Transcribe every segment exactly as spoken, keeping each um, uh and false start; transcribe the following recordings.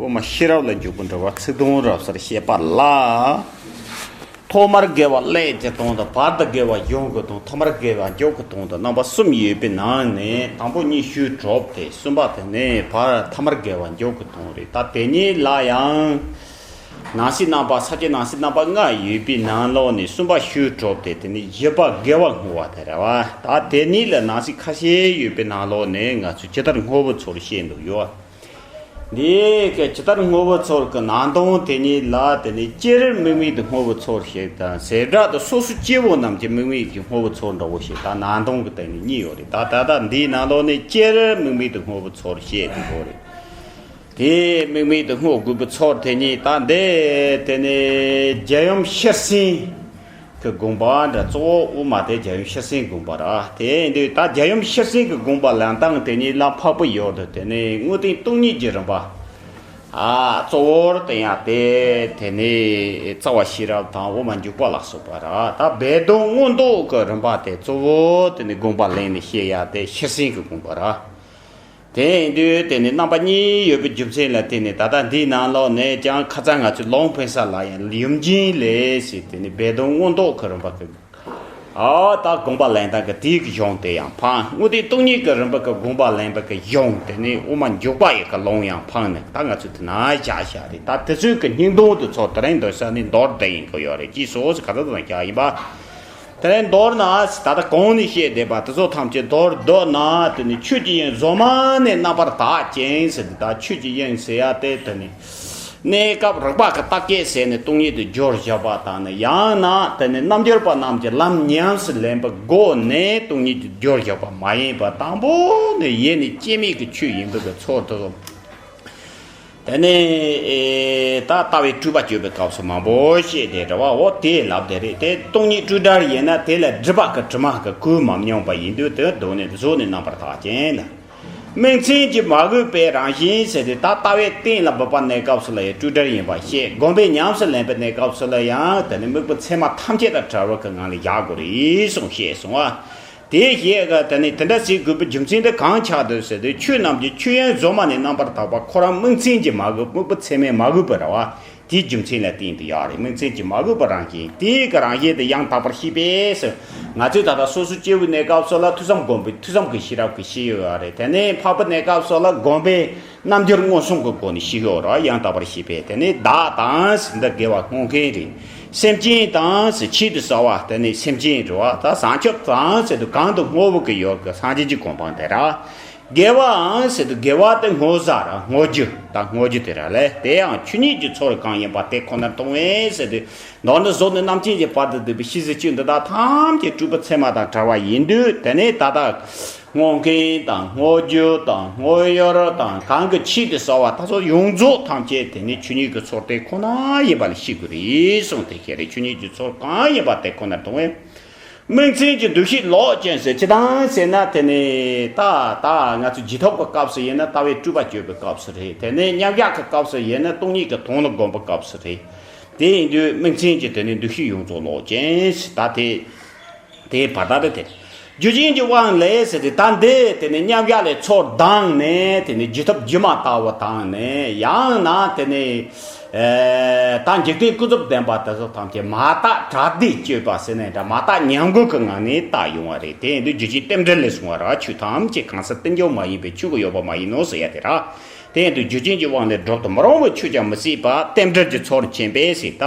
དབུ་མ་ཤེས་རབ་ལ་འཇུག་པའི་འགྲེལ་པ་ཚིག་དོན་རབ་གསལ་བཤད་པ་ལ། ཐོག་མར་དགེ་བ་ཀླད་ཀྱི་དོན་དང་། བར་དུ་དགེ་བ་གཞུང་གི་དོན། ཐ་མར་དགེ་བ་མཇུག་གི་དོན་དུ་རྣམ་པ་གསུམ་ཡོད་པའི་ནང་ནས་དང་པོ་གཉིས་ཞུས་གྲུབ་སྟེ། གསུམ་པ་དེ་ནི་བར་ཐ་མར་དགེ་བ་མཇུག་གི་དོན་རེད། ད་དེ་གཉིས་ལ་ཡང་ནང་གསེས་རྣམ་པ། ས་བཅད་ནང་གསེས་རྣམ་པ་ལྔ་ཡོད་པའི་ནང་ལོགས་ནས་གསུམ་པ་ཞུས་གྲུབ་སྟེ། དེ་ནི་བཞི་པ་དགེ་བ་བསྔོ་བ་དེ་རེད་བ། ད་དེ་གཉིས་ལ་ནང་གསེས་ཁ་ཤས་ཡོད་པའི་ནང་ལོགས་ནས་ང་ཚོས་ཇི་ལྟར་བསྔོ་བའི་ཚུལ་བཤད་འདུག་ཡོད། འདི་གི་ཇི་ལྟར་བསྔོ་བའི་ཚུལ་གྱི་ནང་དོན་དེ་གཉིས་ལ། དེ་ནི་སྤྱིར་དམིགས་མེད་དུ་བསྔོ་བའི་ཚུལ་ཞིག་དང་། བྱེ་བྲག་ཏུ་སོ་སོ་སྐྱེ་བོ་རྣམས་ཀྱི་དམིགས་མེད་ཀྱི་བསྔོ་བའི་ཚུལ་འདྲ་བོ་ཞིག། ད་ནང་དོན་གྱི་སྟེང་ནས་གཉིས་ཡོད་རེད། ད་ད་ལྟ་འདིའི་ནང་ལོགས་ནས་སྤྱིར་དམིགས་མེད་དུ་བསྔོ་བའི་ཚུལ་བཤད་དགོས་རེད། དེ་དམིགས་མེད་དུ་བསྔོ་དགོས་པའི་ཚུལ་དེ་གཉིས། ད་འདི་དེ་ནི་རྒྱལ་ཡུམ་ཤེར་སེང་གི་དགོངས་པ་འདྲ། གཙོ་བོ་དབུ་མ་དེ་རྒྱལ་ཡུམ་ཤེར་སེང་གི་དགོངས་པ་རེད། དེ་ཡིན་དུས་ད་རྒྱལ་ཡུམ་ཤེར་སེང་གི་དགོངས་པ་ལེན་སྟངས་དེ་གཉིས་ལ་འཕགས་པའི་ཡུལ་དུ་དེ་ནི་དངོས་བསྟན་སྟོང་ཉིད་ཀྱི་རིམ་པ། ཨ་གཙོ་བོར་བསྟན་ཡ་དེ་དེ་ནི་རྩ་བ་ཤེས་རབ་དང་དབུ་མ་འཇུག་པ་ལ་སོགས་པ་རེད། ད་སྦས་དོན་མངོན་རྟོགས་ཀྱི་རིམ་པ་དེ་གཙོ་བོ་དེ་ནི་དགོངས་པ་ལེན་ནས་བཤད་ཡ་དེ་ཤེར་སེང་གི་དགོངས་པ་རེད། དེ་ཡིན་དུས་དེ་ནི་རྣམ་པ་གཉིས་ཡོད་པའི་རྒྱུ་མཚན་ལ་བརྟེན་ནས། ད་ལྟ་འདིའི་ནང་ལོགས་ནས་ཀྱང་ཁ་སང་ང་ཚོས་ལུང་ཕན་ས་ལ་ཡང་ཡུམ་ཆེན་ལས་ཞེས་དེ་ནི་སྦས་དོན་མངོན་རྟོགས་ཀྱི་རིམ་པ་གི། ཨ་ད་དགོངས་པ་ལེན་སྟངས་ཀྱི་དེའི་གི་གཞུང་དེ་ཡང་འཕངས། དངོས་བསྟན་སྟོང་ཉིད་ཀྱི་རིམ་པ་གི་དགོངས་པ་ལེན་པ་གི་གཞུང་དེ་ནི་དབུ་མ་འཇུག་པ་ཡི་གི་ལུང་ཡང་འཕངས་ནས། ད་ང་ཚོས་དེ་ན་བཞག་བཞག་རེད། ད་དེ་ཚོའི་གི་སྙིང་དོན་དེ་ཚོ་དེ་རིང་འདོན་ས་ནི་མདོར་བསྡུས་ཡིན་གི་ཡོད་རེད། ཅེས་སོགས་སུ་ག་ཚོད་དང་བཞག་ཡིན་པ། དེ་ནས་མདོར་ན་ད་ལྟ་གོང་ནས་བཤད་བསྡད་པ་དེ་ཚོ་ཐམས་ཅད་མདོར་བསྡུ་ན། དེ་ནི་ཆོས་ཀྱི་དབྱིངས་གཟོད་མ་ནས་རྣམ་པར་དག་ཅིང་ཟེར་ཏེ། ད་ཆོས་ཀྱི་དབྱིངས་ཟེར་ཡ་དེ་དེ་ནི་གནས་སྐབས་རིག་པ་གི་བརྟག་དཔྱད་ཟེར་ནས་སྟོང་ཉིད་དུ་སྦྱོར་བཞག་པ་དང་ནི། ཡང་ན་དེ་ནི་རྣལ་འབྱོར་པ་རྣམས་ཀྱིས་ལམ་ཉམས་སུ་ལེན་པའི་སྒོ་ནས་སྟོང་ཉིད་དུ་སྦྱོར་བཞག་པ་མ་ཡིན་པ། དང་པོ་ནི་ཡེ་ནས་སྐྱེ་མེད་ཀྱི་ཆོས་ཡིན་པའི་གི་ཚུལ་དུ། དེ་ནས་ཨེ་ད་ལྟ་བའི་སྤྲོས་པ་གཅོད་པའི་སྐབས་སུ་མང་པོ་བཤད་དེ་འདྲ་བ། འོ་དེ་ལབ་དེ་རེད། དེ་སྟོང་ཉིད་སྤྲོས་བྲལ་ཡིན་ན་དེ་ལ་སྒྲིབ་པ་གི་དྲི་མ་གི་གོས་མ་མྱོང་བ་ཡིན་དུས། དེ་གདོད་ནས་གཟོད་ནས་རྣམ་པར་དག་ཅིང་ལ། དམིགས་མཚན་གྱིས་མ་གོས་པའི་རང་བཞིན་ཟེར་ཏེ། ད་ལྟ་བའི་གཏན་ལ་ཕབ་པ་གནས་སྐབས་སུ་ལ་ཡང་སྤྲོས་བྲལ་ཡིན་པ་བཤད། སྒོམ་པས་ཉམས་སུ་ལེན་པའི་གནས་སྐབས་སུ་ལ་ཡང་དེ་ནི་དམིགས་པའི་མཚན་མ་ཐམས་ཅད་དང་བྲལ་བ་གི་ངང་ལ་བཞག་དགོས་རེད་གསུངས། བཤད་སོང་བ། དེའི་ཞེས་ག་དེ་ནི་དེ་འདྲ་ཟེར་དགོས་པའི་རྒྱུ་མཚན་དེ་གང་ཆགས་འདུག་ཟེར་དུས། ཆོས་རྣམས་ཀྱི་ཆོས་དབྱིངས་གཟོད་མ་ནས་རྣམ་པར་དག་པ་ཁོ་རང་དམིགས་མཚན་གྱིས་མ་གོས། དམིགས་པའི་མཚན་མས་མ་གོས་པ་རེད་བ། དེའི་རྒྱུ་མཚན་ལ་བརྟེན་ཏེ་ཡོད་རེད། དམིགས་མཚན་གྱིས་མ་གོས་པ་རང་བཞིན། དེའི་གི་རང་བཞིན་དེ་ཡང་དག་པར་ཤེས་པས་ཟེར། ང་ཚོས་ད་ལྟ་སོ་སོ་སྐྱེ་བོའི་གནས་སྐབས་སུ་ལ་ཐོས་བསམ་སྒོམ་པའི་ཐོས་བསམ་གྱི་ཤེས་རབ་ཀྱིས་ཤེས་ཡོད་རེད། དེ་ནས་འཕགས་པའི་གནས་སྐབས་སུ་ལ་སྒོམ་པས་རྣལ་འབྱོར་མངོན་སུམ་གྱི་སྒོ་ནས་ཤེས་ཡོད་རེད། ཡང་དག་པར་ཤེས་པས། དེ་ནས་བདག་དང་ཟེར་འདི་དགེ་བ་བསྔོ་མཁན་རེད། སེམས་ཅན་དང་ཟེར་ཆེད་དུ་གསོལ་བ། དེ་ནས་སེམས་ཅན་རེད་བ། ད་བྱང་ཆུབ་དང་ཟེར་དུས་གང་དུ་བསྔོ་བ་གི་ཡོད་གི་སངས་རྒྱས་ཀྱི་གོ་འཕང་དེ་ར། དགེ་བའང་ཟེར་དུས་དགེ་བ་དེ་བསྔོ་ས་ར། བསྔོ་རྒྱུ་ད་བསྔོ་རྒྱུ་དེ་ར་ལས། དེ་ཡང་ཆོས་ཉིད་ཀྱི་ཚོགས་གང་ཡིན་པ་དེ་ཁོ་ནར་མཐོང་བས་ཟེར་དུས། མདོར་ན་གཟོད་ནས་རྣམ་མཁྱེན་གྱི་བར་དུ་བསྡུས་པའི་ཤེས་བྱའི་ཆོས་འདི་དག་ཐམས་ཅད་སྤྲོས་པའི་མཚན་མ་དང་བྲལ་བ་ཡིན་དུས། དེ་ནས་ད་ལྟ་བསྔོ་མཁན་དང་བསྔོ་རྒྱུ་དང་བསྔོ་ཡུལ་དང་གང་གི་ཆེད་དུ་གསོལ་བ་དེ་ཚོ་ཡོངས་རྫོགས་ཐམས་ཅད་དེ་ནི་ཆོས་ཉིད་ཀྱི་ཚོགས་དེ་ཁོ་ན་ཡིན་པ་ལ་ཤེས་དགོས་རེད་གསུངས་ཏེ། ཁྱེད་རེ་ཆོས་ཉིད་ཀྱི་ཚོགས་གང་ཡིན་པ་དེ་ཁོ་ན་མཐོང་བས། དམིགས་མཚན་གྱི་འདུ་ཤེས་ལོག་ཅན་ཟེར། ཅི་ལྟར་ཟེར་ན། དེ་ནི་ད་ད་ང་ཚོ་རྗེས་ཐོབ་ཀྱི་སྐབས་སུ་ཡིན་ན་ལྟ་བའི་སྤྲོས་པ་གཅོད་པའི་སྐབས་སུ་རེད། དེ་ནས་མཉམ་གཞག་གི་སྐབས་སུ་ཡིན་ན་སྟོང་ཉིད་ཀྱི་དོན་ལ་བསྒོམ་པའི་སྐབས་སུ་རེད། དེ་ཡིན་དུས་དམིགས་མཚན་གྱི་དེ་ནི་འདུ་ཤེས་ཡོངས་རྫོགས་ལོག་ཅན་ཟེར། ད་དེ་དེའི་བར་ཐག་དེ་དེ་རེད། རྒྱུ་རྐྱེན་གྱི་དབང་ལས་ཟེར་ཏེ། ད་འདི་དེ་ནི་མཉམ་གཞག་ལས་ཚུར་ལྡང་ནས་དེ་ནི་རྗེས་ཐོབ་སྒྱུ་མ་ལྟ་བུ་དང་ནི། ཡང་ན་དེ་ནི། ཨེ་ད་འཇིག་རྟེན་ཀུན་རྫོབ་བདེན་པ་དེ་ཚོ་ཐམས་ཅད་མ་དག་གྲགས་བདེ་སྤྱོད་པ་ཟེར་ནས་འདྲ། མ་དག་ཉམས་རྒུད་ཀྱི་ངང་ནས་བལྟ་ཡོང་བ་རེད། དེ་ཡིན་དུས་རྒྱུ་རྐྱེན་རྟེན་འབྲེལ་ལས་བྱུང་བ་ར། ཆོས་ཐམས་ཅད་གང་ཟག་རྟེན་འབྱུང་མ་ཡིན་པས་ཆོས་ཀྱི་ཡོད་པ་མ་ཡིན་ནོ་ཟེར་ཡ་དེ་ར། དེ་ཡིན་དུས་རྒྱུ་རྐྱེན་གྱི་དབང་ལས་སྒྲུབ་ཏུ་མི་རུང་བའི་ཆོས་ཀྱང་མི་སྲིད་པ། རྟེན་འབྲེལ་གྱི་ཚོར་མཁྱེན་པས་ཟེར། ད་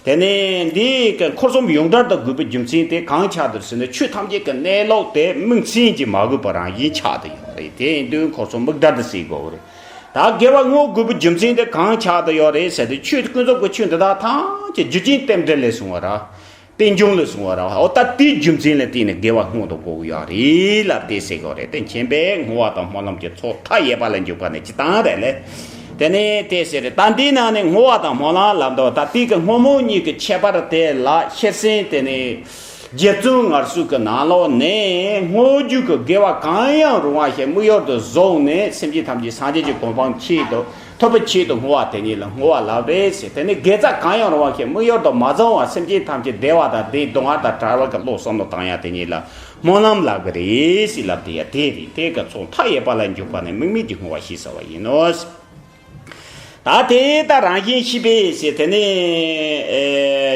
དེ་ནས་འདི་གི་འཁོར་གསུམ་ཡོངས་བྲལ་དུ་དགོས་པའི་རྒྱུ་མཚན་དེ་གང་ཆགས་འདུག་ཟེར་ན། ཆོས་ཐམས་ཅད་ཀྱི་གནས་ལུགས་དེ་དམིགས་མཚན་གྱིས་མ་གོས་པ་རང་བཞིན་ཆགས་ཏེ་ཡོད་རེད། དེ་ཡིན་དུས་འཁོར་གསུམ་དམིགས་བྲལ་དུ་སེལ་དགོས་རེད། ད་དགེ་བ་བསྔོ་དགོས་པའི་རྒྱུ་མཚན་དེ་གང་ཆགས་ཏེ་ཡོད་རེད་ཟེར་ཏེ། ཆོས་ཀུན་རྫོབ་ཀྱི་ཆོས་འདི་དག་ཐམས་ཅད་རྒྱུ་རྐྱེན་རྟེན་འབྲེལ་ལས་བྱུང་བ་ར། རྟེན་འབྱུང་ལས་བྱུང་བ་ར། འོ་ད་དེའི་རྒྱུ་མཚན་ལ་བརྟེན་ནས་དགེ་བ་བསྔོ་དང་དགོས་ཀྱི་ཡོད་རེད་ལབ་དེ་ཟེར་དགོས་རེད། དེ་མཁྱེན་པས་བསྔོ་བ་དང་སྨོན་ལམ་གྱི་ཚོགས་མཐའ་ཡས་པ་ལ་འཇུག་པ་ནི་སྤྱིར་བཏང་རེད་ལས། དེ་ནས་དེ་ཟེར་རེད། ད་འདིའི་ནང་ནས་བསྔོ་བ་དང་སྨོན་ལམ་ལབ་འདུག་ད་དེ་གི་བསྔོ་སྨོན་གཉིས་ཀྱི་ཁྱད་པར་དེ་ལ་ཤེར་ཕྱིན་དེ་ནས། རྗེ་བཙུན་ངལ་གསོ་གི་ནང་ལོགས་ནས་བསྔོ་རྒྱུ་གི་དགེ་བ་གང་ཡང་རུང་བ་ཞིག་དམིགས་ཡུལ་དུ་བཟུང་ནས། སེམས་ཅན་ཐམས་ཅད་སངས་རྒྱས་ཀྱི་གོ་འཕང་ཆེད་དུ་ཐོབ་པའི་ཆེད་དུ་བསྔོ་བ་དེ་ཉིད་ལ་བསྔོ་བ་ལབ་རེད་ཟེར། དེ་ནི་དགེ་རྩ་གང་ཡང་རུང་བ་ཞིག་དམིགས་ཡུལ་དུ་མ་བཟུང་བར་སེམས་ཅན་ཐམས་ཅད་བདེ་བ་དང་བདེ་སྡུག་བསྔལ་དང་བྲལ་བ་གི་བློ་བསམ་བློ་བཏང་ཡ་དེ་ཉིད་ལ་སྨོན་ལམ་ལབ་གི་རེད་ཟེར་ལབ་དེ་ཡ་དེ་རེད། དེ་གི་ཚོགས་མཐའ་ཡས་པ་ལ་འཇུག་པ་ནི་དམིགས་མེད་ཀྱི་བསྔོ་བ་ཞེས་བྱ་བ་ཡིན་ནོ། ད་དེ་ལྟར་རང་བཞིན་ཤེས་པས་ཟེར་དེ་ནི་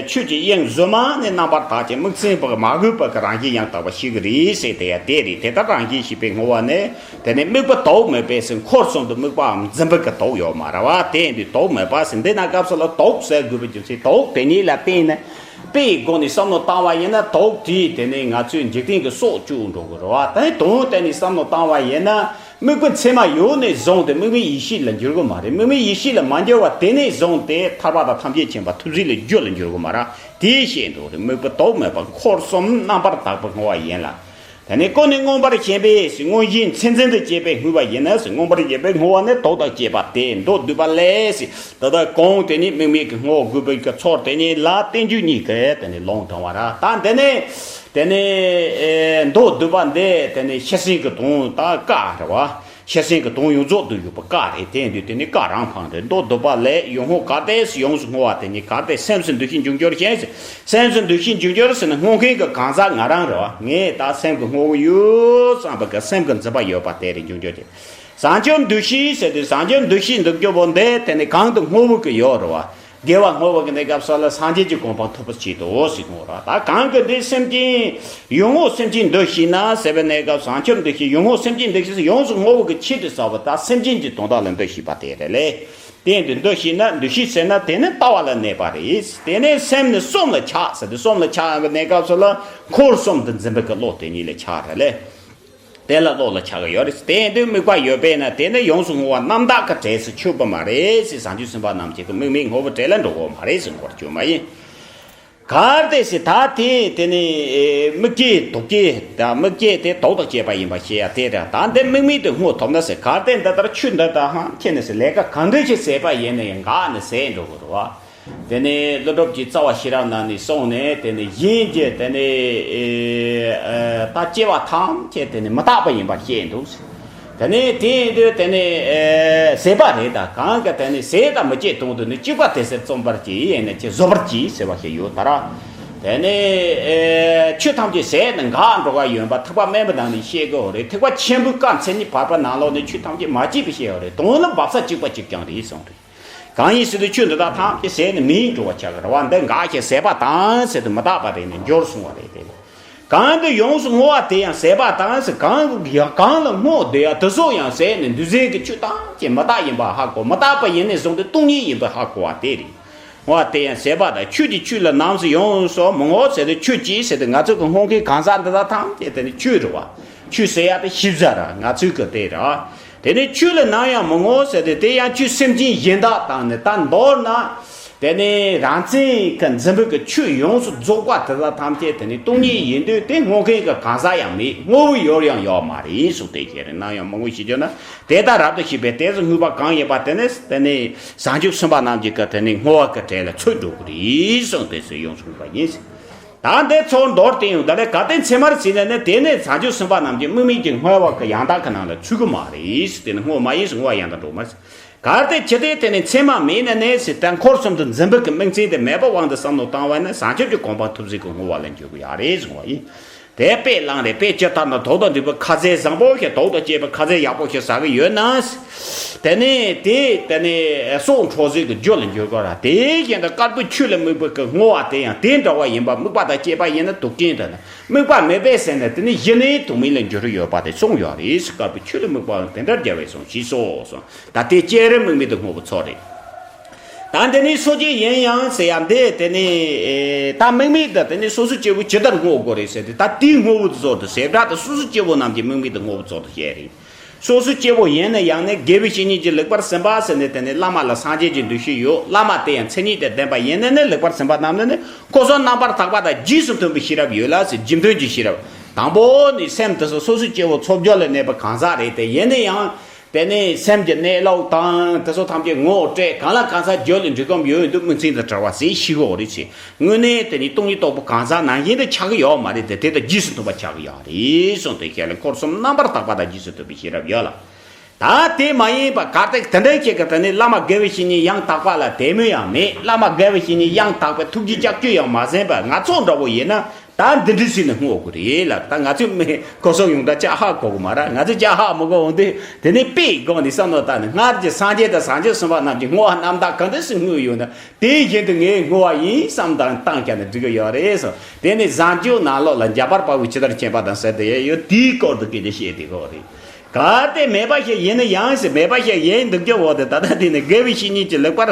ཆོས་ཀྱི་དབྱིངས་གཟོད་མ་ནི་རྣམ་པར་དག་ཅིང་དམིགས་བརྩེ་བ་མ་གོས་པ་གི་རང་བཞིན་ཡང་དག་པ་ཤེས་ཀྱི་རེད་ཟེར་དེ་ཡང་དེ་རེད། དེ་ལྟར་རང་བཞིན་ཤེས་པའི་བསྔོ་བ་ནི་དེ་ནི་དམིགས་པ་དོགས་མེད་པས་ཟེར། འཁོར་གསུམ་དུ་དམིགས་པའམ་འཛིན་པ་གི་དོགས་ཡོད་མ་རེད་བ། དེ་ཡིན་དུས་དོགས་མེད་པ་ཟེར་འདི་ན་སྐབས་སུ་ལ་དོགས་ཟེར་དགོས་པའི་རྒྱུ་མཚན་དོགས་དེ་ཉིད་ལ་བརྟེན་ནས་དཔེའི་སྒོ་ནས་བསམ་བློ་བཏང་བ་ཡིན་ན་དོགས་དེས་དེ་ནི་ང་ཚོའི་འཇིག་རྟེན་གྱི་སྲོག་བཅད་འགྲོ་གི་རེད་བ། དེ་དོན་དེ་ནས་བསམ་བློ་བཏང་བ་ཡིན་ན། དམིགས་པ་མཚན་མ་ཡོད་ནས་བཟུང་སྟེ་དམིགས་མེད་ཡེ་ཤེས་ལ་འགྱུར་གི་མ་རེད། དམིགས་མེད་ཡེ་ཤེས་ལ་མ་འགྱུར་བ་དེ་ནས་བཟུང་སྟེ་ཐར་པ་དང་ཐམས་ཅད་མཁྱེན་པ་ཐུགས་རྗེ་ལ་རྒྱུད་ལ་འགྱུར་གི་མ་རེད། དེའི་ཤེས་འདུག་རེད། དམིགས་པ་དོགས་མེད་པ་འཁོར་གསུམ་རྣམ་པར་དག་པའི་བསྔོ་བ་ཡིན་ལ། དེ་ནས་ཀུན་ནས་མངོན་པར་ཞེན་པས་མངོན་ཞེན་མཚན་འཛིན་དང་བཅས་པའི་བསྔོས་པ་ཡིན་ན། མངོན་པར་ཞེན་པའི་བསྔོ་བ་ནི་དོགས་དང་བཅས་པ་སྟེ། མདོར་བསྡུས་པ་ལས། ད་ལྟ་གོང་དེ་ནི་དམིགས་མེད་ཀྱི་བསྔོ་བ་དགོས་པའི་གི་ཚོར་དེ་ཉིད་ལ་བསྟན་བཅོས་གཉིས་ཀྱིས་དེ་ནི་ལུང་དྲངས་པ་རེད། ད་འདི་ནི། དེ་ནས་ཨེ་མདོར་བསྡུས་པ་འདི་དེ་ནས་ཤེར་ཕྱིན་གྱི་དོན་དང་ཀ་རེད་བ། ཤེར་ཕྱིན་གྱི་དོན་ཡོངས་རྫོགས་སུ་ཡོད་པ་ཀ་རེད། དེ་ཡིན་དུས་དེ་ནི་ཀ་རང་འཕངས་རེད། མདོར་བསྡུས་པ་ལས་ཡོད་བསྔོ་གལ་ཏེ་ཡོངས་སུ་བསྔོ་བ་དེ་ཉིད་གལ་ཏེ་སེམས་སུ་འདུ་ཤེས་འབྱུང་འགྱུར་ཞེས། སེམས་སུ་འདུ་ཤེས་འབྱུང་འགྱུར་ཟེར་ན་བསྔོ་མཁན་གྱི་གང་ཟག་ང་རང་རེད་བ། ངས་ད་སེམས་ཀྱི་བསྔོ་བ་ཡོད་བསམ་པ་གི་སེམས་ཀྱི་འཛིན་པ་ཡོད་པ་དེ་རེད། འབྱུང་འགྱུར་ཞེས། བྱང་ཆུབ་འདུ་ཤེས་ཟེར་དུས་བྱང་ཆུབ་འདུ་ཤེས་འདུ་འགྱུར་བོ་འདི་དེ་ནི་གང་དུ་བསྔོ་བ་གི་ཡོད་རེད་བ། དགེ་བ་བསྔོ་བ་གི་གནས་སྐབས་སུ་ལ་སངས་རྒྱས་ཀྱི་གོ་འཕང་ཐོབ་པར་བྱེད་དོ་ཟེར་བསྔོ་ར། ད་གང་གི་འདི་སེམས་ཅན་ཡོད་བསྔོ་སེམས་ཅན་འདུ་ཤེས་ན་ཟེར་བའི་གནས་སྐབས་བྱང་ཆུབ་འདུ་ཤེས་ཡོད་བསྔོ་སེམས་ཅན་འདུ་ཤེས་ཟེར་ཡོངས་སུ་བསྔོ་བ་གི་ཆེད་དུ་བྱ་བ་ད་སེམས་ཅན་གྱི་དོན་དག་ལ་འདུ་ཤེས་པ་དེ་རེད་ལེ། དེ་འདི་འདུ་ཤེས་ན་འདུ་ཤེས་ཟེར་ན་དེ་ནི་ལྟ་བ་ལ་གནས་པ་རེད། དེ་ནས་སེམས་ནི་གསུམ་ལ་ཆགས་ཟེར་དུས་གསུམ་ལ་ཆགས་པའི་གནས་སྐབས་སུ་ལ་འཁོར་གསུམ་དུ་འཛིན་པའི་གི་བློ་དེ་ཉིད་ལ་ཆགས་རེད་ལེ། དེ་ལ་བློ་ལ་ཆགས་ཀྱི་ཡོད་རེད། དེ་ཡིན་དུས་དམིགས་པ་ཡོད་པས་ན་དེ་ནི་ཡོངས་སུ་བསྔོ་བ་རྣམ་དག་གི་གྲས་སུ་ཆུད་པ་མ་རེད་ཟེར། བྱང་ཆུབ་སེམས་དཔའ་རྣམས་ཀྱི་དམིགས་མེད་བསྔོ་བའི་གྲས་ལ་འགྲོ་གི་མ་རེད་ཟེར་བསྔོ་བར་གྱུར་མ་ཡིན། གལ་ཏེ་ཟེར་ད་དེ་དེ་ནི་དམིགས་བཅས་དོགས་བཅས་དང་དམིགས་བཅས་དེ་དོགས་དང་བཅས་པ་ཡིན་པ་ཤེས་ཡ་དེ་རེད། ད་འདི་དམིགས་མེད་དུ་བསྔོ་ཐུབ་ན་ཟེར། གལ་ཏེ་འདི་ལྟར་ཆོས་འདི་དག་ཧང་ཁྱེད་ནི་ཟེར་ལས་ཀ་གང་འདྲ་ཞིག་ཟེར་བ་ཡིན་ན་ཡང་འགག་ནི་ཟད་འགྲོ་གི་རེད་བ། དེ་ནས་ཀླུ་སྒྲུབ་ཀྱི་རྩ་བ་ཤེས་རབ་ནང་ནས་གསུངས་ནས་དེ་ནས་གཞན་གྱི་དེ་ནས་ཨེ་ད་སྐྱེ་བ་ཐམས་ཅད་དེ་ནས་མི་རྟག་པ་ཡིན་པར་བཤད་འདུག་ཟེར། དེ་ནས་དེ་ཡིན་དུས་དེ་ནས་ཨེ་ཟད་པ་རེད། ད་གང་གི་དེ་ནས་ཟད་དང་མི་སྐྱེ་དོན་དུ་ནི་གཅིག་པ་དེ་ཟད་རྩོམ་པར་གྱིས་ཡིན་ན་ཅི་བཟོད་པར་གྱིས་ཟེར་བ་ཞིག་ཡོད་ད་ར། དེ་ནས་ཨེ་ཆོས་ཐམས་ཅད་ཟད་དང་འགག་འགྲོ་བ་ཡོད་པ་ཐེག་པ་དམན་པའི་ནང་ནས་བཤད་དགོས་རེད། ཐེག་པ་ཆེན་པོའི་བཀའ་མཚན་ཉིད་བར་པ་ནང་ལོགས་ནས་ཆོས་ཐམས་ཅད་མ་སྐྱེས་པའི་བཤད་ཡོད་རེད། དོན་ལ་འབབ་ས་གཅིག་པ་གཅིག་རྐྱང་རེད་གསུངས་རེད། གང་ཡིན་ཟེར་དུས་ཆོས་འདི་དག་ཐམས་ཅད་ཟད་ནས་མེད་འགྲོ་བ་ཆགས་ཀྱི་རེད་བ། འདི་འགག་ཞིང་ཟད་པ་དང་ཟེར་དུས་མི་རྟག་པ་རེད་ནས་འགྱུར་སོང་བ་རེད་དེ། གང་དུ་ཡོངས་སུ་བསྔོ་བ་དེ་ཡང་ཟད་པ་དང་ཟེར། གང་གང་ལ་བསྔོ་དེ་ཡང་དེ་སོགས་ཡང་ཟད་ནས་འདུ་བྱེད་ཀྱི་ཆོས་ཐམས་ཅད་མི་རྟག་ཡིན་པ་ཧ་གོ། མི་རྟག་པ་ཡིན་ནས་བཟུང་སྟེ་སྟོང་ཉིད་ཡིན་པ་ཧ་གོ་བ་དེ་རེད། བསྔོ་བ་དེ་ཡང་ཟད་པ་དང་ཆོས་ཀྱི་ཆོས་ལ་ནམ་ཞིག་ཡོངས་སུ་མི་བསྔོ་ཟེར་དུས་ཆོས་ཀྱིས་ཟེར་དུས་ང་ཚོ་གི་བསྔོ་མཁན་གང་ཟག་འདི་དག་ཐམས་ཅད་དེ་ནི་ཆོས་རེད་བ། ཆོས་ཟེར་ཡ་དེ་ཤེས་བྱ་ར་ང་ཚོའི་གི་དེ་ར། དེ་ནས་ཆོས་ལ་ནམ་ཡང་མི་བསྔོ་ཟེར་ཏེ་དེ་ཡང་ཆོས་སེམས་ཅན་གཞན་དག་དང་ནི་ད་མདོར་ན། དེ་ནས་རང་མཚན་གྱི་འཛིན་པའི་གི་ཆོས་ཡོངས་སུ་རྫོགས་པ་དེ་དག་ཐམས་ཅད་དེ་ནི་སྟོང་ཉིད་ཡིན་དུས་དེ་བསྔོ་མཁན་གྱི་གང་ཟག་ཡང་མེད། བསྔོ་བའི་ཡུལ་ཡང་ཡོད་མ་རེད་གསུངས་ཏེ། ཁྱེད་རང་ནམ་ཡང་མི་བསྔོ་ཞེས་བརྗོད་ན་དེ་ལྟར་རབ་ཏུ་ཤེས་པས་དེ་ཚོ་བསྔོས་པ་གང་ཡིན་པ་དེ་ནི་དེ་ནི་བྱང་ཆུབ་སེམས་དཔའ་རྣམས་ཀྱི་གི་དེ་ནི་བསྔོ་བ་གི་གྲས་ལ་ཚུད་འགྲོ་གི་རེད་གསུངས་ཏེ་ཚུལ་ཡོངས་སུ་བསྔོས་པ་ཡིན། ད་འདི་ཚོ་མདོར་བསྟན་ཡོང་ད་ལས་གལ་ཏེ་མཚན་མར་བྱས་ནས་ནི་དེ་ནི་བྱང་ཆུབ་སེམས་དཔའ་རྣམས་ཀྱི་དམིགས་མེད་ཀྱི་བསྔོ་བ་གི་ཡང་དག་གི་ནང་ལ་ཚུད་ཀྱི་མ་རེད། དེ་ནི་བསྔོ་མ་ཡིན་ཟེར་བསྔོ་བ་ཡང་དག་འགྲོ་མ་ཟེར། གལ་ཏེ་ཇི་སྟེ་དེ་ནི་མཚན་མ་མེད་ན་ནི་ཟེར་ད་འཁོར་གསུམ་དུ་འཛིན་པའི་གི་དམིགས་བརྩེ་དེ་མེད་པའི་དབང་དུ་བསམ་བློ་བཏང་བ་ན་བྱང་ཆུབ་ཀྱི་གོ་འཕང་ཐོབ་ཚུལ་གྱི་བསྔོ་བ་ལ་འགྱུར་གྱི་ཡོད་རེད་གསུངས་པ་ཡིན། དེ་དཔེ་བླངས་རེད། དཔེ་ཇི་ལྟར་ན་དོགས་དང་ལྡན་པའི་ཁ་ཟས་བཟང་པོ་ཞིག་དོགས་དང་བཅས་པའི་ཁ་ཟས་ཡག་པོ་ཞིག་ཟ་གི་ཡོད་ན། དེ་ནས་དེ་དེ་ནས་སྲོག་འཕྲོག་ཚུལ་གྱི་རྒྱུ་ལ་འགྱུར་དགོས་ར། དེ་བཞིན་དུ་དཀར་པོའི་ཆོས་ལ་དམིགས་པའི་གི་བསྔོ་བ་དེ་ཡང་དེ་འདྲ་བ་ཡིན་པ་དམིགས་པ་དང་བཅས་པ་ཡིན་ན་དུག་ཅན་དུ་ན། དམིགས་པ་མེད་པས་ཟེར་ན་དེ་ནི་གཞི་ནས་དུག་མེད་ལ་འགྱུར་ཡོད་པ་དེ་གསུངས་ཡོད་རེད། དཀར་པོའི་ཆོས་ལ་དམིགས་པའང་དེ་འདྲར་འགྱུར་བས་གསུངས་ཞེས་སོ་གསུངས། ད་དེ་སྤྱིར་དམིགས་མེད་དུ་བསྔོ་བའི་ཚུལ་རེད། ད་འདི་ནི་སོ་སྐྱེ་ཡིན་ཡང་ཟེར་ཡང་འདི་དེ་ནི་ད་དམིགས་མེད་དུ་དེ་ནི་སོ་སོ་སྐྱེ་བོ་ཇི་ལྟར་བསྔོ་དགོས་རེད་ཟེར་ཏེ་ད་དེའི་བསྔོ་བའི་ཚུལ་དུ་བྱེ་བྲག་ཏུ་སོ་སོ་སྐྱེ་བོ་རྣམས་ཀྱི་དམིགས་མེད་དུ་བསྔོ་བའི་ཚུལ་དུ་བཤད་རེད། སོ་སོ་སྐྱེ་བོ་ཡིན་ན་ཡང་ནི་དགེ་བའི་བཤེས་གཉེན་གྱི་ལེགས་པར་ཟིན་པ་ཟེར་ནས་དེ་ནི་བླ་མ་ལ་སངས་རྒྱས་ཀྱི་འདུ་ཤེས་ཡོད། བླ་མ་དེ་ཡང་མཚན་ཉིད་དང་ལྡན་པ་ཡིན་ན་ནི་ལེགས་པར་ཟིན་པ་རྣམས་ནི་ནི་འཁོར་གསུམ་རྣམ་པར་དག་པ་དང་རྗེས་སུ་མཐུན་པའི་ཤེས་རབ་ཡོད་ལ་ཟེར། རྗེས་མཐུན་གྱི་ཤེས་རབ། དང་པོ་ནི་སེམས་དེ་ཚོ་སོ་སོ་སྐྱེ་བོ་འཚོ་བྱེད་ལ་གནས་པ་གང་ཟག་རེད་དེ། ཡིན་ན་ཡང་དེ་ནི་སེམས་ཀྱི་གནས་ལུགས་དང་དེ་ཚོ་ཐམས་ཅད་ངོ་སྤྲད་གང་ལ་གང་འཚམ་རྒྱུད་ལ་འདྲིས་གོམས་ཡོད་ཡོད་འདུག་དམིགས་བརྩེ་དང་བྲལ་བ་ཟེར་ཤེས་དགོས་རེད་ཟེར། དངོས་གནས་དེ་ནི་སྟོང་ཉིད་རྟོགས་པ་གང་ཟག་ནང་བཞིན་དུ་ཆགས་ཀྱི་ཡོད་མ་རེད་དེ། དེ་དང་རྗེས་སུ་མཐུན་པ་ཆགས་ཀྱི་ཡོད་རེད་གསུངས་ཏེ། ཁས་ལེན་འཁོར་གསུམ་རྣམ་པར་དག་པ་དང་རྗེས་སུ་མཐུན་པའི་ཤེས་རབ་ཡོད་ལ། ད་དེ་མ་ཡིན་པ་གལ་ཏེ་དེ་འདྲའི་ཁྱེད་ཀྱི་དེ་ནི་བླ་མ་དགེ་བའི་བཤེས་གཉེན་ཡང་དག་པ་ལ་དད་མོས་ཡང་མེད། བླ་མ་དགེ་བའི་བཤེས་གཉེན་ཡང་དག་པའི་ཐུགས་རྗེ་ལྕགས་ཀྱུ་ཡང་མ་ཟིན་པ་ང་ཚོ་འདྲ་བོ་ཡིན་ན། ད་འདི་འདྲ་ཞིག་ནས་བསྔོ་དགོས་རེད་ལ། ད་ང་ཚོས་མི་འཁོར་གསུམ་ཡོངས་གྲགས་ཅག་ཧ་གོ་གི་མ་རེད། ང་ཚོས་ཅག་ཧ་མི་གོ་འོང་དུས་དེ་ནས་དཔེའི་སྒོ་ནས་བསམ་བློ་བཏང་ནས། སྔར་གྱི་སངས་རྒྱས་དང་བྱང་ཆུབ་སེམས་དཔའ་རྣམས་ཀྱིས་བསྔོ་བ་རྣམ་དག་གང་འདྲ་ཞིག་བསྔོས་ཡོད་ན། དེ་བཞིན་དུ་ངས་བསྔོ་བ་ཡིན་བསམ་དང་བཏང་བྱས་ནས་འགྲིག་གི་ཡོད་རེད་གསུངས། དེ་ནས་བཟང་སྤྱོད་ནང་ལོགས་ལ་འཇམ་དཔལ་དཔའ་བོས་ཇི་ལྟར་མཁྱེན་པ་དང་ཟེར་དེ་ཡོད། དེའི་སྐོར་དུ་སྐད་ཆ་བཤད་དེ་གོ་རེད། གལ་ཏེ་མེད་པ་ཞིག་ཡིན་ན་ཡང་ཟེར། མེད་པ་ཞིག་ཡིན་འདུག་རྒྱུ་བོ་དེ། ད་ལྟ་དེ་ནི་དགེ་བའི་བཤེས་གཉེན་གྱིས་ལེགས་པར་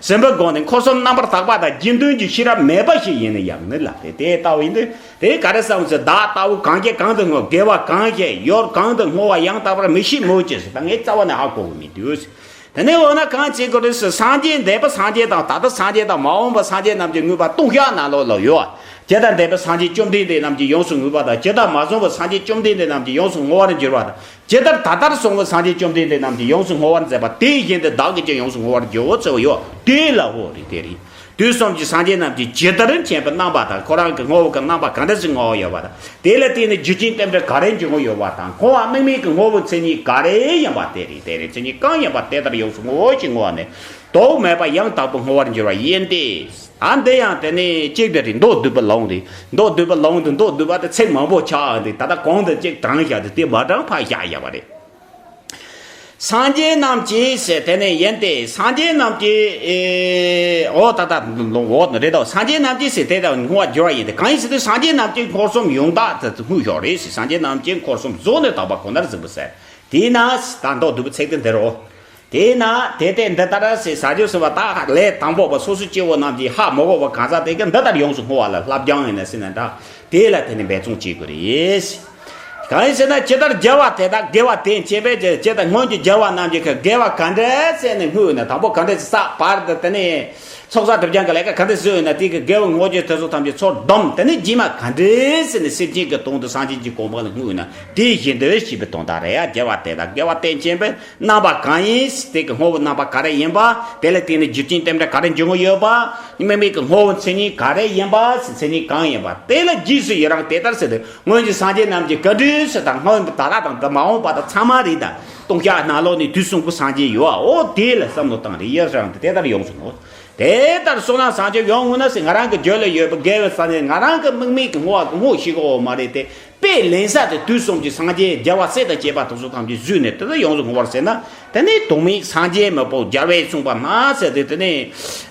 ཟིན་པའི་སྒོ་ནས་འཁོར་གསུམ་རྣམ་པར་དག་པ་དང་རྗེས་མཐུན་གྱི་ཤེས་རབ་མེད་པ་ཞིག་ཡིན་ན་ཡང་ནི་ལ། དེ་དེ་ལྟ་བུ་ཡིན་དུས་དེ་ག་རེ་བསམ་ཟེར། བདག་ལྟ་བུ་གང་སྐྱེ་གང་དུ་བསྔོ། དགེ་བ་གང་བྱས་ཡུལ་གང་དུ་བསྔོ་བ་ཡང་དག་པར་མི་ཤེས་མོད་ཀྱི་ཟེར། ད་ངས་རྩ་བ་ནས་ཧ་གོ་གི་མི་འདུག་ཟེར། དེ་ནས་འོ་ན་གང་བྱེད་དགོས་རེད་ཟེར། སངས་རྒྱས་འདས་པའི་སངས་རྒྱས་དང་། ད་ལྟ་སངས་རྒྱས་དང་། མ་འོངས་པའི་སངས་རྒྱས་རྣམས་ཀྱི་བསྔོས་པ་ལྟུང་བཤགས་ནང་ལོགས་ལ་ཡོད། ཇི་ལྟར་འདས་པའི་སངས་རྒྱས་བཅོམ་ལྡན་འདས་རྣམས་ཀྱིས་ཡོངས་སུ་བསྔོས་པ་དང་། ཇི་ལྟར་མ་སོང་བའི་སངས་རྒྱས་བཅོམ་ལྡན་འདས་རྣམས་ཀྱིས་ཡོངས་སུ་བསྔོ་བར་འགྱུར་བ་དང་། ཇི་ལྟར་ད་ལྟར་སོང་བའི་སངས་རྒྱས་བཅོམ་ལྡན་འདས་རྣམས་ཀྱིས་ཡོངས་སུ་བསྔོ་བར་མཛད་པ་དེ་བཞིན་དུ་བདག་གིས་ཀྱང་ཡོངས་སུ་བསྔོ་བར་འགྱུར་རོ་ཟེར་བ་ཡོད། དེ་ལ་འོ་རེད། དེ་རེད། དུས་གསུམ་གྱི་སངས་རྒྱས་རྣམས་ཀྱིས་ཇི་ལྟར་མཁྱེན་པའི་རྣམ་པ་དང་། ཁོ་རང་གི་བསྔོ་བ་གི་རྣམ་པ་ག་འདྲ་ཞིག་བསྔོ་བ་ཡོད་པ་དང་། དེ་ལ་བརྟེན་ནས་རྒྱུ་རྐྱེན་རྟེན་འབྲེལ་ག་རེ་འབྱུང་བ་ཡོད་པ་དང་། འཁོར་བ་དམིགས་མེད་ཀྱི་བསྔོ་བའི་མཚན་ཉིད་ག་རེ་ཡིན་པ་དེ་རེད། དེ་རེད། མཚན་ཉིད་གང་ཡིན་པ་དེ་ལྟར་ཡོངས་སུ་བསྔོ་ཞེས་བསྔོ་བ་ནི། དོགས་མེད་པ་ཡང་དག་པར་བསྔོ་བར་འགྱུར་བ་ཡིན་ཏེ། ཨ། འདི་ཡང་དེ་ནས་གཅིག་དེ་རེད། མདོ་སྡུད་པའི་ལུང་རེད། མདོ་སྡུད་པའི་ལུང་དུ། མདོ་སྡུད་པ་དེ་ཚིག་མང་པོ་ཆགས་འདུག། ད་ལྟ་གོང་དུ་གཅིག་དྲངས་བཞག་དེ། དེ་མ་དྲངས་ཕར་བཞག་བཞག་པ་རེད། སངས་རྒྱས་རྣམས་ཀྱིས་ཟེར། དེ་ནས་ཡིན་ཏེ། སངས་རྒྱས་རྣམས་ཀྱིས། ཨེ། འོ་ད་ལྟ་འོ་རེད་དོ། སངས་རྒྱས་རྣམས་ཀྱིས་ཟེར། དེ་ལྟར་བསྔོ་བར་འགྱུར་བ་ཡིན་ཏེ། གང་ཡིན་ཟེར་དུས་སངས་རྒྱས་རྣམས་ཀྱིས་འཁོར་གསུམ་ཡོངས་དག་དུ་བསྔོས་ཤོག་རེད་ཟེར། སངས་རྒྱས་རྣམས་ཀྱིས་འཁོར་གསུམ་གཟུགས་ནི་དག་པ་ཁོ་ནར་གཟིགས་པར་ཟེར། དེས་ན་ད་མདོ་སྡུད་པའི་ཚིག་དེ་འདིར་རོ། དེས་ན་དེ་སྟེ་འདི་ལྟར་ཟེར། བྱང་ཆུབ་སེམས་དཔའ་དག་ལས་དང་པོ་པ་སོ་སོ་སྐྱེ་བོ་རྣམས་ཀྱིས་ཧ་མི་གོ་བ་གང་ཟག་དེ་གིས་འདི་ལྟར་ཡོངས་སུ་བསྔོ་བ་ལ་བསླབ་སྦྱང་ཡིན་ན་ཟེར་ན་འདྲ། དེ་ལ་དེ་ནི་འབད་བརྩོན་བྱེད་དགོས་རེད། གང་ཡིན་ཟེར་ན། ཇི་ལྟར་རྒྱལ་བ་དེ་དག་དགེ་བ་དེས་མཁྱེན་པས་ཟེར། ཇི་ལྟར་སྔོན་གྱི་རྒྱལ་བ་རྣམས་ཀྱིས་དགེ་བ་ག་འདྲ་ཟེར་ནས་བསྔོས་ན། དང་པོ་ག་འདྲ་ཞིག་བསགས། བར་དུ་དེ་ནས་ཚོགས་བསགས་སྒྲིབ་སྦྱང་གི་ལས་ཀ་ག་འདྲ་བཟོས་ཡོད་ན། དེ་གི་དགེ་བའི་བསྔོ་རྒྱུའི་དུས་ཚོད་ཐམས་ཅད་ཚུར་བསྡོམས། དེ་ནས་རྗེས་མ་ག་འདྲ་ཟེར་ནས་སེམས་ཅན་གྱི་དོན་དུ་སངས་རྒྱས་ཀྱི་གོ་འཕང་ལ་བསྔོས་ན། དེ་བཞིན་དུ་ཞེས་པའི་དོན་དག་རེད་ཡ། རྒྱལ་བ་དེ་དག་དགེ་བ་དེས་མཁྱེན་པས། རྣམ་པ་གང་ཡིན། དེ་གི་བསྔོ་བའི་རྣམ་པ་ག་རེ་ཡིན་པ། དེ་ལ་བརྟེན་ནས་རྒྱུ་རྐྱེན་རྟེན་འབྲེལ་ག་རེ་འབྱུང་གི་ཡོད་པ། དམིགས་མེད་ཀྱི་བསྔོ་བའི་མཚན་ཉིད་ག་རེ་ཡིན་པ། མཚན་ཉིད་གང་ཡིན་པ། དེ་ལ་རྗེས་སུ་ཡི་རང་དེ་ལྟར་ཟེར་ཏེ། སྔོན་གྱི་སངས་རྒྱས་རྣམས་ཀྱིས་ག་དུས་ཟེར་དང་། སྔོན་ད་ལྟ་དང་དེ་མ་འོངས་པ་དང་ཚང་མ་རེད་ད། ལྟུང་བཤགས་ནང་ལོགས་ནས་དུས་གསུམ་གྱི་སངས་རྒྱས་ཡོད་པ། འོ་དེ་ལ་བསམ་བློ་བཏང་རེ་ཡི་རང་དེ་ལྟར་ཡོངས་སུ་བསྔོ། དེ་ལྟར་བསྔོ་ན་བྱང་ཆུབ་ཡོང་ངོ་ན་ཟེར། ང་རང་གི་རྒྱུད་ལ་ཡོད་པའི་དགེ་བའི་ས་ནས་ང་རང་གི་དམིགས་མེད་ཀྱི་བསྔོ་བ་བསྔོ་ཤེས་ཀྱི་ཡོད་མ་རེད་དེ། དཔེ་ལེན་ས་དེ་དུས་གསུམ་གྱི་སངས་རྒྱས་རྒྱལ་བ་སྲས་དང་བཅས་པ་དེ་ཚོ་ཐམས་ཅད་བཟོས་ནས་དེ་ལྟར་ཡོངས་སུ་བསྔོ་བར་ཟེར་ན། དེ་ནས་དུས་མིན་སངས་རྒྱས་མི་བོ་རྒྱལ་བས་གསུངས་པ་ན་ཟེར་ཏེ། དེ་ནས་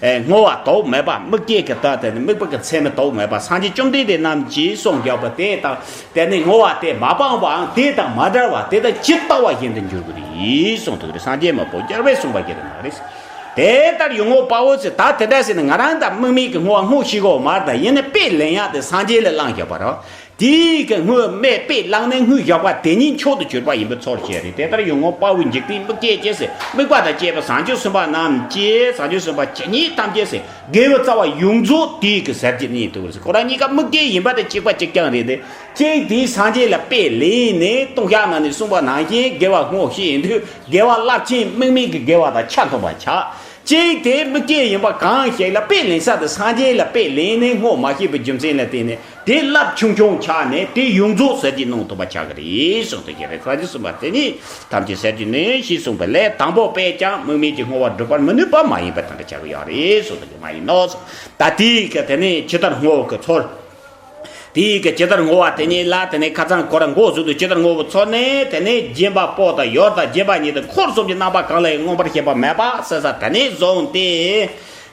ཨེ་བསྔོ་བ་དོགས་མེད་པ། དམིགས་བཅས་ཀྱི་ད་དེ་ནི་དམིགས་པ་གི་མཚན་མ་དོགས་མེད་པ། སངས་རྒྱས་བཅོམ་ལྡན་འདས་རྣམས་ཀྱིས་གསུངས་བཞག་པ་དེ་དང་། དེ་ནས་བསྔོ་བ་དེ་མ་སྤངས་པའམ་དེ་དང་མ་བྲལ་བ། དེ་དང་ཇི་ལྟ་བ་བཞིན་དུ་འགྱུར་དགོས་རེད་གསུངས་འདུག་རེད། སངས་རྒྱས་མི་བོ་རྒྱལ་བས་གསུངས་པ་གི་རེད་མ་རེད། དེ་ལྟར་ཡོང་ངོ་དཔའ་བོ་ཚོས་ད་དེ་འདྲ་ཟེར་ནས་ང་རང་ད་དམིགས་མེད་ཀྱི་བསྔོ་བ་བསྔོ་ཤེས་ཀྱི་ཡོད་མ་རེད་ད། ཡིན་ནའི་དཔེ་ལེན་ཡག་དེ་སངས་རྒྱས་ལ་བླངས་བཞག་པ་རེད། དེའི་གི་བསྔོ་མེད་དཔེ་བླངས་ནས་བསྔོས་བཞག་པ་དེ་ཉིད་མཆོག་ཏུ་གྱུར་པ་ཡིན་པའི་ཚོར་བྱེད་རེད། དེ་ལྟར་ཡོང་ངོ་དཔའ་བོའི་འཇིག་རྟེན་དམིགས་བཅས་ཀྱི་ཟེར། དམིགས་པ་དང་བཅས་པའི་བྱང་ཆུབ་སེམས་དཔའ་རྣམས་ཀྱིས། བྱང་ཆུབ་སེམས་དཔའ་ཇི་སྙེད་ཐམས་ཅད་ཟེར། དགེ་བའི་རྩ་བ་ཡོངས་རྫོགས་དེའི་གི་ཟེར་གྱི་ཉིད་དུ་ཟེར། ཁོ་རང་གཉིས་ཀ་དམིགས་བཅས་ཡིན་པ་དེ་གཅིག་པ་གཅིག་རྐྱང་རེད་དེ། གཅིག་དེའི་སངས་རྒྱས་ལ་དཔེ་ལེན་ནས་ལྟུང་བཤགས་ནང་ནས་གསུངས་པ་ནང་བཞིན་དགེ་བ་བསྔོ་ཤེས་ཡིན་དུས། དགེ་བ་རླབས་ཆེན་དམིགས་མེད་ཀྱི་དགེ་བ་དང་ཆ་མཐུན་པ་ཆགས། གཅིག་དེ་དམིགས་བཅས་ཡིན་པ་གང་ཞིག་ལ་དཔེ་ལེན་ས་དེ་སངས་རྒྱས་ལ་དཔེ་ལེན་ནས་བསྔོ་མ་ཤེས་པའི་རྒྱུ་མཚན་ལ་བརྟེན་ནས། དེ་རླབས་ཆུང་ཆུང་ཆགས་ནས་དེ་ཡོངས་རྫོགས་ཟེར་གྱི་གནང་ཐུབ་པ་ཆགས་ཀྱི་རེད་གསུངས་ཏེ། ཞེས་པའི་བྱང་ཆུབ་སེམས་དཔའ་དེ་ཉིད་ཐམས་ཅད་ཟེར་གྱི་ནི་ཞེས་གསུངས་པའི་ལས་དང་པོ་པས་ཀྱང་དམིགས་མེད་ཀྱི་བསྔོ་བ་སྒྲུབ་པར་མི་ནུས་པ་མ་ཡིན་པ་དེ་འདྲ་ཆགས་ཀྱི་ཡོད་རེད་གསུངས་ཏེ། མ་ཡིན་ནོ། ད་དེའི་གི་དེ་ནི་ཇི་ལྟར་བསྔོ་བའི་གི་ཚོར། དེའི་གི་ཇི་ལྟར་བསྔོ་བ་དེ་ཉིད་ལ་དེ་ནི་ཁ་སང་ཁོ་རང་མགོ་བཙུགས་དུས་ཇི་ལྟར་བསྔོ་བའི་ཚོར་ནི། དེ་ནི་སྦྱིན་པ་པོ་དང་ཡུལ་དང་སྦྱིན་པ་ཉིད་དུ་འཁོར་གསུམ་གྱི་རྣམ་པ་གང་ལ་ཡང་མངོན་པར་ཤེས་པ་མེད་པ་ཟེར་ས་དེ་ནས་བཟུང་སྟེ།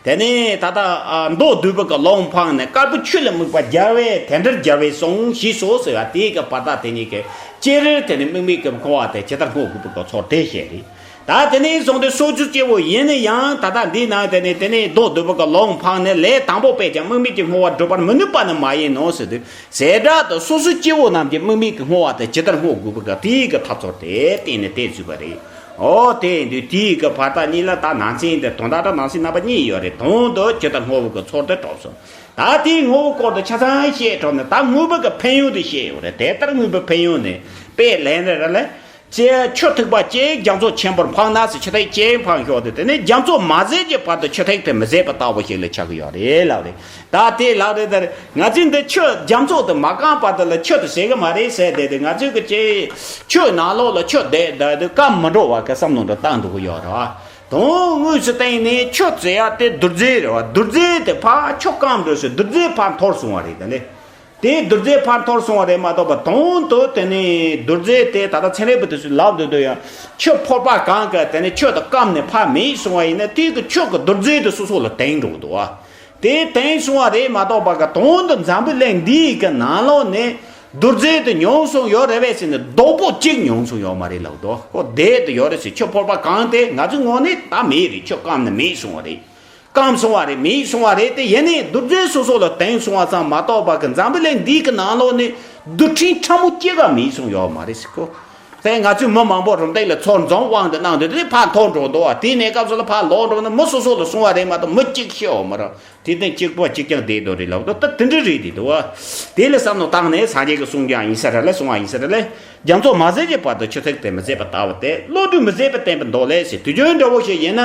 དེ་ནས་ད་ལྟ་ཨ་མདོ་སྡུད་པའི་གི་ལུང་འཕངས་ནས། དཀར་པོའི་ཆོས་ལ་དམིགས་པ་རྒྱལ་བས་དེ་འདྲར་རྒྱལ་བས་གསུངས་ཞེས་སོ་ཟེར་བ། དེའི་གི་བར་ཐག་དེ་ཉིད་ཀྱི་སྤྱིར་དེ་ནི་དམིགས་མེད་ཀྱི་བསྔོ་བ་དེ་ཇི་ལྟར་བསྔོ་དགོས་པའི་གི་ཚོར་དེ་བཤད་རེད། ད་དེ་ནས་བཟུང་སྟེ་སོ་སོ་སྐྱེ་བོ་ཡིན་ན་ཡང་། ད་ལྟ་འདིའི་ནང་དེ་ནས་དེ་ནས་མདོ་སྡུད་པའི་གི་ལུང་འཕངས་ནས། ལས་དང་པོ་པས་ཀྱང་དམིགས་མེད་ཀྱི་བསྔོ་བ་སྒྲུབ་པར་མི་ནུས་པ་ནི་མ་ཡིན་ནོ་ཟེར་དུས། ཟེར་སྒྲ་དུ་སོ་སོ་སྐྱེ་བོ་རྣམས་ཀྱིས་དམིགས་མེད་ཀྱི་བསྔོ་བ་དེ་ཇི་ལྟར་བསྔོ་དགོས་པའི་གི་དེའི་གི་ཐབས་ཚུལ་དེ་བསྟན་ནས་དེ་བཟོས་པ་རེད། འོ་དེ་ཡིན་དུས་དེའི་གི་བར་ཐག་གཉིས་ལ་ད་ནང་ཚན་དེ་དོན་དག་དང་ནང་གསེས་རྣམ་པ་གཉིས་ཡོད་རེད། དོན་དུ་ཇི་ལྟར་བསྔོ་བའི་གི་ཚོར་དེ་གྲུབ་སོང་། ད་དེའི་བསྔོ་བའི་སྐོར་དུ་ཆ་ཚང་བཤད་གྲུབ་ནས། ད་བསྔོ་བའི་གི་ཕན་ཡོན་དེ་བཤད་ཡོད་རེད། དེ་ལྟར་བསྔོ་བའི་ཕན་ཡོན་ནི། དཔེ་ལེན་རེ་ར་ལས། ཅེས་ཆུ་ཐིགས་པ་གཅིག་རྒྱ་མཚོ་ཆེན་པོར་འཕངས་ན་ཟེར། ཆུ་ཐིགས་གཅིག་འཕངས་ཤོག་དེ། དེ་ནས་རྒྱ་མཚོ་མ་ཟད་ཀྱི་བར་དུ་ཆུ་ཐིགས་དེ་མི་ཟད་པ་ལྟ་བུ་ཞིག་ལ་ཆགས་ཀྱི་ཡོད་རེད་ལབ་རེད། ད་དེ་ལབ་རེད། ད་ང་ཚོས་འདི་ཆུ་རྒྱ་མཚོ་དེ་མ་བཀང་བར་དུ་ལ་ཆུ་དེ་ཟད་གི་མ་རེད་ཟེར་བསྡད་དེ། ང་ཚོས་གི་ཅེས་ཆུ་ནང་ལོགས་ལ་ཆུ་བསྡད་བསྡད་དུས་སྐམ་མི་འགྲོ་བ་གི་བསམ་བློ་འདྲ་བཏང་འདུག་གི་ཡོད་རེད་བ། དོན་དངོས་སུ་བལྟས་ནས་ཆུ་བཙལ་ཡག་དེ་རྡུལ་རྫས་རེད་བ། རྡུལ་རྫས་དེ་ཕར་ཆུ་སྐམ་འགྲོ་ཟེར། རྡུལ་རྫས་ཕར་འཐོར་སོང་བ་རེད། དེ་ལས། དེའི་རྡུལ་རྫས་ཕར་འཐོར་སོང་བ་རེད་མ་གཏོགས་པ། དོན་དུ་དེ་ནི་རྡུལ་རྫས་དེ་ད་ལྟ་ཚན་རིག་པ་དེ་ཚོས་ལབ་འདུག་འདུག་ཡང་ཆུ་ཕོར་པ་གང་གི་དེ་ནི་ཆུ་དང་སྐམ་ནས་ཕར་མེད་སོང་བ་ཡིན་ན། དེའི་གི་ཆུ་གི་རྡུལ་རྫས་དེ་སོ་སོ་ལ་དེངས་འགྲོ་གི་འདུག་བ། དེ་དེངས་སོང་བ་རེད་མ་གཏོགས་པ་གི། དོན་དུ་འཛམ་བུ་གླིང་འདིའི་གི་ནང་ལོགས་ནས་རྡུལ་རྫས་དེ་ཉུང་སོང་ཡོད་རེད་པས་ཟེར་ནས་རྡོག་པོ་གཅིག་ཉུང་སོང་ཡོད་མ་རེད་ལབ་འདུག་ཁོ་བསྡད་དུ་ཡོད་རེད་ཟེར། ཆུ་ཕོར་པ་གང་དེ་ང་ཚོའི་ངོས་ནས་ད་མེད་རེད། ཆུ་སྐམ་ནས་མེད་སོང་བ་རེད། སྐམ་སོང་བ་རེད། མེད་སོང་བ་རེད། དེ་ཡིན་ནའི་རྡུལ་རྫས་སོ་སོ་ལ་དེངས་སོང་བ་ཙམ་མ་གཏོགས་པ་གི་འཛམ་བུ་གླིང་འདིའི་གི་ནང་ལོགས་ནས་རྡུལ་ཕྲན་ཕྲ་མོ་གཅིག་ག་མེད་སོང་ཡོད་མ་རེད་ཟེར་ཁོ། དེ་ང་ཚོའི་མི་མང་པོ་རུམ་བཏེག་ལ་ཚུར་འཛོམས་དབང་དུ་གནང་དུས་དེ་ཕར་འཐོར་འགྲོ་འདུག་བ། དེའི་གནས་སྐབས་སུ་ལ་ཕར་ལོག་འགྲོ་ན་མི་སོ་སོ་ལ་སོང་བ་རེད་མ་གཏོགས་མི་གཅིག་ཤི་འོ་མ་རེད། དེ་སྟེང་གཅིག་པ་གཅིག་རྐྱང་བསྡད་འདུག་རེད་ལབ་འདུག་ད་དེ་འདྲ་རེད་དེ་འདུག་བ། དེ་ལ་བསམ་བློ་བཏང་ནས་སངས་རྒྱས་ཀྱི་གསུང་ཀྱང་ཡིན་ས་རེད་ལ། གསུང་བ་ཡིན་ས་རེད་ལ། རྒྱ་མཚོ་མ་ཟད་ཀྱི་བར་དུ་ཆུ་ཐིགས་དེ་མི་ཟད་པ་ལྟ་བུ་སྟེ། བློ་གྲོས་མི་ཟད་པ་བསྟན་པའི་མདོ་ལས་ཟེར། དུས་རྒྱུན་འདྲ་བོ་ཞིག་ཡིན་ན།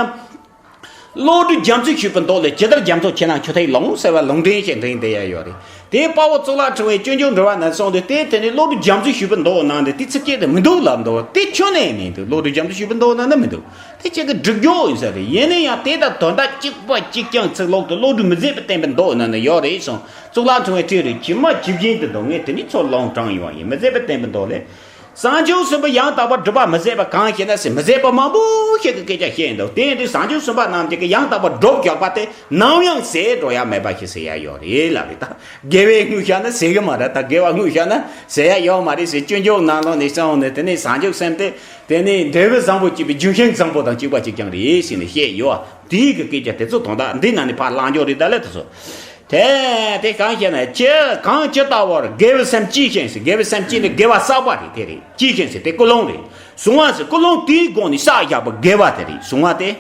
བློ་གྲོས་རྒྱ་མཚོས་ཞུས་པའི་མདོ་ལས། ཇི་ལྟར་རྒྱ་མཚོ་ཆུ་ནང་ཆུ་ཐིགས་ལོང་ཟེར་བ་ལུང་འདྲེན་ཞིག་འདྲེན་བསྡད་ཡ་ཡོད་རེད། དེ་དཔའ་བོ་གཙུག་ལག་ཕྲེང་བའི་སྤྱོད་འཇུག་འགྲེལ་བ་ན་གསུངས་ཏེ། དེ་དེ་ནི་བློ་གྲོས་རྒྱ་མཚོས་ཞུས་པའི་མདོ་ནང་དེ་དེ་ཚིག་གཅིག་དེ་མི་འདུག་ལབ་འདུག་དེ་ཁྱོན་ནས་མི་འདུག་བློ་གྲོས་རྒྱ་མཚོས་ཞུས་པའི་མདོ་ནང་ནི་མི་འདུག་དེ་ཁྱེད་ཀྱི་སྒྲིག་སྦྱོར་ཡིན་ས་རེད། ཡིན་ན་ཡང་དེ་དང་དོན་དག་གཅིག་པ་གཅིག་རྐྱང་ཚིག་ལོག་ཏུ་བློ་གྲོས་མི་ཟད་པ་བསྟན་པའི་མདོ་ནང་ན་ཡོད་རེད་གསུངས། གཙུག་ལག་ཕྲེང་བའི་ཁྲིད་རེད། ཇི་མ་ཇི་བཞིན་དུ་འདུག་ངས་དེ་ནི་ཚུར་ལུང་དྲངས་ཡོང་བ་ཡིན། མི་ཟད་པ་བསྟན་པའི་མདོ་ལས། བྱང་ཆུབ་སེམས་དཔའ་ཡང་དག་པར་སྒྲུབ་པ་མི་ཟད་པ་གང་ཞེ་ན་ཟེར། མི་ཟད་པ་མང་པོ་ཞིག་གི་སྐད་ཆ་བཤད་འདུག་དེ་ཡིན་དུས་བྱང་ཆུབ་སེམས་དཔའ་རྣམས་ཀྱིས་ཡང་དག་པར་སྒྲུབ་བཞག་པ་དེ་ནམ་ཡང་ཟད་འགྲོ་ཡ་མེད་པ་ཞིག་ཟེར་ཡ་ཡོད་རེད་ལབ་རེད། ད་དགེ་བའི་དངོས་བཤད་ན་ཟད་གི་མ་རེད། ད་དགེ་བ་དངོས་བཤད་ན་ཟད་ཡ་ཡོད་མ་རེད་ཟེར། སྤྱོད་འཇུག་ནང་ལོགས་ནས་གསུངས་ནས། དེ་ནས་བྱང་ཆུབ་སེམས་དེ་དེ་ནས་འབྲས་བུ་བཟང་པོ་སྐྱེས་པའི་རྒྱུ་ཤིང་བཟང་པོ་དང་གཅིག་པ་གཅིག་རྐྱང་རེད་ཟེར་ནས་བཤད་ཡོད། དེའི་གི་སྐད་ཆ་དེ་ཚོ་དོན་དག་འདི་ནང་ནས་ཕར་བླང་རྒྱུ་རེད། ད་ལས་དེ་ཚོ། དེ་དེ་གང་ཞེ་ན། ཅི་གང་ཇི་ལྟ་བུར་དགེ་བའི་སེམས་སྐྱེས་ཤིང་ཟེར། དགེ་བའི་སེམས་སྐྱེས་ནས་དགེ་བ་བསགས་པ་རེད། དེ་རེད། སྐྱེས་ཤིང་ཟེར་དེ་ཀུན་སློང་རེད། གཟུང་བ་ཟེར་ཀུན་སློང་དེའི་སྒོ་ནས་བསགས་བཞག་པ་དགེ་བ་དེ་རེད། གཟུང་བ་དེ་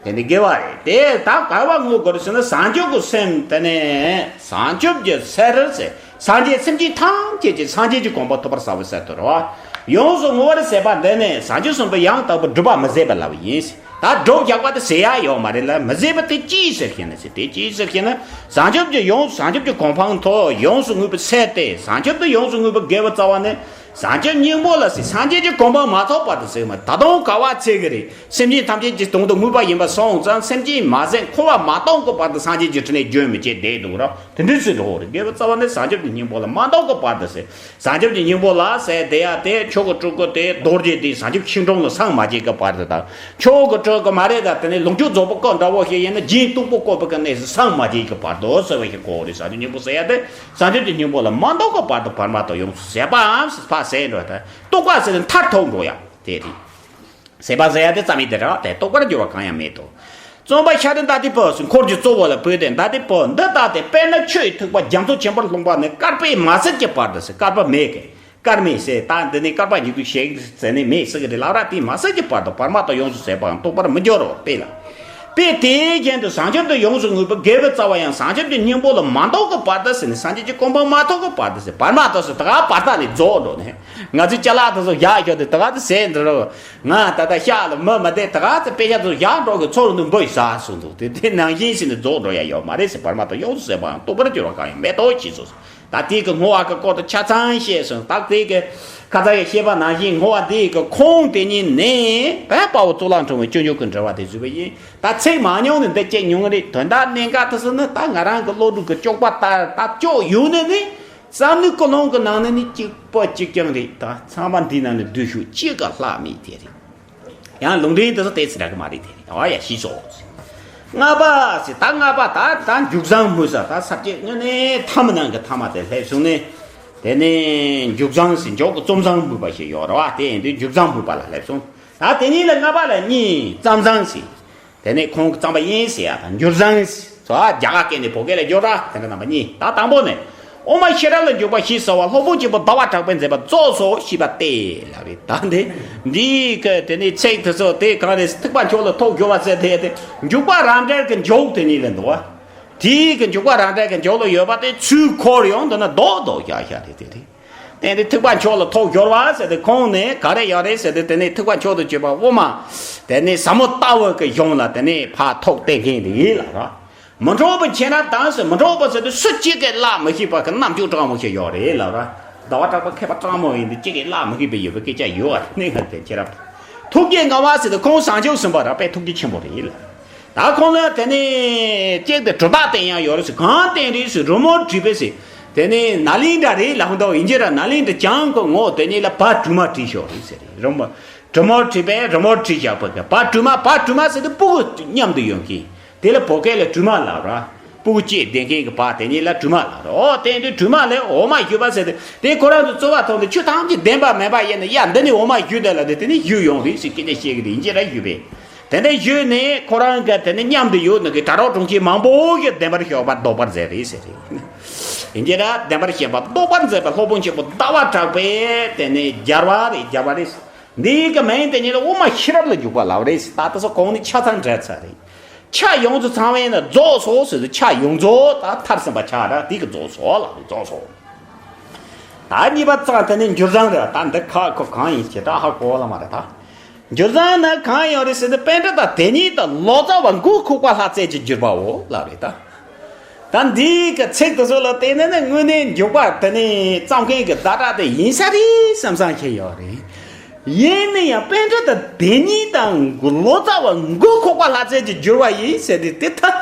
དེ་ནི་དགེ་བ་རེད། དེ་ད་ག་བ་བསྔོ་དགོས་རེད་ཟེར་ན། བྱང་ཆུབ་ཀྱི་སེམས་དེ་ནས་བྱང་ཆུབ་ཀྱི་སེམས་རེད་ཟེར། སངས་རྒྱས་སེམས་ཅན་ཐམས་ཅད་ཀྱི་སངས་རྒྱས་ཀྱི་གོ་འཕང་ཐོབ་པར་བྱ་བའི་ཚུལ་དུ་རེད་བ། ཡོངས་སུ་བསྔོ་བར་བྱེད་པ་འདི་ནི་བྱང་ཆུབ་སེམས་དཔའ་ཡང་དག་པར་སྒྲུབ་པ་མི་ཟད་པ་ལབ་པ་ཡིན། ད་སྒྲུབ་བཞག་པ་དེ་ཟད་ཡ་ཡོད་མ་རེད་ལ། མི་ཟད་པ་དེ་ཅིའི་ཕྱིར་ཞེ་ན་ཟེར། དེ་ཅིའི་ཕྱིར་ཞེ་ན། བྱང་ཆུབ་ཀྱི་ཡོངས་བྱང་ཆུབ་ཀྱི་གོ་འཕང་ཐོབ། ཡོངས་སུ་བསྔོས་པའི་ཚེ་སྟེ། བྱང་ཆུབ་ཏུ་ཡོངས་སུ་བསྔོས་པའི་དགེ་བའི་རྩ་བ་ནི། བྱང་ཆུབ་སྙིང་པོ་ལ་ཟེར། སངས་རྒྱས་ཀྱི་གོ་འཕང་མ་ཐོབ་བར་དུ་ཟེར་མ། ད་དུང་ག་བ་ཚེ་གི་རེད། སེམས་ཅན་ཐམས་ཅད་ཀྱི་དོན་དུ་བསྔོས་པ་ཡིན་པ་སོང་ཙང་། སེམས་ཅན་མ་ཟད་འཁོར་བ་མ་སྟོངས་ཀྱི་བར་དུ་སངས་རྒྱས་ཀྱི་ཕྲིན་ལས་རྒྱུན་མི་ཆད་བསྡད་འདུག་ར། དེ་འདྲའི་ཚུལ་དུ་འོ་རེད། དགེ་བའི་རྩ་བ་ནི་བྱང་ཆུབ་ཀྱི་སྙིང་པོ་ལ་མ་ལྡོག་གི་བར་དུ་ཟེར། བྱང་ཆུབ་ཀྱི་སྙིང་པོ་ལ་ཟེར་དེ་ཡ་དེ་ཆོས་ཀྱི་སྤྲུལ་སྐུ་དེ་རྡོ་རྗེ་དེ་བྱང་ཆུབ་ཤིང་དྲུང་ལ་སངས་མ་རྒྱས་ཀྱི་བར་དུ་དང་། ཆོས་ཀྱི་སྤྲུལ་སྐུ་མ་རེད་ད། དེ་ནས་ལོངས་སྤྱོད་རྫོགས་པའི་སྐུ་འདྲ་བོ་ཞིག་ཡིན་ན། རྗེ་སྟུག་པོ་བཀོད་པའི་གི་གནས་སུ་སངས་མ་རྒྱས་ཀྱི་བར་དུ་ཟེར་བ་ཞིག་གོ་རེད། བྱང་ཆུབ་སྙིང་པོ་ལ་མ་ལྡོག་གི་བར་དུ་བར་མ་དོ་ཡོངས་སུ་ཟད་པའམ་ཕར་ཟད་འགྲོ་ད། རྟོགས་པ་ཟེར་ནས་མཐར་ཐུག་འགྲོ་ཡ་དེ་རེད། ཟད་པ་ཟེར་ཡ་དེ་རྩ་མེད་དེ་རེད་བ། དེ་རྟོགས་པར་འགྱུར་བ་གང་ཡང་མེད་དོ། རྩོམ་པ་ཤཱ་ར་དྭ་ཏིའི་བུ་ཟེར། འཁོར་གྱི་གཙོ་བོ་ལ་བོས་ཏེ། དྭ་ཏིའི་བུ་འདི་ལྟ་སྟེ། དཔེར་ན་ཆུ་ཡི་ཐིགས་པ་རྒྱ་མཚོ་ཆེན་པོར་ལྷུང་བ་ནི། བསྐལ་པས་མ་ཟད་ཀྱི་བར་དུ་ཟེར། བསྐལ་པ་མེད་ཀི། བསྐལ་མེད་ཟེར། ད་འདི་ནི་བསྐལ་པ་ཉིད་དུ་ཞེས་ཟེར་ནི་མེད་ཟེར་གི་རེད་ལབ་ར། དེ་མ་ཟད་ཀྱི་བར་དུ་བར་མ་དོ་ཡོངས་སུ་ཟད་པའང་རྟོགས་པར་མི་འགྱུར་རོ། དཔེ་ལ། དཔེ་དེའི་རྒྱན་དུ་བྱང་ཆུབ་ཏུ་ཡོངས་སུ་བསྔོས་པའི་དགེ་བའི་རྩ་བ་ཡང་བྱང་ཆུབ་ཀྱི་སྙིང་པོ་ལ་མ་ལྡོག་གི་བར་དུ་ཟེར་ནས། སངས་རྒྱས་ཀྱི་གོ་འཕང་མ་ཐོབ་ཀྱི་བར་དུ་ཟེར། བར་མ་དོ་ཟེར་ད་ག་བར་ཐག་ནས་རྫོགས་འགྲོ་ནས། ང་ཚོའི་ཅ་ལག་དེ་ཚོ་བཞག་ཤོག་དེ་ད་ག་དེ་ཟད་འགྲོ་རོ། ང་ད་ལྟ་ཤག་ལ་མི་མ་བསྡད། ད་ག་ཚོད་དཔེ་ཆ་ཚོ་བཞག་འགྲོ་གི། ཚུར་འདུག་འབུ་ཟ་སོང་འདུག་དེ་དེ་ནང་བཞིན་ཟེར་ནས་རྫོགས་འགྲོ་ཡ་ཡོད་མ་རེད་ཟེར། བར་མ་དོ་ཡོངས་སུ་ཟད་པའང་རྟོགས་པར་འགྱུར་བ་གང་ཡང་མེད་དོ་ཞེས་སོ། ད་དེའི་གི་བསྔོ་བ་གི་སྐོར་དུ་ཆ་ཚང་བཤད་སོང་། ད་དེའི་གི་ཁ་ཚ་ཡི་བཤད་པ་ནང་བཞིན་བསྔོ་བ་དེའི་གི་ཁུངས་དེ་ཉིད་ནི་བོད་དཔའ་བོ་གཙུག་ལག་ཕྲེང་བའི་སྤྱོད་འཇུག་གི་འགྲེལ་བ་དེ་བཟོས་པ་ཡིན། ད་ཚིག་མང་ཉུང་ནི་འདི་སྐད་ཉུང་རེད། དོན་དག་གནད་འགག་དེ་ཚོ་ནི་ད་ང་རང་གི་བློ་གྲོས་ཀྱི་གཅོག་པ་ལྟར་ད་གཅོག་ཡོང་ནས་ནི། བསམ་བློའི་ཀུན་སློང་གི་ནང་ནས་ནི་གཅིག་པ་གཅིག་རྐྱང་རེད། ད་ཚང་མ་འདི་ནང་ནས་བསྡུས་ཤོག་གཅིག་ག་ལྷག་མེད་དེ་རེད། ཡང་ལུང་འདྲེན་དེ་ཚོ་ཏོག་ཙམ་འདྲ་གི་མ་རེད་དེ་རེད། འོ་ཡ་ཤེས་སོང་། ལྔ་པ་ཟེར། ད་ལྔ་པ་ད་ད་མཇུག་བཟང་སྨོས་ས། ད་ས་བཅད་དངོས་གནས་ཐ་མ་ནང་གི་ཐ་མ་དེ་སླེབས་སོང་ནས། དེ་ནས་མཇུག་བཟང་ཟེར། མཇུག་གི་རྩོམ་བཟང་སྨོས་པ་ཞིག་ཡོད་རེད་བ། དེ་ཡིན་དུས་མཇུག་བཟང་སྨོས་པ་ལ་སླེབས་སོང་། ད་དེ་གཉིས་ལ་ལྔ་པ་ལ་གཉིས། རྩོམ་བཟང་ཟེར། དེ་ནས་ཁོང་གི་རྩོམ་པ་ཡིན་ཟེར་ཡ་དང་། འགྱུར་བཟང་ཟེར། རྒྱ་གར་སྐད་ནས་བོད་སྐད་ལ་བསྒྱུར་ར། དེ་འདྲ་རྣམ་པ་གཉིས། ད་དང་པོ་ནས། དབུ་མ་ཤེས་རབ་ལ་འཇུག་པ་ཞེས་བྱ་བ་སློབ་དཔོན་ཆེན་པོ་ཟླ་བ་གྲགས་པས་མཛད་པ་རྫོགས་སོ་ཞེས་པ་སྟེ་ལབ་རེད། ད་འདི་འདིའི་གི་དེ་ནས་ཚིག་དེ་ཚོ་དེ་གང་རེད། ཐེག་པ་མཆོག་ལ་ཐོག་སྦྱོར་བ་ཟེར་དེ་དེ་འཇུག་པ་རང་འགྲེལ་གི་མཇུག་དེ་གཉིས་ལ་འདུག་བ། དེའི་གི་འཇུག་པ་རང་འགྲེལ་གི་མཇུག་ལ་ཡོད་པ་དེ་ཚུར་འཁོར་ཡོང་འདུག་ན་རྡོག་རྡོག་བཞག་བཞག་རེད། དེ་རེད། དེ་ནི་ཐེག་པ་མཆོག་ལ་ཐོག་སྦྱོར་བ་ཟེར་དེ་ཁོང་ནས་ག་རེ་ཡོད་རེད་ཟེར་དེ། དེ་ནི་ཐེག་པ་མཆོག་ཏུ་གྱུར་པ་དབུ་མ་དེ་ནི་ཟབ་མོ་ལྟ་བུ་གི་གཞུང་ལ་དེ་ནི་ཕར་ཐོག་བསྟན་མཁན་དེ་ཡིན་ལ་ར། མི་འཕྲོགས་པའི་མཁྱེན་རབ་དང་ཟེར། མི་འཕྲོགས་པ་ཟེར་དུས་སུ་གཅིག་གིས་བརླག་མི་ཤེས་པ་གི་རྣམ་དཔྱོད་དྲང་མོ་ཞིག་ཡོད་རེད་ལབ་ར། ཟླ་བ་གྲགས་པ་མཁས་པ་དྲང་མོ་ཡིན་དུས་གཅིག་གིས་བརླག་མི་ཤེས་པའི་ཡོད་པའི་སྐད་ཆ་ཡོད་རེད། གནད་འགག་དེ་ཁྱེད་རང་ཐུགས་རྗེ་མངའ་བ་ཟེར་དུས་ཁོང་བྱང་ཆུབ་སེམས་དཔའ་ར། དཔེ་ཐུགས་རྗེ་ཆེན་པོ་རེད་ལ། ད་ཁོང་ལ་དེ་ནས་གཅིག་དེ་གྲུབ་རྟགས་བསྟན་ཡང་ཡོད་རེད་ཟེར། གང་བསྟན་རེད་ཟེར། རོལ་མོ་བྲིས་པས་ཟེར། དེ་ནས་ནཱ་ལེནྡྲ་རེད་ལབ་འདུག་ཡིན་གྱི་ར། ནཱ་ལེནྡྲ་བྱང་གི་ངོས་དེ་ནས་ལ་བ་དྲུག་མ་བྲིས་ཤོག་རེད་ཟེར་རེད། རི་མོ་དྲུག་མ་བྲིས་པས། རི་མོ་བྲིས་བཞག་པ་གི་བ་དྲུག་མ། བ་དྲུག་མ་ཟེར་དུས་སྤུ་གུ་མཉམ་དུ་ཡོང་གི། དེ་ལ་བོད་སྐད་ལ་དྲུག་མ་ལབ་ར། སྤུ་གུ་བཅས་ལྡན་མཁན་གྱི་བ་དེ་ཉིད་ལ་དྲུག་མ་ལབ་ར། ཨོ་དེ་དུས་དྲུག་མ་ལས་འོ་མ་བཞུ་བ་ཟེར་ཏེ། དེ་ཁོ་རང་ཚོ་རྩོལ་བ་ཐོག་ཏུ་ཆོས་ཐམས་ཅད་བདེན་པ་མིན་པ་ཡིན་ན། ཡ་འདི་ནི་འོ་མ་བཞུ་དེ་ལ་དེ་དེ་ནི་བཞུ་ཡོང་རེད་ཟེར་སྐད་ཆ་བཤད་ཀྱི་རེད། ཡིན་གྱི་ར་བཞུ་བས། དེ་འདྲ་བཞུ་ནས་ཁོ་རང་གི་དེ་ནི་མཉམ་དུ་ཡོད་ནི་གི་དྲ་གྲོགས་གྲོང་ཁྱེར་མང་པོ་ཞིག་བདེན་པར་ཤོག་པ་ལྡོག་པར་མཛད་རེད་ཟེར་རེད། ཡིན་གྱི་ར། བདེན་པར་ཤོག་པ་ལྡོག་པར་མཛད་པའི་སློབ་དཔོན་ཆེན་པོ་ཟླ་བ་གྲགས་པའི་དེ་ནི་སྦྱར་བ་རེད། སྦྱར་བ་རེད། འདིའི་གི་མིང་དེ་ཉིད་ལ་དབུ་མ་ཤེས་རབ་ལ་འཇུག་པ་ལབ་རེད། ད་ལྟ་སོ་གོང་ནས་ཆ་ཚང་འགྲེལ་ཚར་རེད། ཆ་ཡོངས་སུ་ཚང་བས་ན་རྫོགས་སོ་ཟེར་དུས། ཆ་ཡོངས་རྫོགས་ད་མཐར་ཕྱིན་པ་ཆ་ར་དེ་གི་རྫོགས་སོ་ལབ་རེད། རྫོགས་སོ། ད་གཉིས་པ་ཙང་དེ་ནི་འགྱུར་བཟང་རེད། ད་འདི་ཁ་ཁོ་གང་ཡིན་ཞེ་དྲག་ཧ་གོ་ལ་མ་རེད་ད། འགྱུར་བཟང་ན་གང་ཡོད་རེད་ཟེར་ན། པཎྜི་ཏ་དེ་ཉིད་དང་ལོ་ཙཱ་བ་མགོ་ཁུག་པ་ལྷ་རྩེ་གྱི་བསྒྱུར་བའོ་ལབ་རེད་ད། ད་འདིའི་གི་ཚིག་དེ་ཚོ་ལ་བལྟས་ན་ནི་དངོས་གནས་འཇུག་པ་དེ་ནི་བརྩམས་མཁན་གྱི་བརྡ་དག་དེ་ཡིན་ས་རེད་བསམ་བསམ་ཞིག་ཡོད་རེད། ཡིན་ན་ཡང་པཎྜི་ཏ་དེ་ཉིད་དང་ལོ་ཙཱ་བ་མགོ་ཁུག་པ་ལྷ་རྩེ་གྱི་བསྒྱུར་བ་ཡིན་ཟེར་ཏེ། དེ་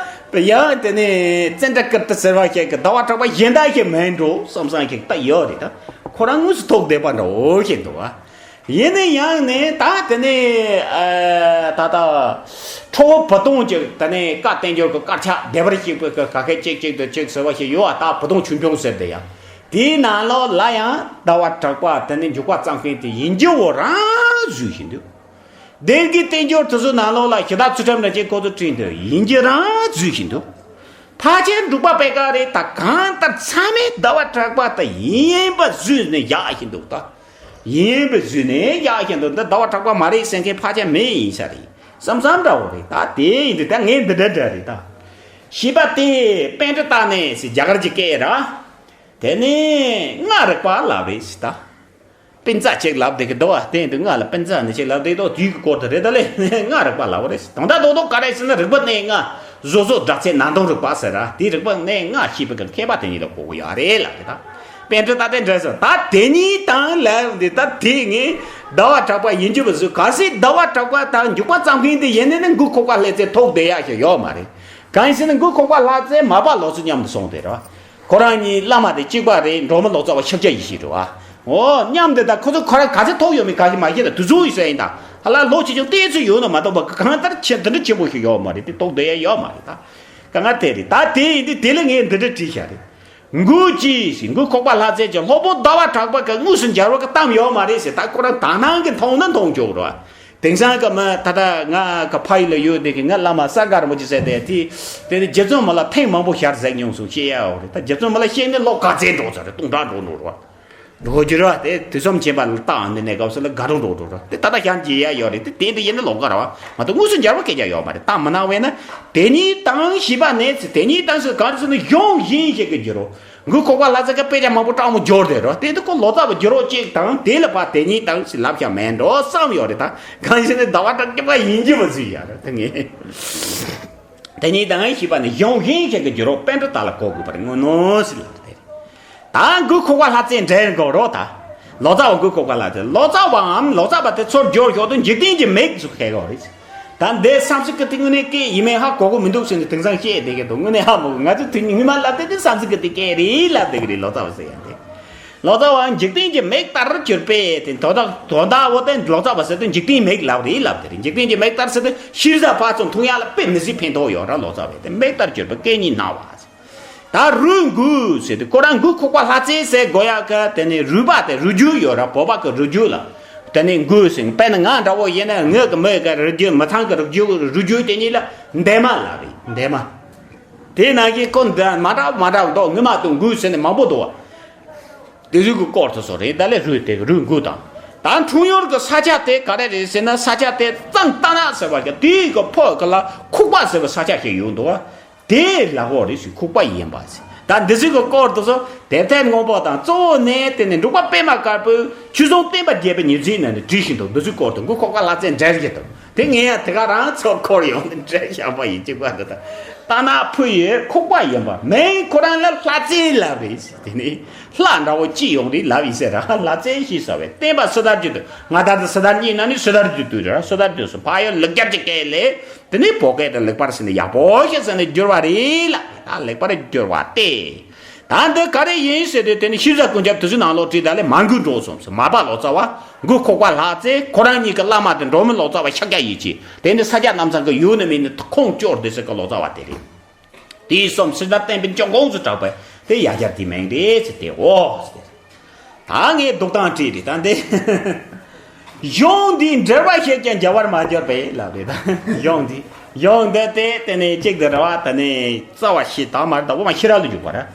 ད་ཡང་དེ་ནི་ཙནྡྲ་ཀིརྟི་ཟེར་བ་ཞིག་གི་ཟླ་བ་གྲགས་པ་གཞན་དག་ཞིག་མིན་འགྲོ་བསམ་བསམ་ཞིག་ད་ཡོད་རེད་ད། ཁོ་རང་དངོས་སུ་ཐུག་བསྡད་པ་འདྲ་བོ་ཞིག་འདུག་བ། ཡིན་ན་ཡང་ནི་ད་དེ་ནི་ཨ་ད་ལྟ་ཁྲོ་བོ་བུ་སྟོན་གྱི་དེ་ནི་བཀའ་བསྟན་འགྱུར་གྱི་དཀར་ཆག་བདེ་བར་གཤེགས་པའི་གི་ག་གེ་གཅིག་གཅིག་ཏུ་གཅིག་ཟེར་བ་ཞིག་ཡོད་པ། ད་བུ་སྟོན་ཆོས་འབྱུང་ཟེར་དེ་ཡང་། དེའི་ནང་ལོགས་ལ་ཡང་ཟླ་བ་གྲགས་པ་དེ་ནི་འཇུག་པ་བརྩམས་མཁན་དེ་ཡིན་རྒྱུ་བོ་རང་བཟོས་བཞིན་འདུག་སྡེ་དགེ་བསྟན་འགྱུར་དེ་ཚོའི་ནང་ལོགས་ལ་ཞི་བདག་ཚུལ་ཁྲིམས་རིན་ཆེན་ཁོ་ཚོ་བྲིས་འདུག་ཡིན་རྒྱུ་རང་བཟོས་བཞིན་འདུག་ཕལ་ཆེར་འབྲུག་པ་པད་དཀར་རེད། ད་གང་ལྟར་ཚང་མས་ཟླ་བ་གྲགས་པ་ད་ཡིན་པ་བཟོས་ནས་བཞག་བཞིན་འདུག་ད་ཡིན་པ་བཟོས་ནས་བཞག་བཞིན་འདུག་འདི་ཟླ་བ་གྲགས་པ་མ་རེད་ཟེར་མཁན་ཕལ་ཆེར་མེད་ཡིན་ས་རེད་བསམ་བསམ་འདྲ་བོ་རེད། ད་དེ་ཡིན་དུས་ད་ངས་འདི་འདྲ་འདྲ་རེད་ད། བཞི་པ་དེ་པཎྜི་ཏ་ནས་ཟེར་རྒྱ་གར་གྱི་སྐད་ར། དེ་ནས་ལྔ་རིག་པ་ལབ་རེད་ཟེར་ད། སྤུན་ཟླ་ཅིག་ལབ་བསྡད་ཀྱི་འདུག་བ། དེ་འདི་ང་ལ་སྤུན་ཟླ་ནི་ཅིག་ལབ་བསྡད་འདུག་དེའི་གི་སྐོར་དུ་རེད། ད་ལས་ལྔ་རིག་པ་ལབ་པ་རེད། དོན་དག་རྡོག་རྡོག་ག་རེ་ཟེར་ན། རིག་པ་གནས་ལྔ། བཟོ་བཟོ་སྒྲ་ཚད་ནང་དོན་རིག་པ་ཟེར་ར། དེའི་རིག་པ་གནས་ལྔ་ཞེས་པའི་གི་མཁས་པ་དེ་ཉིད་ལ་གོ་གི་ཡོད་རེད་ལབ་ཀྱི་ད། པཎྜི་ཏ་དེ་འདྲ་ཟེར། ད་དེ་ཉིད་དང་ལབ་འདི་ད་དེ་ངས་ཟླ་བ་གྲགས་པ་ཡིན་རྒྱུ་བ་བཟོས། གལ་སྲིད་ཟླ་བ་གྲགས་པ་དང་འཇུག་པ་བརྩམས་མཁན་དེ་ཡིན་ནས་ནི་མགོ་ཁུག་པ་ལྷ་རྩེ་ཐུག་བསྡད་ཡག་ཞིག་ཡོད་མ་རེད། གང་ཡིན་ཟེར་ན་མགོ་ཁུག་པ་ལྷ་རྩེ་མར་པ་ལོ་ཚོད་མཉམ་དུ་སོང་དེ་ར། ཁོ་རང་གཉིས་བླ་མ་དེ་གཅིག་པ་རེད། འབྲོག་མི་ལོ་ཙཱ་བ་ཤཱཀྱ་ཡེ་ཤེས་རེད་བ། འོ་མཉམ་དེ་ད་ཁོ་ཚོ་ཁོ་རང་ག་ཚོད་ཐུག་ཡོད་མེད་ག་ཞིག་མ་ཤེས་ད། དུས་ཚོད་ཡིན་ས་ཡིན་ད། ཧ་ལ་ལོ་ཆེ་ཆུང་ཏོག་ཙམ་ཡོད་ན་མ་གཏོགས་པ་གང་ལྟར་ཆེ་འདི་འདྲ་ཆེན་པོ་ཞིག་ཡོད་མ་རེད། དེ་ཐུག་བསྡད་ཡ་ཡོད་མ་རེད་ད། གང་ལྟར་དེ་རེད། ད་དེ་ཡིན་དུས་དེ་ལ་ངས་འདི་འདྲ་བྲིས་བཞག་རེད། མགོ་ཅི་ཞིག་མགོ་ཁུག་པ་ལྷ་རྩེ་གྱི་སློབ་དཔོན་ཟླ་བ་གྲགས་པ་གི་དངོས་སུ་མཇལ་བ་གི་གཏམ་ཡོད་མ་རེད་ཟེར། ད་ཁོ་རང་དག་སྣང་གི་མཐོང་ན་མཐོང་ཆོག་རེད་བ། དེང་སང་གི་མི་ད་ལྟ་ང་གི་ཕ་ཡུལ་ལ་ཡོད་དེ་གི་ང་བླ་མ་ས་དགའ་རིན་པོ་ཆེ་ཟེར་དེ། དེ་དེ་རྗེ་བཙུན་མི་ལ་ཐེངས་མང་པོ་ཞལ་གཟིགས་མྱོང་སོང་། ཤེས་ཡ་ཡོད་རེད། ད་རྗེ་བཙུན་མི་ལ་ཤེས་ནས་ལོ་ག་ཚད་འགྲོ་ཚར་རེད། སྟོང་ཕྲག་འགྲོ་འགྲོ་རེད་བ། འགྲོ་རྒྱུ་རེད་བ། དེ་དུས་གསུམ་མཁྱེན་པ་ལ་བཏང་འདི་ནས་སྐབས་སུ་ལ་དགའ་རུ་འགྲོ་འགྲོ་རེད། དེ་ད་ལྟ་ཞལ་མཇལ་ཡ་ཡོད་རེད། དེ་དེ་འདི་ཡིན་ན་ལོགས་ཀ་རེད་བ། མ་གཏོགས་དངོས་སུ་མཇལ་བ་སྐད་ཆ་ཡོད་མ་རེད། ད་མི་སྣང་བས་ན་དེ་ཉིད་དང་ཞེས་པ་ནས་ཚེ། དེ་ཉིད་དང་ཟེར་ག་རེ་ཟེར་ན་གཞུང་བཞིན་ཞིག་གི་བསྒྱུར་རོ། མགོ་ཁུག་པ་ལྷ་རྩེ་གི་དཔེ་ཆ་མང་པོ་སྤྲང་མོ་སྦྱོར་དེ་རོ། དེ་འདི་ཁོ་ལོ་ཙཱ་བ་བསྒྱུར་རོ་གཅིག་དང་དེ་ལ་ཕ་དེ་ཉིད་དང་ཞེས་ལབ་ཀྱང་མེད་འགྲོ་བསམ་ཡོད་རེད། ད་གང་ཞིག་ནི་ཟླ་བ་གྲགས་པ་ཡིན་གྱི་མ་ཚུད་ཡ་རེད། དེ་ངས་དེ་ཉིད་དང་ཞེས་པ་ནི་གཞུང་བཞིན་ཞིག་གི་བསྒྱུར་རོ། པཎྜི་ཏ་ལ་གོ་དགོས་པར་མངོན་ནོ་ཞེས་ལབ་དེ་རེད། ད་མགོ་ཁུག་པ་ལྷ་རྩེ་འདྲེན་དགོས་རོ། ད་ལོ་ཙཱ་བ་མགོ་ཁུག་པ་ལྷ་རྩེ། ལོ་ཙཱ་བའམ་ལོ་ཙཱ་བ་དེ་ཚུར་བསྒྱུར་ཞོག་ཏུ་འཇིག་རྟེན་གྱི་མིག་ཟེར་ཁེལ་གོ་རེད། ད་འདི་སཾ་སྐྲྀ་ཏ་དེ་དངོས་གནས་སྐད་ཡིན་མིན་ཧ་གོ་གི་མི་འདུག་ཟེར་ནས་དེང་སང་བཤད་བསྡད་ཀྱི་འདུག་དངོས་གནས་ཧ་མ་གོ། ང་ཚོས་དུས་སྔོན་མ་ལབ་དེ་དེ་སཾ་སྐྲྀ་ཏ་སྐད་རེད་ལབ་བསྡད་ཀྱི་རེད། ལོ་ཙཱ་བ་ཟེར་ཡ་དེ། ལོ་ཙཱ་བ་འཇིག་རྟེན་གྱི་མིག་ལྟར་གྱུར་པས་དེ། དོན་དག་དོན་དག་འོ་དེ་ལོ་ཙཱ་བ་ཟེར་དུས་འཇིག་རྟེན་མིག་ལབ་རེད་ལབ་དེ་རེད། འཇིག་རྟེན་གྱི་མིག་ལྟར་ཟེར་དུས་ཤེས་བྱ་ཕར་ཚུར་མཐོང་ཡ་ལ་དཔེ་མི་སྲིད་ཕན་ཐོགས་ཡོད་ར། ལོ་ཙཱ་བས་དེ་མིག་ལྟར་གྱུར་པའི་སྐད་ཉིད་སྣང་བ། ད་རུས་མགོ་ཟེར་དུས་ཁོ་རང་མགོ་ཁུག་པ་ལྷ་རྩེ་ཟེར་དགོས་ཡག་གི་དེ་ནས་རུས་པ་དེ་རུས་རྒྱུད་ཡོད་ར། བོད་པ་གི་རུས་རྒྱུད་ལ། དེ་ནས་མགོ་ཟེར། དཔེར་ན་ང་འདྲ་བོ་ཡིན་ན་ངོས་ཀྱི་མོས་ཀྱི་རུས་རྒྱུད། མི་ཚང་གི་རུས་རྒྱུད། རུས་རྒྱུད་དེ་ཉིད་ལ་འདན་མ་ལབ་རེད། འདན་མ། དེ་ནང་བཞིན་ཁོ་འདི་མ་འདྲ་མ་འདྲ་འདུག་སྔོན་མ་དང་མགོ་ཟེར་ནས་མང་པོ་འདུག་བ། དེ་ཚོའི་གི་སྐོར་དུ་སོ་རེད། ད་ལས་རུས་དེ་རུས་མགོ་དང་། ད་འཁྲུངས་ཡུལ་གི་ས་ཆ་དེ་ག་རེ་རེད་ཟེར་ན། ས་ཆ་དེ་གཙང་ཏ་ན་ཟེར་བ་གི་དེའི་གི་ཕོ་གི་ལ་ཁུག་པ་ཟེར་བའི་ས་ཆ་ཞིག་ཡོད་འདུག་བ། དེ་ལ་གོ་རེད་ཟེར། ཁུག་པ་ཡིན་པ་ཟེར། ད་འདི་ཚོའི་གི་སྐོར་དུ་སོ་དེབ་ཐེར་སྔོན་པོ་དང་གཙོ་བོ་ནས་དེ་ནས་འབྲུག་པ་པད་མ་དཀར་པོས་ཆོས་སྲུང་བསྟན་པ་རྒྱས་པའི་ཉི་ཟེར་ནང་ནས་བྲིས་བཞིན་འདུག་འདི་ཚོའི་སྐོར་དུ་མགོ་ཁུག་པ་ལྷ་རྩེ་འདྲེན་བཞིན་འདུག་དེ་ངས་ཡང་དེ་ག་རང་ཚོ་འཁོར་ཡོང་ནས་འདྲ་བཞག་པ་ཡིན། གཅིག་པ་འདི་དང་། ཏ་ན་ཕུ་ཡི་ཁུག་པ་ཡིན་པ། མིང་ཁོ་རང་ལ་ལྷ་རྩེ་ལབ་རེད་ཟེར། དེ་ནི་ལྷ་འདྲ་བོ་ཅི་ཡོང་རེད་ལབ་ཡིན་ཟེར་ར། ལྷ་རྩེ་ཞེས་བྱ་བའི་བསྟན་པ་སོ་ཐར་རྒྱུད་དུ། ང་ད་ལྟ་སོ་ཐར་གཉིས་ནང་ནས་སོ་ཐར་རྒྱུད་དུ་ར། སོ་ཐར་རྒྱུད་སུ་ཕ་ཡུལ་ལེགས་སྦྱར་གྱི་སྐད་ལས་དེ་ནི་བོད་སྐད་དུ་ལེགས་པར་ཟེར་ནས་ཡག་པོ་ཞིག་ཟེར་ནས་བསྒྱུར་བ་རེད་ལ། ད་ལེགས་པར་བསྒྱུར་བ་སྟེ། ད་འདི་ག་རེ་ཡིན་ཟེར་དུས། དེ་ནི་ཤེས་བྱ་ཀུན་ཁྱབ་དེ་ཚོའི་ནང་ལོགས་བྲིས། ད་ལས་མར་མགོ་འགྲོ་སོང་ཟེར། མར་པ་ལོ་ཙཱ་བ། མགོ་ཁོག་པ་ལྷ་རྩེ། ཁོ་རང་གཉིས་ཀྱི་བླ་མ་དེ་འབྲོག་མི་ལོ་ཙཱ་བ་ཤཱཀྱ་ཡེ་ཤེས། དེ་ནི་ས་སྐྱ་གནམ་ཚང་གི་ཡོད་ནི་མེད་ནི་ཁུངས་སྐྱོར་དེ་ཟེར་གི་ལོ་ཙཱ་བ་དེ་རེད། དེའི་གསུམ་སེམས་དཔའ་བསྟན་པའི་སྐྱོང་ཁོངས་སུ་གྲགས་པས། དེ་ཡ་གྱལ་དེའི་མིང་རེད་ཟེར་ཏེ། འོ་ཟེར། ད་ངས་འདུག་སྟངས་བྲིས་རེད། ད་འདི་གཞུང་འདིས་འགྲེལ་བ་བྱས་ཀྱང་འགྱུར་བར་མ་གྱུར་པས་ལབ་རེད། ད་གཞུང་འདི་གཞུང་འདི་དེ་དེ་ནས་གཅིག་དེ་རེད་བ། དེ་ནས་རྩ་བ་ཤེས་དང་མ་རེད། ད་དབུ་མ་ཤེས་རབ་ལ་འཇུག་པ་རེད།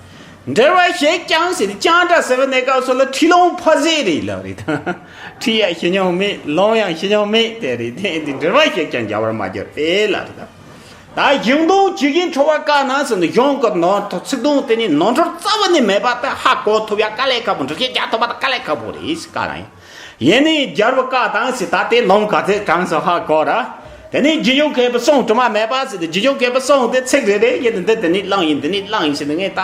འགྲེལ་བ་བྱས་ཀྱང་ཟེར་ཏེ། ཀྱང་སྒྲ་ཟེར་བའི་གནས་སྐབས་སུ་ལ་ཁྲིད་ལུང་ཕར་ཟད་རེད་ལབ་རེད། ད་ཁྲིད་ཡང་ཤེས་མྱོང་མེད། ལུང་ཡང་ཤེས་མྱོང་མེད། དེ་རེད། དེ་འདི་འགྲེལ་བ་བྱས་ཀྱང་འགྱུར་བར་མ་གྱུར་པས་ལབ་རེད། ད། ད་གཞུང་དོན་ཇི་བཞིན་འཁྲུལ་བར་བཀག་ན་ཟེར་ནས། གཞུང་གི་ནོར་ཚིག་དོན་དེ་ནི་ནོར་འཁྲུལ་རྩ་བ་ནས་མེད་པ་དེ་ཧ་གོ་ཐུབ་ཡ་དཀའ་ལས་ཁག་པོ། འགྲེལ་བཤད་རྒྱག་ཐུབ་པ་དེ་དཀའ་ལས་ཁག་པོ་རེད་ཟེར། བཀག་ན་ཡང་། ཡིན་ནའི་རྒྱལ་བུ་བཀག་དང་ཟེར། ད་དེ་ལུང་ག་ཚད་དྲངས་སོང་ཧ་གོ་ར། དེ་ནས་རྗེ་བཙུན་མཁས་པའི་གསུང་དྲི་མ་མེད་པ་ཟེར་ཏེ། རྗེ་བཙུན་མཁས་པའི་གསུང་དེ་ཚིག་རེ་རེ་ཡིན་ནི་འདི་དེ་ནས་བླངས་ཡིན། དེ་ནས་བླངས་ཡིན་ཟེར་ནས། ངས་ད་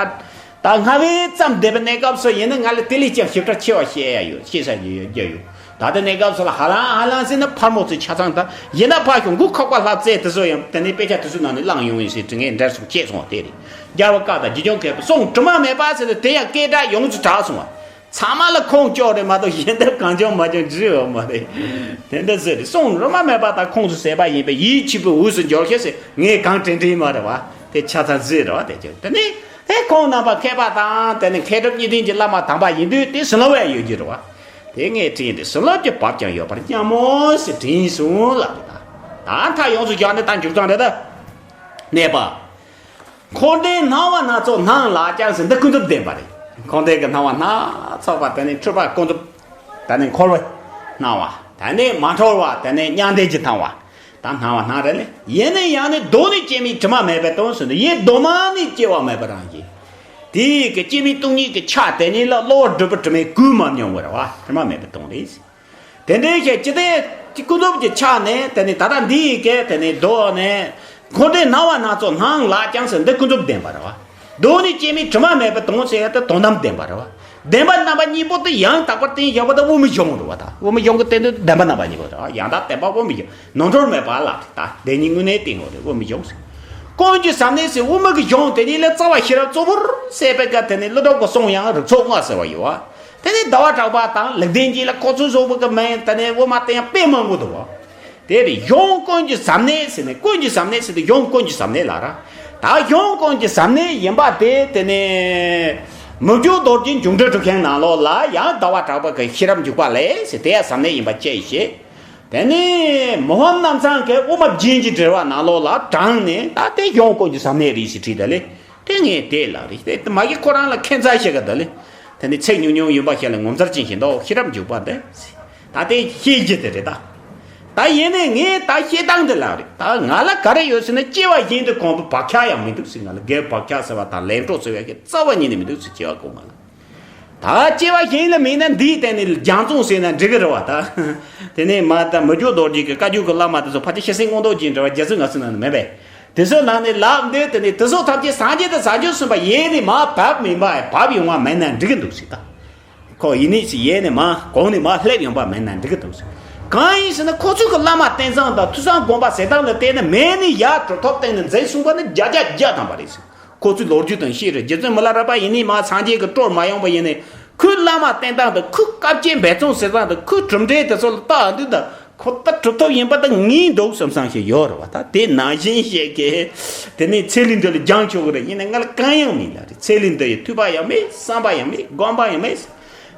ད་སྔ་བས་བརྩམས་བསྡད་པའི་གནས་སྐབས་སུ་ཡིན་ན། ང་ལ་དེ་ལས་ཀྱང་ཞིབ་ཕྲ་ཆེ་བ་བཤད་ཡ་ཡོད། བཤད་ས་ཡོད་རྒྱུ་ཡོད། ད་ལྟ་གནས་སྐབས་སུ་ལ་ཧ་ལམ་ཧ་ལམ་ཟེར་ན་ཕར་མོ་ཚོས་ཆ་ཚང་། ད་ཡིན་ན་ཕར་ཞོག་མགོ་ཁོག་པ་ལྷ་རྩེ་དེ་ཚོ་ཡང་དེ་ནས་དཔེ་ཆ་དེ་ཚོའི་ནང་ནས་བླངས་ཡོང་ཡིན་ཟེར་དྲི་ངས་འགྲེལ་སོང་བྱས་སོང་བ་དེ་རེད། རྒྱལ་བུ་བཀའ་དང་རྗེ་བཙུན་མཁས་པའི་གསུང་དྲི་མ་མེད་པ་ཟེར་ཏེ། དེ་ཡང་སྐད་གྲགས་ཡོངས་སུ་གྲགས་སོང་བ། ཚང་མ་ལ་ཁུངས་སྐྱོར་རེད་མ་གཏོགས། གཞན་དག་གང་བྱུང་མ་བྱུང་བྲིས་ཡོད་མ་རེད། དེ་འདྲ་ཟེར་ཏེ། གསུང་དྲི་མ་མེད་པ་དང་ཁོངས་སུ་ཟད་པ་ཡིན་པས། ཡིད་ཆེས་པའི་འོས་སུ་འགྱུར་ཞེས་ཟེར། ངས་གང་དྲན་དྲན་མ་རེད་བ། དེ་ཆ་ཚང་ཟེར་རེད་བ། དེ་ཅི་དེ་ནི་དེ་ཁོང་རྣམ་པ་མཁས་པ་དང་། དེ་ནི་མཁས་གྲུབ་གཉིས་ལྡན་གྱི་བླ་མ་དམ་པ་ཡིན་དུས། དེ་ཟིན་ལོ་བས་ཡོད་རྒྱུ་རེད་བ། དེ་ངས་དྲན་ཏེ་ཟིན་ལོ་གྱི་བབ་ཀྱང་ཡོད་པར་སྙམ་མོ་ཟེར་དྲན་སོང་ལབ་རེད། ད་ད་མཐའ་ཡོངས་སུ་བཞག་ནས་ད་འཇུག་སྟངས་རེད་ད། གནས་པ། འཁོར་འདས་སྣང་བ་སྣ་ཚོགས་སྣང་ལགས་ཀྱང་ཟེར། འདི་ཀུན་རྫོབ་བདེན་པ་རེད། འཁོར་འདས་ཀྱི་སྣང་བ་སྣ་ཚོགས་པ། དེ་ནས་འཁྲུལ་པ་ཀུན་རྫོབ། དེ་ནས་འཁོར་བའི་སྣང་བ། དེ་ནས་མ་འཁྲུལ་བ། དེ་ནས་མྱང་འདས་ཀྱི་སྣང་བ། ད་སྣང་བ་སྣང་རེད་ལེ། ཡིན་ན་ཡང་ནི་གདོད་ནས་སྐྱེ་མེད་དྲི་མ་མེད་པའི་དོན་ཟེར་ནས། ཡེ་གདོད་མ་ནས་སྐྱེ་བ་མེད་པ་རང་བཞིན། དེའི་གི་སྐྱེ་མེད་སྟོང་ཉིད་ཀྱི་ཆ་དེ་ཉིད་ལ་གློ་བུར་སྒྲིབ་པའི་དྲི་མས་གོས་མ་མྱོང་བར་བ། དྲི་མ་མེད་པའི་དོན་རེད། དེ་འདྲའི་ཞིག་ཅི་སྟེ་ཀུན་རྫོབ་ཀྱི་ཆ་ནས། དེ་ནི་ད་ལྟ་འདི་ཡི་གེ་དེ་ནི་གདོད་ནས། འཁོར་འདས་སྣང་བ་སྣ་ཚོགས་སྣང་ལགས་ཀྱང་ཟེར། འདི་ཀུན་རྫོབ་བདེན་པ་རེད་བ། གདོད་ནས་སྐྱེ་མེད་དྲི་མ་མེད་པའི་དོན་ཟེར་ཡ་དེ་དོན་དམ་བདེན་པ་རེད་བ། བདེན་པ་རྣམ་པ་གཉིས་པོ་དེ་ཡང་དག་པར་བསྟན་བཞག་པ་དེ་དབུ་མའི་གཞུང་རེད་བ། ད་དབུ་མའི་གཞུང་གི་བསྟན་དོན་བདེན་པ་རྣམ་པ་གཉིས་པོ་རེད་བ། ཡང་དག་བདེན་པ་དབུ་མའི་གཞུང་། ནོར་འཁྲུལ་མེད་པ་ལ་ད་བདེན་གཉིས་དངོས་གནས་བསྟན་དགོས་རེད། དབུ་མའི་གཞུང་ཟེར། ཀུན་གྱི་ཟབ་གནད་ཟེར། དབུ་མ་གི་གཞུང་དེ་ཉིད་ལ་རྩ་བ་ཤེས་རབ་གཙོ་བོར་གསལ་བའི་སྐབས། དེ་ནི་ཀླུ་སྒྲུབ་ཀྱི་གསུང་ཡང་རིགས་ཚོགས་ལྔ་ཟེར་བ་ཡོད་བ། དེ་ནི་ཟླ་བ་གྲགས་པ་དང་ལེགས་ལྡན་འབྱེད་ལ་ཁོ་ཚོའི་བཟོ་བོ་གི་མིང་དེ་ནི་དབུ་མ་དེ་ཡང་དཔེ་མང་པོ་འདུག་བ། དེ་རེད། གཞུང་ཀུན་གྱི་ཟབ་གནད་ཟེར་ནས། ཀུན་གྱི་ཟབ་གནད་ཟེར་དུས་གཞུང་ཀུན་གྱི་ཟབ་གནད་ལ་ར། ད་གཞུང་ཀུན་གྱི་ཟབ་གནད་ཡིན་པ་དེ། དེ་ནས་མི་བསྐྱོད་རྡོ་རྗེ་འབྱུང་འགྲེལ་སྒྲུབ་ཆེན་ནང་ལོགས་ལ་ཡང་ཟླ་བ་གྲགས་པ་གི་ཤེས་རབ་འཇུག་པ་ལས་ཟེར་དེ་ཡང་ཟབ་གནད་ཡིན་པ་དཔྱད་བྱེད། དེ་ནས་མི་ཕམ་རྣམ་ཚང་གི་དབུ་མ་རྒྱན་གྱི་འགྲེལ་པ་ནང་ལོགས་ལ་དྲངས་ནས། ད་དེ་གཞུང་ཀུན་གྱི་ཟབ་གནད་རེད་ཟེར་བྲིས། ད་ལེ། དེ་ངས་དེ་ལ་རེད། དེ་མ་གཞི་ཁོ་རང་ལ་ཁྱད་མཚར་ཞིག་ག་ད་ལེ། དེ་ནི་ཚིག་ཉུང་ཉུང་ཡིན་པ་ཞིག་ལ་ངོ་མཚར་ཅན་ཞིག་འདུག། ཤེས་རབ་འཇུག་པ་འདི། ད་དེ་ཤེས་རྒྱུ་དེ་རེད་ད། ད་ཡིན་ནའི་ངས་ད་བཤད་སྟངས་འདི་ལ་རེད། ད་ང་ལ་ག་རེ་ཡོད་ཟེར་ན། སྐྱེ་བ་གཞན་དུ་གོམས་པའི་བག་ཆགས་ཡང་མི་འདུག་ཟེར། ང་ལ་རྒས་བག་ཆགས་ཟེར་བ་དང་ལས་འཕྲོ་ཟེར་བ་ཞིག་རྩ་བ་ཉིད་ནས་མི་འདུག་ཟེར། སྐྱེ་བ་གོང་མ་ལ། ད་སྐྱེ་བ་གཞན་ལ་མེད་ན་འདིའི་སྟེང་ནས་རྒྱང་མཚོ་ཟེར་ན་འགྲིག་གི་རེད་བ། ད་དེ་ནས་མ་ད་མི་བསྐྱོད་རྡོ་རྗེ་གི་བཀའ་བརྒྱུད་ཀྱི་བླ་མ་དེ་ཚོ་ཕལ་ཆེར་ཤེར་ཕྱིན་མངོན་རྟོགས་རྒྱན་འགྲེལ་བ་རྗེ་བཙུན་ང་ཚོའི་ནང་ནས་མེད་པས། དེ་ཚོའི་ནང་ནས་ལབ་འདོད། དེ་ནས་དེ་ཚོ་ཐམས་ཅད་སངས་རྒྱས་དང་བྱང་ཆུབ་སེམས་དཔའ་ཡེ་ནས་མར་བབས་མིན་པ། བབས་ཡོང་བ་མིན་ན་འགྲིག་གི་འདུག་ཟེར། ད་ཁོ་ཡེ་ནས་ཟེར། ཡེ་ནས་མར་གོང་ནས་མར་སླེབས་ཡོང་པ་མིན་ན་འགྲིག་གི་འདུག་ཟེར། གང་ཡིན་ཟེར་ན། ཁོ་ཚོའི་གི་བླ་མ་རྟེན་བཟང་དང་ཐོས་བསམ་སྒོམ་པ་ཟེར་སྟངས་ལ་བལྟས་ན། མེད་ནས་ཡར་གྲུབ་ཐོབ་སྟེང་ནས་འཛིན་སོང་པ་ནི་བརྒྱ་ཆ་བརྒྱ་ཐམ་པ་རེད་ཟེར། ཁོ་ཚོའི་ལོ་རྒྱུས་དང་ཤེས་རེད། རྗེ་བཙུན་མི་ལ་རས་པ་ཡེ་ནས་མར་སངས་རྒྱས་ཀྱི་སྤྲུལ་མ་ཡོང་པ་ཡིན་ནའི། ཁོའི་བླ་མ་བསྟེན་སྟངས་དང་། ཁོའི་བཀའ་བཅད་འབད་བརྩོན་ཟེར་སྟངས་དང་། ཁོའི་གྲུབ་འབྲས་དེ་ཚོ་ལ་བལྟ་དུས། ད་ཁོ་ད་གྲུབ་ཐོབ་ཡིན་པ་ད་ངེས་འདུག་བསམ་བསམ་ཞིག་ཡོད་རེད་བ། ད་དེ་ནང་བཞིན་ཞིག་གིས་དེ་ནས་ཚེ་ལས་འདས་ལ་སྦྱང་ཆོག་གི་རེད། ཡིན་ན་ང་ལ་གང་ཡང་མིན་ལ་རེད། ཚེ་ལས་འདས་ཡི་ཐོས་པ་ཡང་མེད། བསམ་པ་ཡང་མེད། སྒོམ་པ་ཡང་མེད།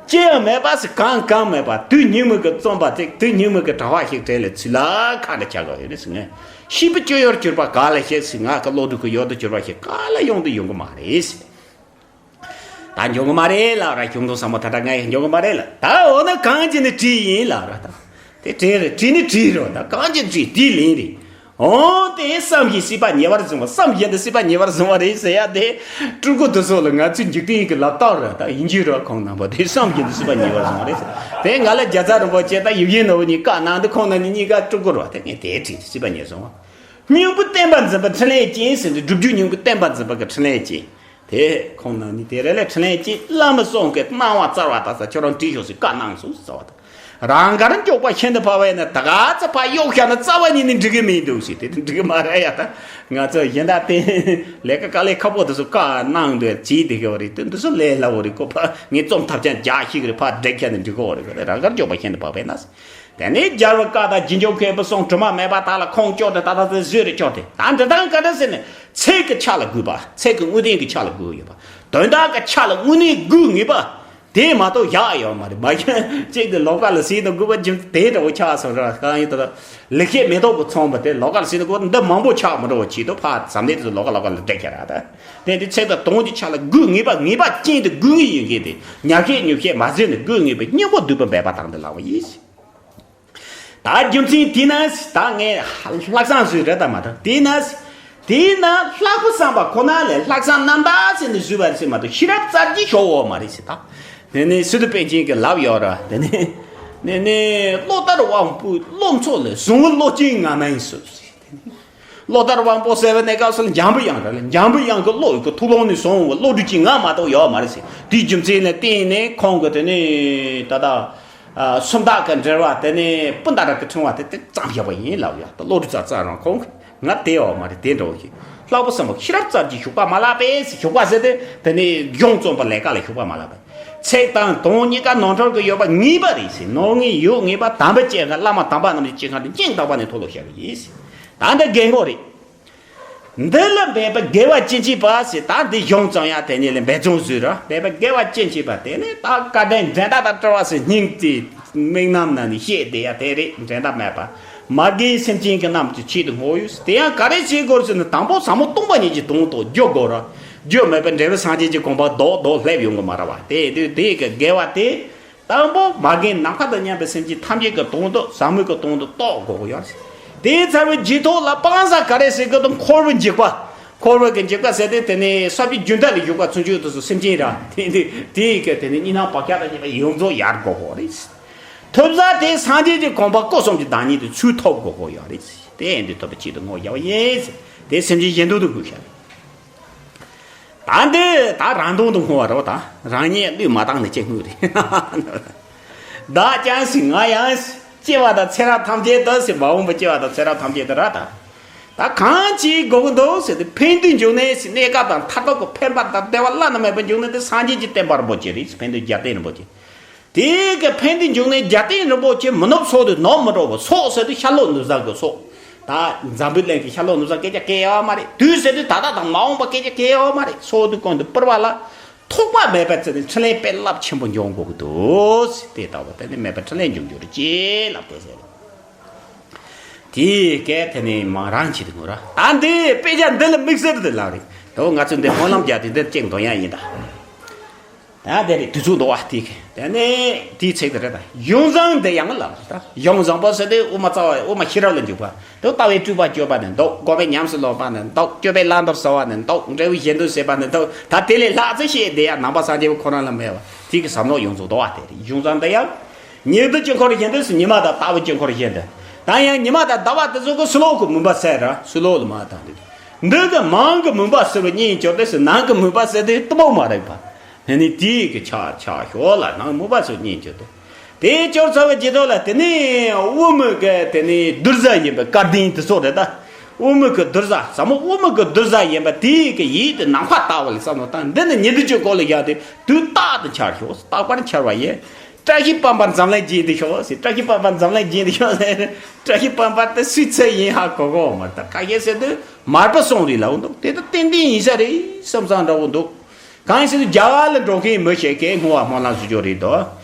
ཅི་ཡང་མེད་པ་ཟེར། གང་གང་མེད་པ། དུས་སྙིགས་མའི་གི་རྩོམ་པ་ཅིག། དུས་སྙིགས་མའི་གི་གྲྭ་པ་ཞིག་གྲས་ལ་ཚུར་ལ་ཁ་འདྲ་ཆགས་དགོས་ཡོད་རེད་ཟེར། ངས་ཤི་བའི་སྤྱོད་ཡུལ་གྱུར་པ་ག་ལ་ཤེས་ཟེར། ང་གི་བློ་གྲོས་ཀྱི་ཡུལ་དུ་གྱུར་པ་ཞིག་ག་ལ་ཡོང་དུ་ཡོང་གི་མ་རེད་ཟེར། ད་འཇོན་གི་མ་རེད་ལབ་ར། གཞུང་དོན་ཟབ་མོ་ད་ལྟ་ང་ཡང་འཇོན་གི་མ་རེད་ལབ། ད་འོ་ན་གང་བྱས་ནས་བྲིས་ཡིན་ལབ་ར། ད་དེ་བྲིས་རེད། བྲིས་ནི་བྲིས་རོགས། ད་གང་བྱས་བྲིས་དེ་ལན་རེད། འོ་དེ་བསམ་བཞིན་སྲིད་པ་ཉེ་བར་བཟུང་བ། བསམ་བཞིན་དུ་སྲིད་པ་ཉེ་བར་བཟུང་བ་རེད་ཟེར་ཡ་དེ། སྤྲུལ་སྐུ་དེ་ཚོ་ལ་ང་ཚོའི་འཇིག་རྟེན་གྱི་ལབ་རྟོགས་རེད། ད་ཡིན་གྱི་རོགས། ཁོང་རྣམ་པ་དེ་བསམ་བཞིན་དུ་སྲིད་པ་ཉེ་བར་བཟུང་བ་རེད་ཟེར། དེ་ང་ལ་རྒྱལ་ཚབ་རིན་པོ་ཆེ་དང་ཡིད་བཞིན་ནོར་བུ་གཉིས་བཀའ་གནང་དུས། ཁོང་རྣམ་གཉིས་གཉིས་ཀ་སྤྲུལ་སྐུ་རེད་བ། དེ་ངས་དེ་བྲིས་ཏེ་སྲིད་པ་ཉེ་བར་བཟུང་བ། སྙིང་པོ་བསྟན་པ་འཛིན་པའི་འཕྲིན་ལས་ཅན་ཟེར་དུས། སྒྲུབ་བརྒྱུད་སྙིང་པོ་བསྟན་པ་འཛིན་པ་གི་འཕྲིན་ལས་ཅན། དེ་ཁོང་རྣམ་གཉིས་དེ་རེད་ལས། འཕྲིན་ལས་ཅན་བླ་མའི་གསུང་གི་སྣང་བ་བཙལ་བ་དག་ས་ཁྱོད་རང་བྲིས་ཤོག་ཟེར་བཀའ་གནང་སོང་ཟེར་བ་དང་། རང་དགར་མགྱོགས་པ་ཤིན་ཏུ་འཕར་བས་ན། ད་ག་ཚོད་ཕར་གཡོག་བཞག་ན་རྩ་བ་ཉིད་ནས་འགྲིག་གི་མི་འདུག་ཟེར། དེ་འགྲིག་གི་མ་རེད་ཡ། ད་ང་ཚོ་གཞན་དག་དེ་ལས་ཀ་དཀའ་ལས་ཁག་པོ་དེ་ཚོ་བཀའ་གནང་འདོད་བྱས་བསྡད་ཡོད་རེད། དེ་འདི་ཚོ་ལས་སླ་བོ་རེད། ཁོ་ཕར་ངས་རྩོམ་ཐབས་ཆག་རྒྱག་ཤེས་ཀྱི་རེད། ཕར་འགྲེལ་བཤད་ནས་འགྲིག་གི་རེད། རང་དགར་མགྱོགས་པ་ཤིན་ཏུ་འཕར་བས་ན། དེ་ནས་རྒྱལ་བའི་བཀའ་དང་རྗེས་འཇུག་མཁས་པའི་གསུང་དྲི་མ་མེད་པ་དག་ལ་ཁུངས་བཅོལ་ཏེ། ད་ལྟ་དེ་བཟོས་རེད་ཆོག་སྟེ། ད་འདི་དང་ག་འདྲ་ཟེར་ནས། ཚིག་གི་ཆ་ལ་དགོས་པ། ཚིག་གི་དངོས་བསྟན་གྱི་ཆ་ལ་དགོས་ཡོད་པ། དོན་དག་གི་ཆ་ལ་དངོས་གནས་དགོས་ངེས་པ། དེ་མ་གཏོགས་ཡག་ཡོད་མ་རེད། མ་གཞི་གཅིག་དེ་ལོ་ཀ་ལ་ཟིན་དང་དགོས་པ་རྒྱུ་དེ་འདྲ་བོ་ཆགས་སོང་ར། གང་ཡིན་ད་ལེགས་བཤད་མེ་ཏོག་གི་ཚོམ་བུ་དེ་ལོ་ཀ་ལ་ཟིན་དང་དགོས་པ་འདི་མང་པོ་ཆགས་མི་འགྲོ་བ་ཆེད་དུ་ཕར་ཟམ་ནས་དེ་ཚོ་ལོ་ཀ་ལོ་ཀ་ལ་འགྲེལ་རྒྱག་ར། ད་དེ་འདི་ཚིག་དང་དོན་གྱི་ཆ་ལ་དགོས་ངེས་པ། ངེས་པ་ཅན་དུ་དགོས་ངེས་ཡོད་མཁན་དེ། ཉག་བཤད་ཉོག་བཤད་མ་ཟིན་ནས་དགོས་ངེས་པའི་སྙིང་པོ་བསྡུས་པ་འབད་པ་དང་དུ་ལགས་པ་ཡིན། ད་རྒྱུ་མཚན་དེས་ན། ད་ངས་ལྷག་བསམ་བཟོས་རེད་ད་མ་གཏོགས། དེས་ན། དེས་ན་ལྷག་པ་བསམ་པ་ཁོ་ན་ལས་ལྷག་བསམ་རྣམ་དག་ཟེར་ནས་བཟོས་པ་རེད་ཟེར་མ་གཏོགས། ཤེས་རབ་རྩ་རྒྱུད་ཤོག་འོ་མ་རེད་ཟེར། ད་དེ་ནས་སི་ཏུ་པཎ་ཆེན་གྱིས་ལབ་ཡོད་ར། དེ་ནས་དེ་ནས་བློ་ལྟར་དབང་པོའི་བློ་མཚོ་ལས། བཟུང་བའི་བློ་ཅན་ང་མིན་སུ་ཟེར། བློ་ལྟར་དབང་པོ་ཟེར་བའི་གནས་སྐབས་སུ་འཇམ་པའི་དབྱངས་ར་ལས། འཇམ་པའི་དབྱངས་ཀྱི་བློ་ཡི་གི་ཐུགས་ཀློང་ནས་བཟུང་བའི་བློ་གྲོས་ཅན་ང་མ་གཏོགས་ཡོད་མ་རེད་ཟེར། དེའི་རྒྱུ་མཚན་ལ་བརྟེན་ནས་ཁོང་གིས་དེ་ནས་ད་ལྟ། ཨ། སུམ་རྟགས་ཀྱི་འགྲེལ་བ་དེ་ནས་པུ་ན་ར་གི་ཕྲེང་བ་དེ་དེ་བརྩམས་བཞག་པ་ཡིན་ལབ་ཡོད། ད་བློ་གྲོས་རྩ་རྩ་རང་ཁོང་གིས་ང་དེ་ཡོད་མ་རེད། དེ་འདྲ་བོ་ཞིག་ལྷག་པ་བསམ་པ་ཤེས་རབ་རྩ་རྒྱུད་ཞུགས་པ་མ་ལགས་པས་ཟེར། ཞུགས་པ་ཟེར་དེ་དེ་ནས་གཞུང་རྩོམ་པ་ལས་ཀ་ལ་ཞུགས་པ་མ་ལགས་པས། ཚིག་དང་དོན་གཉིས་ཀ་ནོར་འཁྲུལ་གྱི་ཡོད་པ་ངེས་པ་རེད་ཟེར། ནོར་ངེས་ཡོད་ངེས་པ་དམ་པའི་སྐྱེ་འགག་བླ་མ་དམ་པ་རྣམས་ཀྱི་སྐྱེ་འགག་དེ་སྙིང་ཐག་པ་ནས་མཐོལ་ལོ་བཤད་པ་ཡིན་ཟེར། ད་འདི་རྒན་གོག་རེད། འདི་ལ་འབད་པ་དགེ་བ་ཅི་མཆིས་པ་ཟེར། ད་འདི་གཞུང་ཙམ་ཡང་དེ་ཉིད་ལས་འབད་བརྩོན་བཟོས་ར། འབད་པ་དགེ་བ་ཅི་མཆིས་པ་དེ་ནི་ད་བཀའ་དྲིན་འགྲན་ཟླ་དང་བྲལ་བ་ཟེར། སྙིང་དེ་མིག་རྣམ་ན་ནི་ཤེས་བསྡད་ཡ་དེ་རེད། འགྲན་ཟླ་མེད་པ། མ་རྒན་སེམས་ཅན་གྱི་རྣམས་ཀྱི་ཆེད་དུ་བསྔོ་ཡོད། དེ་ཡང་ག་རེ་བྱེད་དགོས་ཟེར་ན། དང་པོ་ཟབ་མོ་སྟོང་པ་ཉིད་ཀྱི་དོན་དུ་རྒྱུ་དགོས་ར། རྒྱུ་མེད་པའི་འབྲས་བུ་སངས་རྒྱས་ཀྱི་གོ་འཕང་རྡོག་རྡོག་སླེབས་ཡོང་གི་མ་རེད་བ། དེ་དུས་དེ་གི་དགེ་བ་དེ། དང་པོ་མ་རྒན་ནམ་མཁའ་དང་མཉམ་པའི་སེམས་ཅན་ཐམས་ཅད་ཀྱི་དོན་དུ་ཟབ་མོའི་གི་དོན་དུ་རྟོགས་དགོས་ཀྱི་ཡོད་རེད། དེའི་ཚར་བའི་རྗེས་ཐོག་ལ་སྤང་བྱ་ག་རེ་ཟེར་གི་འདུག། འཁོར་བའི་འཇིགས་པ། འཁོར་བའི་གི་འཇིགས་པ་ཟེར་དེ་དེ་ནི་ས་བཅུའི་རྒྱུན་མཐའ་ལ་བཞུགས་པ་ཚུན་ཆོད་དུ་སུ་སེམས་ཅན་ར། དེ་ནི་དེའི་གི་དེ་ནི་གཉིས་སྣང་བག་ཆགས་དང་བཅས་པ་ཡོངས་རྫོགས་ཡལ་དགོས་ཀྱི་ཡོད་རེད། ཐོབ་བྱ་དེ་སངས་རྒྱས་ཀྱི་གོ་འཕང་སྐུ་གསུམ་གྱི་བདག་ཉིད་དུ་ཚུར་ཐོབ་དགོས་ཀྱི་ཡོད་རེད། དེ་ཡིན་དུས་ཐོབ་པའི་ཆེད་དུ་བསྔོ་བརྒྱབ་པ་ཡིན། དེ་སེམས་ཅན་གཞན་དོན་དུ་བསྔོས་བཞག་རེད། ད་འདི་ད་རང་དོན་དུ་བསྔོ་བ་རེད་བ། ད་རང་ཉིད་བློས་མ་བཏང་ནས་ཅི་བསྔོས་རེད། བདག་ཀྱང་ཞིག་ང་ཡང་ཞིག་སྐྱེ་བ་དང་ཚེ་རབས་ཐམས་ཅད་དུ་ཟེར། མ་འོངས་པའི་སྐྱེ་བ་དང་ཚེ་རབས་ཐམས་ཅད་དུ་ར། ད་ད་གང་བྱེད་དགོས་ཀྱི་འདུག་ཟེར་དུས། ཕན་བདེའི་འབྱུང་གནས་ཟེར། གནས་སྐབས་དང་མཐར་ཐུག་གི་ཕན་པ་དང་བདེ་བ་བླ་ན་མེད་པའི་འབྱུང་གནས་དེ་སངས་རྒྱས་ཀྱི་བསྟན་པ་རིན་པོ་ཆེ་རེད། ཕན་བདེའི་རྒྱལ་བསྟན་རིན་པོ་ཆེ། དེ་གི་ཕན་བདེའི་འབྱུང་གནས་རྒྱལ་བསྟན་རིན་པོ་ཆེ་མི་ནུབ་སྲོག་ཏུ་ནུབ་མི་འགྲོ་བ། སྲོག་ཟེར་དུས་ཤ་ལོག་ནུབ་ཟ་གི་སྲོག། ད་འཛམ་བུའི་གླིང་གི་ཤ་ལོག་ནུབ་ཟ་སྐད་ཆ་གང་ཡང་ཡོད་མ་རེད། དུས་ཟེར་དུས་ད་ལྟ་དང་མ་འོངས་པ་སྐད་ཆ་གང་ཡང་ཡོད་མ་རེད། སྲོག་དེ་གོང་དུ་སྤུར་བ་ལ་ཐོགས་པ་མེད་པ་བརྩིས་ནས་འཕྲིན་ལས་དཔེ་རླབས་ཆེན་པོ་འབྱུང་དགོས་ཀྱི་འདུག་ཟེར། དེ་ལྟ་བུ་དེ་ནི་མེད་པའི་འཕྲིན་ལས་འབྱུང་འགྱུར་ཅེས་ལབ་དེ་ཟེར། དེའི་སྐད་དེ་ནི་མ་རང་བྱེད་དུ་ངོ་ར། ད་འདི་དཔེ་ཆ་འདི་ལ་དམིགས་བསལ་དུ་ལབ་རེད། དོ་ང་ཚོས་འདི་སྨོན་ལམ་རྒྱག་དུས་འདིར་གཅིག་འདོན་ཡ་ཡིན་ད། ད་དེ་རེད། དུས་ཚོད་འདུག་བ། དེ་གི་དེ་ནས་དེའི་ཚིག་དེ་རེད། ད་གཞུང་བཟང་འདི་ཡང་ལབ་རེད། ད་གཞུང་བཟང་པོ་ཟེར་དུས་དབུ་མ་རྩ་བ། དབུ་མ་ཤེས་རབ་ལ་འཇུག་པ་འདུག། ལྟ་བའི་སྤྲོས་པ་གཅོད་པ་ནི་འདུག། སྒོམ་པས་ཉམས་སུ་ལེན་པ་ནི་འདུག། སྤྱོད་པས་བླང་དོར་བཟོ་བ་ནི་འདུག། འབྲས་བུ་གཞན་དོན་བྱེད་པ་ནི་འདུག། ད་དེ་ལས་ལྷག་ཙམ་བཤད་བསྡད་ཡ་ནང་པ་སངས་རྒྱས་པ་ཁོ་རང་ལ་མེད་བ། དེ་གི་ཟབ་མོ་ཡོངས་རྫོགས་འདུག་བ། དེ་རེད། གཞུང་བཟང་འདི་ཡང་། ཉིད་དུ་དཀྱིལ་འཁོར་བཞིན་དུ་ཟེར། ཉི་མ་དང་ཟླ་བའི་དཀྱིལ་འཁོར་བཞིན་དུ། ད་ཡང་ཉི་མ་དང་ཟླ་བ་དེ་ཚོ་གི་ཕྱི་ལོགས་ཀྱི་མུན་པ་སེལ་ར། ཕྱི་ལོགས་ལ་མ་བཏང་དུས། འདི་གི་མིང་གི་མུན་པ་སེལ་བའི་གཉེན་གྱུར་ཏེ་ཟེར། ནང་གི་མུན་པ་སེལ་དུས་གཏི་མུག་མ་རིག་པ། དེ་ནི་དེའི་གི་ཆ་ཆ་ཤོག་ལ། ནང་མུན་པ་སེལ་བའི་གཉེན་གྱུར་ཏེ། དེ་གྱུར་ཚར་བའི་རྗེས་ཐོག་ལ་དེ་ནི་དབུ་མའི་གི་དེ་ནི་གདུལ་བྱ་ཡིན་པའི་སྐལ་ལྡན་དེ་ཚོ་རེད་ད། དབུ་མའི་གི་གདུལ་བྱ། ཟབ་མོ་དབུ་མའི་གི་གདུལ་བྱ་ཡིན་པ་དེའི་གི་ཡིད་དེ་ནམ་མཁའ་ལྟ་བུ་ལ་བསམ་བློ་བཏང་། འདི་ནི་ཉི་ཟླའི་དཀྱིལ་འཁོར་ལ་བཞག་སྟེ་དུས་རྟག་ཏུ་འཆར་ཤོག། རྟག་པར་འཆར་བ་ཡིན། བཀྲ་ཤིས་པད་མར་འཛམ་གླིང་རྒྱན་དུ་ཤོག་ཟེར། བཀྲ་ཤིས་པད་མར་འཛམ་གླིང་རྒྱན་དུ་ཤོག་ཟེར། བཀྲ་ཤིས་པད་མར་དེ་སུའི་ཚེ་ཡིན་ཧ་གོ་གོ་མ་རེད། ད་ཁ་ཤས་ཟེར་དུས་མར་པ་སོང་རེད་ལབ་འདུག། དེ་ད་ཏན་ཏན་ཡིན་ས་རེད་བསམ་བསམ་འདྲ་བོ་འདུག། གང་ཡིན་ཟེར་དུས་རྒྱ་གར་ལ་འགྲོ་མཁན་མི་ཞིག་གིས་བསྔོ་བ་སྨོན་ལམ་ཞུ་རྒྱུ་རེད་དོ།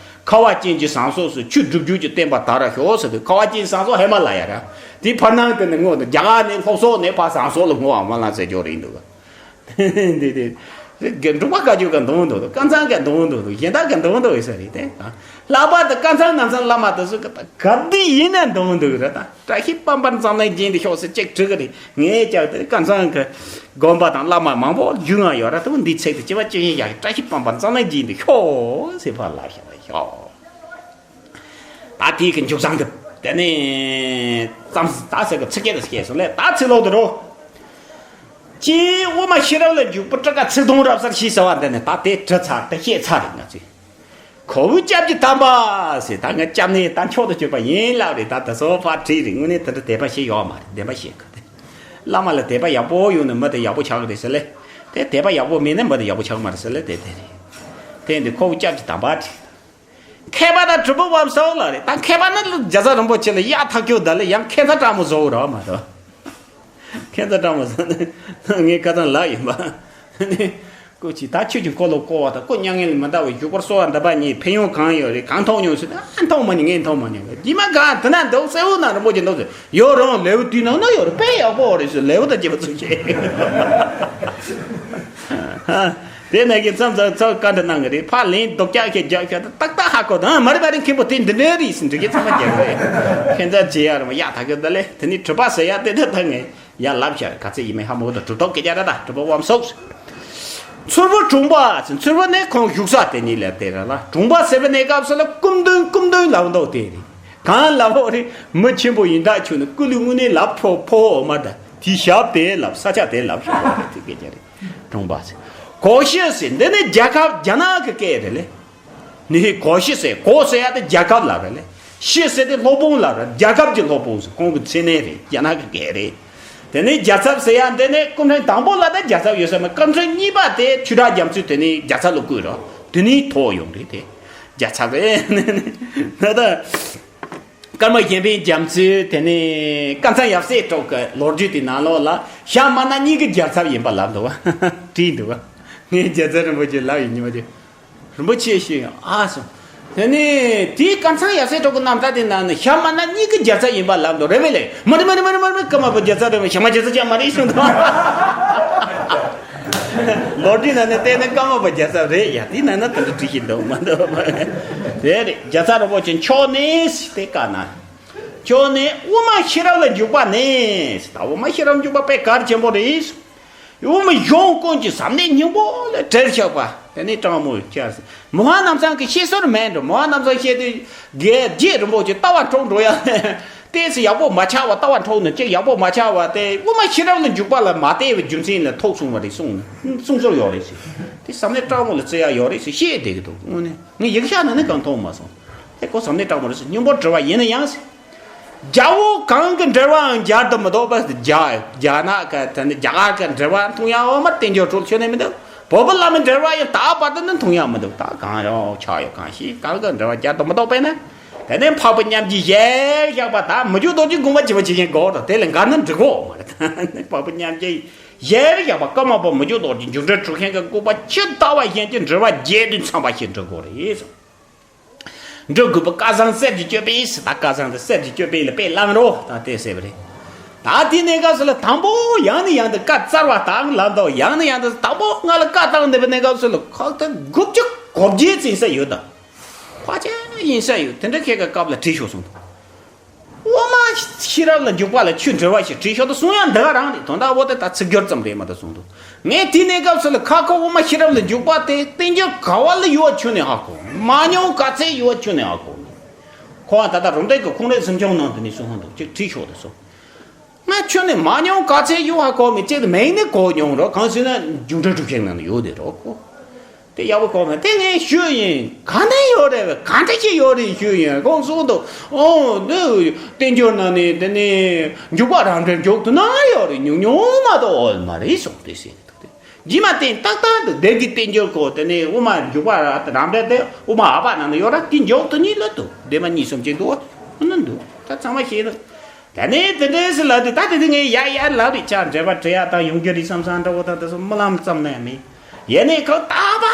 ཁ་བ་ཅན་གྱི་ཟངས་གསོག་སུ་ཆུ་སྒྲུབ་བརྒྱུད་ཀྱི་བསྟན་པ་དར་ཤོག་ཟེར་དུས། ཁ་བ་ཅན་ཟངས་གསོག་ཧི་མ་ལ་ཡ་ར། དེའི་ཕར་ནང་དེ་ནས་བསྔོ་འདུག། རྒྱ་གར་ནས་ལྷོ་ཕྱོགས་ནས་ཕར་ཟངས་གསོག་ལ་བསྔོ་བ་སྨོན་ལམ་ཟེར་རྒྱུ་རེད་འདུག། འདི་དེ། འབྲུག་པ་བཀའ་བརྒྱུད་ཀྱི་འདོན་འདུག། ཀུན་བཟང་གི་འདོན་འདུག། གཞན་དག་གི་འདོན་འདུག་ཟེར་རེད་དེ། ལྷག་པར་དུ་ཀུན་བཟང་ནམ་བཟང་བླ་མ་དེ་ཚོ་གི་ད་ག་དུས་ཡིན་ན་འདོན་འདུག་རེད་ད། བཀྲ་ཤིས་པད་མར་འཛམ་གླིང་རྒྱན་དུ་ཤོག་ཟེར་གཅིག་བྲིས་གི་རེད། ངས་ཀྱང་དེ་ཀུན་བཟང་གི་དགོན་པ་དང་བླ་མ་མང་པོ་བརྒྱུད་ཡོང་ཡོད་ར། དེ་འདི་ཚིག་དེ་གཅིག་པ་གཅིག་ཡིན་ཡག་གི། བཀྲ་ཤིས་པད་མར་འཛམ་གླིང་རྒྱན་དུ་ཤོག་ཟེར་ཕར་ལབ་བཞག་པ་ཡོད། ད་དེའི་གི་མཇུག་བཟང་གི་དེ་ནས་ཙམ་ད་ཟེར་གི་ཚིག་སྐད་དུ་སྐྱེས་སོང་ལས། ད་ཚིག་ལོག་དུ་འགྲོ། ཅེས་དབུ་མ་ཤེས་རབ་ལ་འཇུག་པའི་སྤྲུལ་སྐུ་ཚིག་དོན་རབ་གསལ་ཞེས་བྱ་བ་འདི་ནི་ད་དེ་བྲིས་ཚར། དེ་བཤད་ཚར་རེད་ང་ཚོས། ཁོ་བོའི་སྐྱབས་ཀྱི་དམ་པ་ཟེར། ད་ང་སྐྱབས་གནས་ད་མཆོག་ཏུ་གྱུར་པ་ཡིན་ལབ་རེད། ད་དེ་ཚོ་ཕར་བྲིས་རེད། དངོས་གནས་དེ་འདྲ་དད་པ་ཞིག་ཡོད་མ་རེད། བདེན་པ་བཤད་དགོས་ཏེ། བླ་མ་ལ་དད་པ་ཡག་པོ་ཡོད་ན་མི་དེ་ཡག་པོ་ཆགས་ཀྱི་རེད་ཟེར་ལེ། དེ་དད་པ་ཡག་པོ་མེད་ན་མི་དེ་ཡག་པོ་ཆགས་ཀྱི་མ་རེད་ཟེར་ལེ། དེ་དེ་རེད། དེ་འདི་ཁོ་བོའི་སྐྱབས་ཀྱི་དམ་པ་བྲིས། མཁས་པ་དང་གྲུབ་པའི་དབང་སོགས་ལ་རེད། ད་མཁས་པ་ནི་རྒྱལ་ཚབ་རིན་པོ་ཆེ་ལ་ཡག་ཐག་ཆོད་ད་ལེ། ཡང་ཁྱད་མཚར་སྤྲང་མོ་བཟོ་རོགས་མ་གཏོགས། ཁྱད་མཚར་སྤྲང་མོ་བཟོ་ནི་ངའི་ཁ་སང་ལབ་ཡིན་པ། ནི་སྐུ་མཁྱེན། ད་ཁྱོད་ཀྱི་འཁོར་ལོ་བསྐོར་བ་དང་སྐུ་མྱ་ངན་ལས་མི་འདའ་བའི་བཞུགས་སྒར་གསོལ་བ་འདེབས་པ་གཉིས་ཕན་ཡོན་གང་ཡོད་རེད། གང་མཐོང་མྱོང་ཟེར་ན། ཨ། མཐོང་མ་མྱོང་། ངས་མཐོང་མ་མྱོང་། རྗེས་མ་གང་དེ་ན་འདུག་གསལ་བོ་ན་རིན་པོ་ཆེ་འདུག་ཟེར། ཡོད་རུང་ལེའུ་དེའི་ནང་ན་ཡོད་རེད། དཔེ་ཡག་པོ་རེད་ཟེར། ལེའུ་དང་བཅས་པ་ཚུགས་ཆེ། དེ་ནས་ཀྱི་མཚམས་མཚམས་ཚོ་བཀའ་འདྲི་གནང་གི་རེད། ཕར་ལན་རྡོག་རྒྱག་ཁྱེད་རྒྱག་ཁྱེད་ཏག་ཏག་ཧ་གོ་དང་། མ་རེད་མ་རེད། མཁན་པོ་དེ་འདི་འདྲ་རེད་ཟེར་འགྲིག་གི་ཚང་མ་རྒྱག་གི་རེད། ཁྱེད་ཚོ་བྱེད་ཡ་རེད་མ། ཡག་ཐག་གི་ད་ལེ། དེ་ནི་གྲུབ་པ་ཟེར་ཡ་དེ་ད་ད་ངས་ཡ་ལབ་བྱ། ག་ཚད་ཡིན་མིན་ཧ་མ་གོ། ད་གྲུབ་ཐོབ་སྐད་ཆ་ར། ད་གྲུབ་པ་དབང་སོགས། མཚུར་ཕུ་གྲོང་པ་ཟེར། མཚུར་ཕུ་ནི་ཁོང་བཞུགས་ས་དེ་ནི་ལ་དེ་ར་ལ། གྲོང་པ་ཟེར་བའི་གནས་སྐབས་སུ་ལ་སྐུ་མདུན་སྐུ་མདུན་ལབ་འདུག་དེ་རེད། གང་ལབ་འོ་རེད། མི་ཆེན་པོ་ཡིན་དག་ཆུ་ནི་སྐུ་ལུས་དངོས་གནས་ལབ་ཕོ་ཕོ་འོ་མ། ད་དེའི་ཞབས་དེ་ལབ། ས་ཆ་དེ་ལབ་ཞུ་བ་རེད། དེ་སྐད་ཆ་རེད། གྲོང་པ་ཟེར། གོ་ཤྲི་ཟེར། འདི་ནི་རྒྱལ་ཁབ་རྒྱ་ནག་གི་སྐད་རེད་ལེ། ནི་གོ་ཤྲི་ཟེར། གོ་ཟེར་ཡ་དེ་རྒྱལ་ཁབ་ལ་རེད་ལེ། ཤྲི་ཟེར་དེ་སློབ་དཔོན་ལ་རེད། རྒྱལ་ཁབ་ཀྱི་སློབ་དཔོན་ཟེར། ཁོང་གི་མཚན་གནས་རེད། རྒྱ་ནག་གི་སྐད་རེད། དེ་ནས་རྒྱལ་ཚབ་ཟེར་ཡ་འདི་ནི་སྐུ་ཕྲེང་དང་པོ་ལ་ད་རྒྱལ་ཚབ་ཡོད་ས་མེད། སྐུ་ཕྲེང་གཉིས་པ་དེ་ཆོས་གྲགས་རྒྱ་མཚོས་དེ་ནས་རྒྱལ་ཚབ་ལ་བསྐོས་རོགས། དེ་ནས་ཐོག་ཡོང་རེད་དེ། རྒྱལ་ཚབ་རེད། ད་ད་ཀརྨ་གཞན་ཕན་རྒྱ་མཚོས་དེ་ནས་ཀམ་ཚང་ཡབ་སྲས་གྲོགས་ཀྱི་ལོ་རྒྱུས་དེ་ནང་ལོགས་ལ་ཞྭ་དམར་ནག་གཉིས་ཀྱི་རྒྱལ་ཚབ་ཡིན་པ་ལབ་འདུག་བ། བྲིས་འདུག་བ། ངས་རྒྱལ་ཚབ་རིན་པོ་ཆེ་ལབ་ཡིན་ཉི་མ་དེ། རིན་པོ་ཆེ་ཞུས་ཡང་ཨ་སོང་། དེ་ནས་དེའི་ཀམ་ཚང་ཡབ་སྲས་གྲོགས་ཀྱི་རྣམ་ཐར་དེ་ནང་ནས་ཞྭ་དམར་ནག་གཉིས་ཀྱི་རྒྱལ་ཚབ་ཡིན་པ་ལབ་འདུག་རེད་པས་ལེ། མ་རེད་མ་རེད་མ་རེད་མ་རེད། ཀརྨ་པ་རྒྱལ་ཚབ་རེད་པས། ཞྭ་དམར་རྒྱལ་ཚབ་ཅང་མ་རེད་གསུངས་འདུག་ལོ་རྒྱུས་ནང་ནས་བལྟས་ན་ཀརྨ་པ་རྒྱལ་ཚབ་རེད་ཡ། དེའི་ནང་ན་དེ་འདྲ་བྲིས་ཤིག་འདུག་མ་འདུག་མ་རེད། དེ་རེད། རྒྱལ་ཚབ་རིན་པོ་ཆེ་མཆོག་ནས་དེ་བཀའ་གནང་། མཆོག་ནས་དབུ་མ་ཤེས་རབ་ལ་འཇུག་པ་ནས། ད་དབུ་མ་ཤེས་རབ་འཇུག་པ་དཔེ་གལ་ཆེན་པོ་རེད། དབུ་མ་གཞུང་ཀུན་གྱི་ཟབ་གནད་སྙིང་པོ་ལ་བྲེལ་ཆགས་པ། དེ་ནས་དྲང་མོ་ཁྱེར། མི་ཕམ་རྣམ་གསུམ་གྱི་བཤད་སྲོལ་མེད་འགྲོ། མི་ཕམ་རྣམ་གསུམ་བཤད་དུས་རྒྱལ་རྒྱལ་རིན་པོ་ཆེ་ལྟ་བ་འཁྲུག་འགྲོ་ཡ། ཏོག་ཙམ་ཡག་པོ་མ་ཆགས་པ། ལྟ་བ་འཁྲུག་ནས་ཅིག་ཡག་པོ་མ་ཆགས་པ་དེ་དབུ་མ་ཤེས་རབ་ལ་འཇུག་པ་ལ་མ་བལྟས་པའི་རྒྱུ་མཚན་ལ་ཐུག་སོང་བ་རེད་གསུངས་ནས། གསུང་སྲོལ་ཡོད་རེད་ཟེར། དེ་ཟབ་གནད་དྲང་མོ་ལ་བརྩི་ཡ་ཡོད་རེད་ཟེར་བཤད་བསྡད་ཀྱི་འདུག་དངོས་གནས་ངས་ཡིག་ཆ་ནང་ནས་གང་མཐོང་མ་སོང་། དེ་ཁོ་ཟབ་གནད་དྲང་མོ་རེད་ཟེར། སྙིང་པོ་དྲི་བ་ཡིན་ན་ཡང་ཟེར། རྒྱལ་པོ་གང་གི་འགྲེལ་པའང་མཇལ་དུ་མི་འདོད་པ། རྒྱ་རྒྱ་ནག་གི་དེ་ནི་རྒྱ་གར་གི་འགྲེལ་པ་མཐོང་ཡ་འོ་མ་བསྟན་འགྱུར་འཕྲོ་ཁྱོན་ནས་མི་འདུག་བོད་པའི་བླ་མའི་འགྲེལ་པ་ཡང་ད་བར་དུ་ནི་མཐོང་ཡ་མི་འདུག་ད་གང་ཡང་ཆགས་ཡོད་གང་ཤེས། གང་གི་འགྲེལ་པ་མཇལ་དུ་མི་འདོད་པས་ན། དེ་ནས་འཕགས་པའི་ཉམས་ཀྱིས་གཞལ་བཞག་པ། ད་མི་འཇུག་རྡོ་རྗེ་དགོངས་པ་ཆེན་པོ་ཇི་བཞིན་འགོག་རོ། དེ་ལས་འགལ་ན་འགྲིག་གོ་མ་རེད། འཕགས་པའི་ཉམས་ཀྱིས་གཞལ་བཞག་པ། ཀརྨ་པ་མི་འཇུག་རྡོ་རྗེ་འཇུག་འགྲེལ་དྲུག་མཁྱེན་གྱི་དགོངས་པ་ཇི་ལྟ་བ་བཞིན་གྱི་འགྲེལ་པ་བརྒྱད་དུ་ཚང་བ་ཞིག་འགྲིག་གོ་རེད། འགྲོ་དགོས་པའི་བསྐལ་བཟང་གསེར་གྱི་ཅོད་པན་ཟེར། ད་བསྐལ་བཟང་དེ་གསེར་གྱི་ཅོད་པན་ལ་དཔེ་བླངས་རོགས་ད་དེ་ཟེར་བ་རེད། ད་དེ་གནས་སྐབས་སུ་ལ་དང་པོ་ཡང་ནས་ཡང་དུ་བཀའ་སྩལ་བ་དང་ལབ་འདུག་ཡང་ནས་ཡང་དུ་དང་པོ་ང་ལ་བཀའ་བཏང་བསྡད་པའི་གནས་སྐབས་སུ་ལ་ཁག་ཐེག་དགུ་བཅུ་གོ་བརྒྱད་ཙམ་ཡིན་ས་ཡོད་ད། ཕལ་ཆེར་ཡིན་ས་ཡོད། དེ་འདྲ་ཁྱེད་ཀྱི་སྐབས་ལ་བྲིས་ཤོག་གསུངས་འདུག་དབུ་མ་ཤེས་རབ་ལ་འཇུག་པ་ལ་ཆོས་འགྲེལ་པ་ཞིག་བྲིས་ཤོག་ད་གསུང་ཡ་འདི་ག་རང་རེད། དོན་དག་འོ་དེ་ད་ཚིག་སྦྱོར་ཙམ་རེད་མ་གཏོགས་གསུངས་འདུག་ངས་དེའི་གནས་སྐབས་སུ་ལ་ཁ་ཁ་དབུ་མ་ཤེས་རབ་ལ་འཇུག་པ་དེ་བསྟན་འགྱུར་ག་བ་ལ་ཡོད་པ་ཁྱོན་ནས་ཧ་གོ་མ་མྱོང་། ག་ཚད་ཡོད་པ་ཁྱོན་ནས་ཧ་གོ་མེད། ཁོ་བ་ད་ལྟ་རུམ་བཏེག་གི་ཁུངས་རེ་གཟིམ་ཆུང་ནང་དུ་ནས་གསུང་ཧ་འདུག་ཅིག་བྲིས་ཤོག་དེ་སོ། ང་ཁྱོན་ནས་མ་མྱོང་། ག་ཚད་ཡོད་ཧ་གོ་མེད། ཅིག་མིང་ནི་གོ་མྱོང་རོགས། གང་ཟེར་ན་འཇུག་འགྲེལ་དྲུག་ཅན་ནང་ནས་ཡོད་དེ་རོགས་ཁོ། དེ་ཡག་པོ་གོ་མེད། དེ་ངས་ཞུས་ཡིན། ག་འདྲ་ཞིག་ཡོད་རེད་བས། ག་འདྲ་ཞིག་ཡོད་རེད་ཞུས་ཡིན། ཁོང་གསུངས་འདུག་ཨོ་འདི་བསྟན་འགྱུར་ནང་ནས་དེ་ནས་འཇུག་པ་རང་འགྲེལ་འཇུག་ཏུ་ན་ཡོད་རེད། ཉུང་ཉུང་མ་གཏོགས་འོ་མ་རེད་གསུངས་དེ་ཟེར་འདུག་དེ་རྗེས་མ་བསྟན་ཏག་ཏག་འདུག་སྡེ་དགེ་བསྟན་འགྱུར་ཁོ་དེ་ནས་དབུ་མ་འཇུག་པ་རང་འགྲེལ་དེ་དབུ་མ་ཨ་པ་ནང་ན་ཡོད་ར། དེ་འཇུག་ཏུ་ནི་ལ་འདུག་སྡེ་པ་གཉིས་གསུམ་ཅིག་འདུག་ཨ་ནི་འདུག་ད་ཚང་མ་ཤེས་འདུག་ད་ནི་དེ་འདྲས་སུ་ལབ་དུས་ད་དེ་དུས་ངས་ཡ་ཡ་ལབ་རེད། ཅག་འགྲེལ་པ་བྲི་ཡ་དང་ཡོང་རྒྱུ་རེད་བསམ་བསམ་འདྲ་བོ་དང་དེ་ཚོ་རྨི་ལམ་ཙམ་ན་ཡང་མིན། ཡེ་ནས་ཁོ་ད་བ་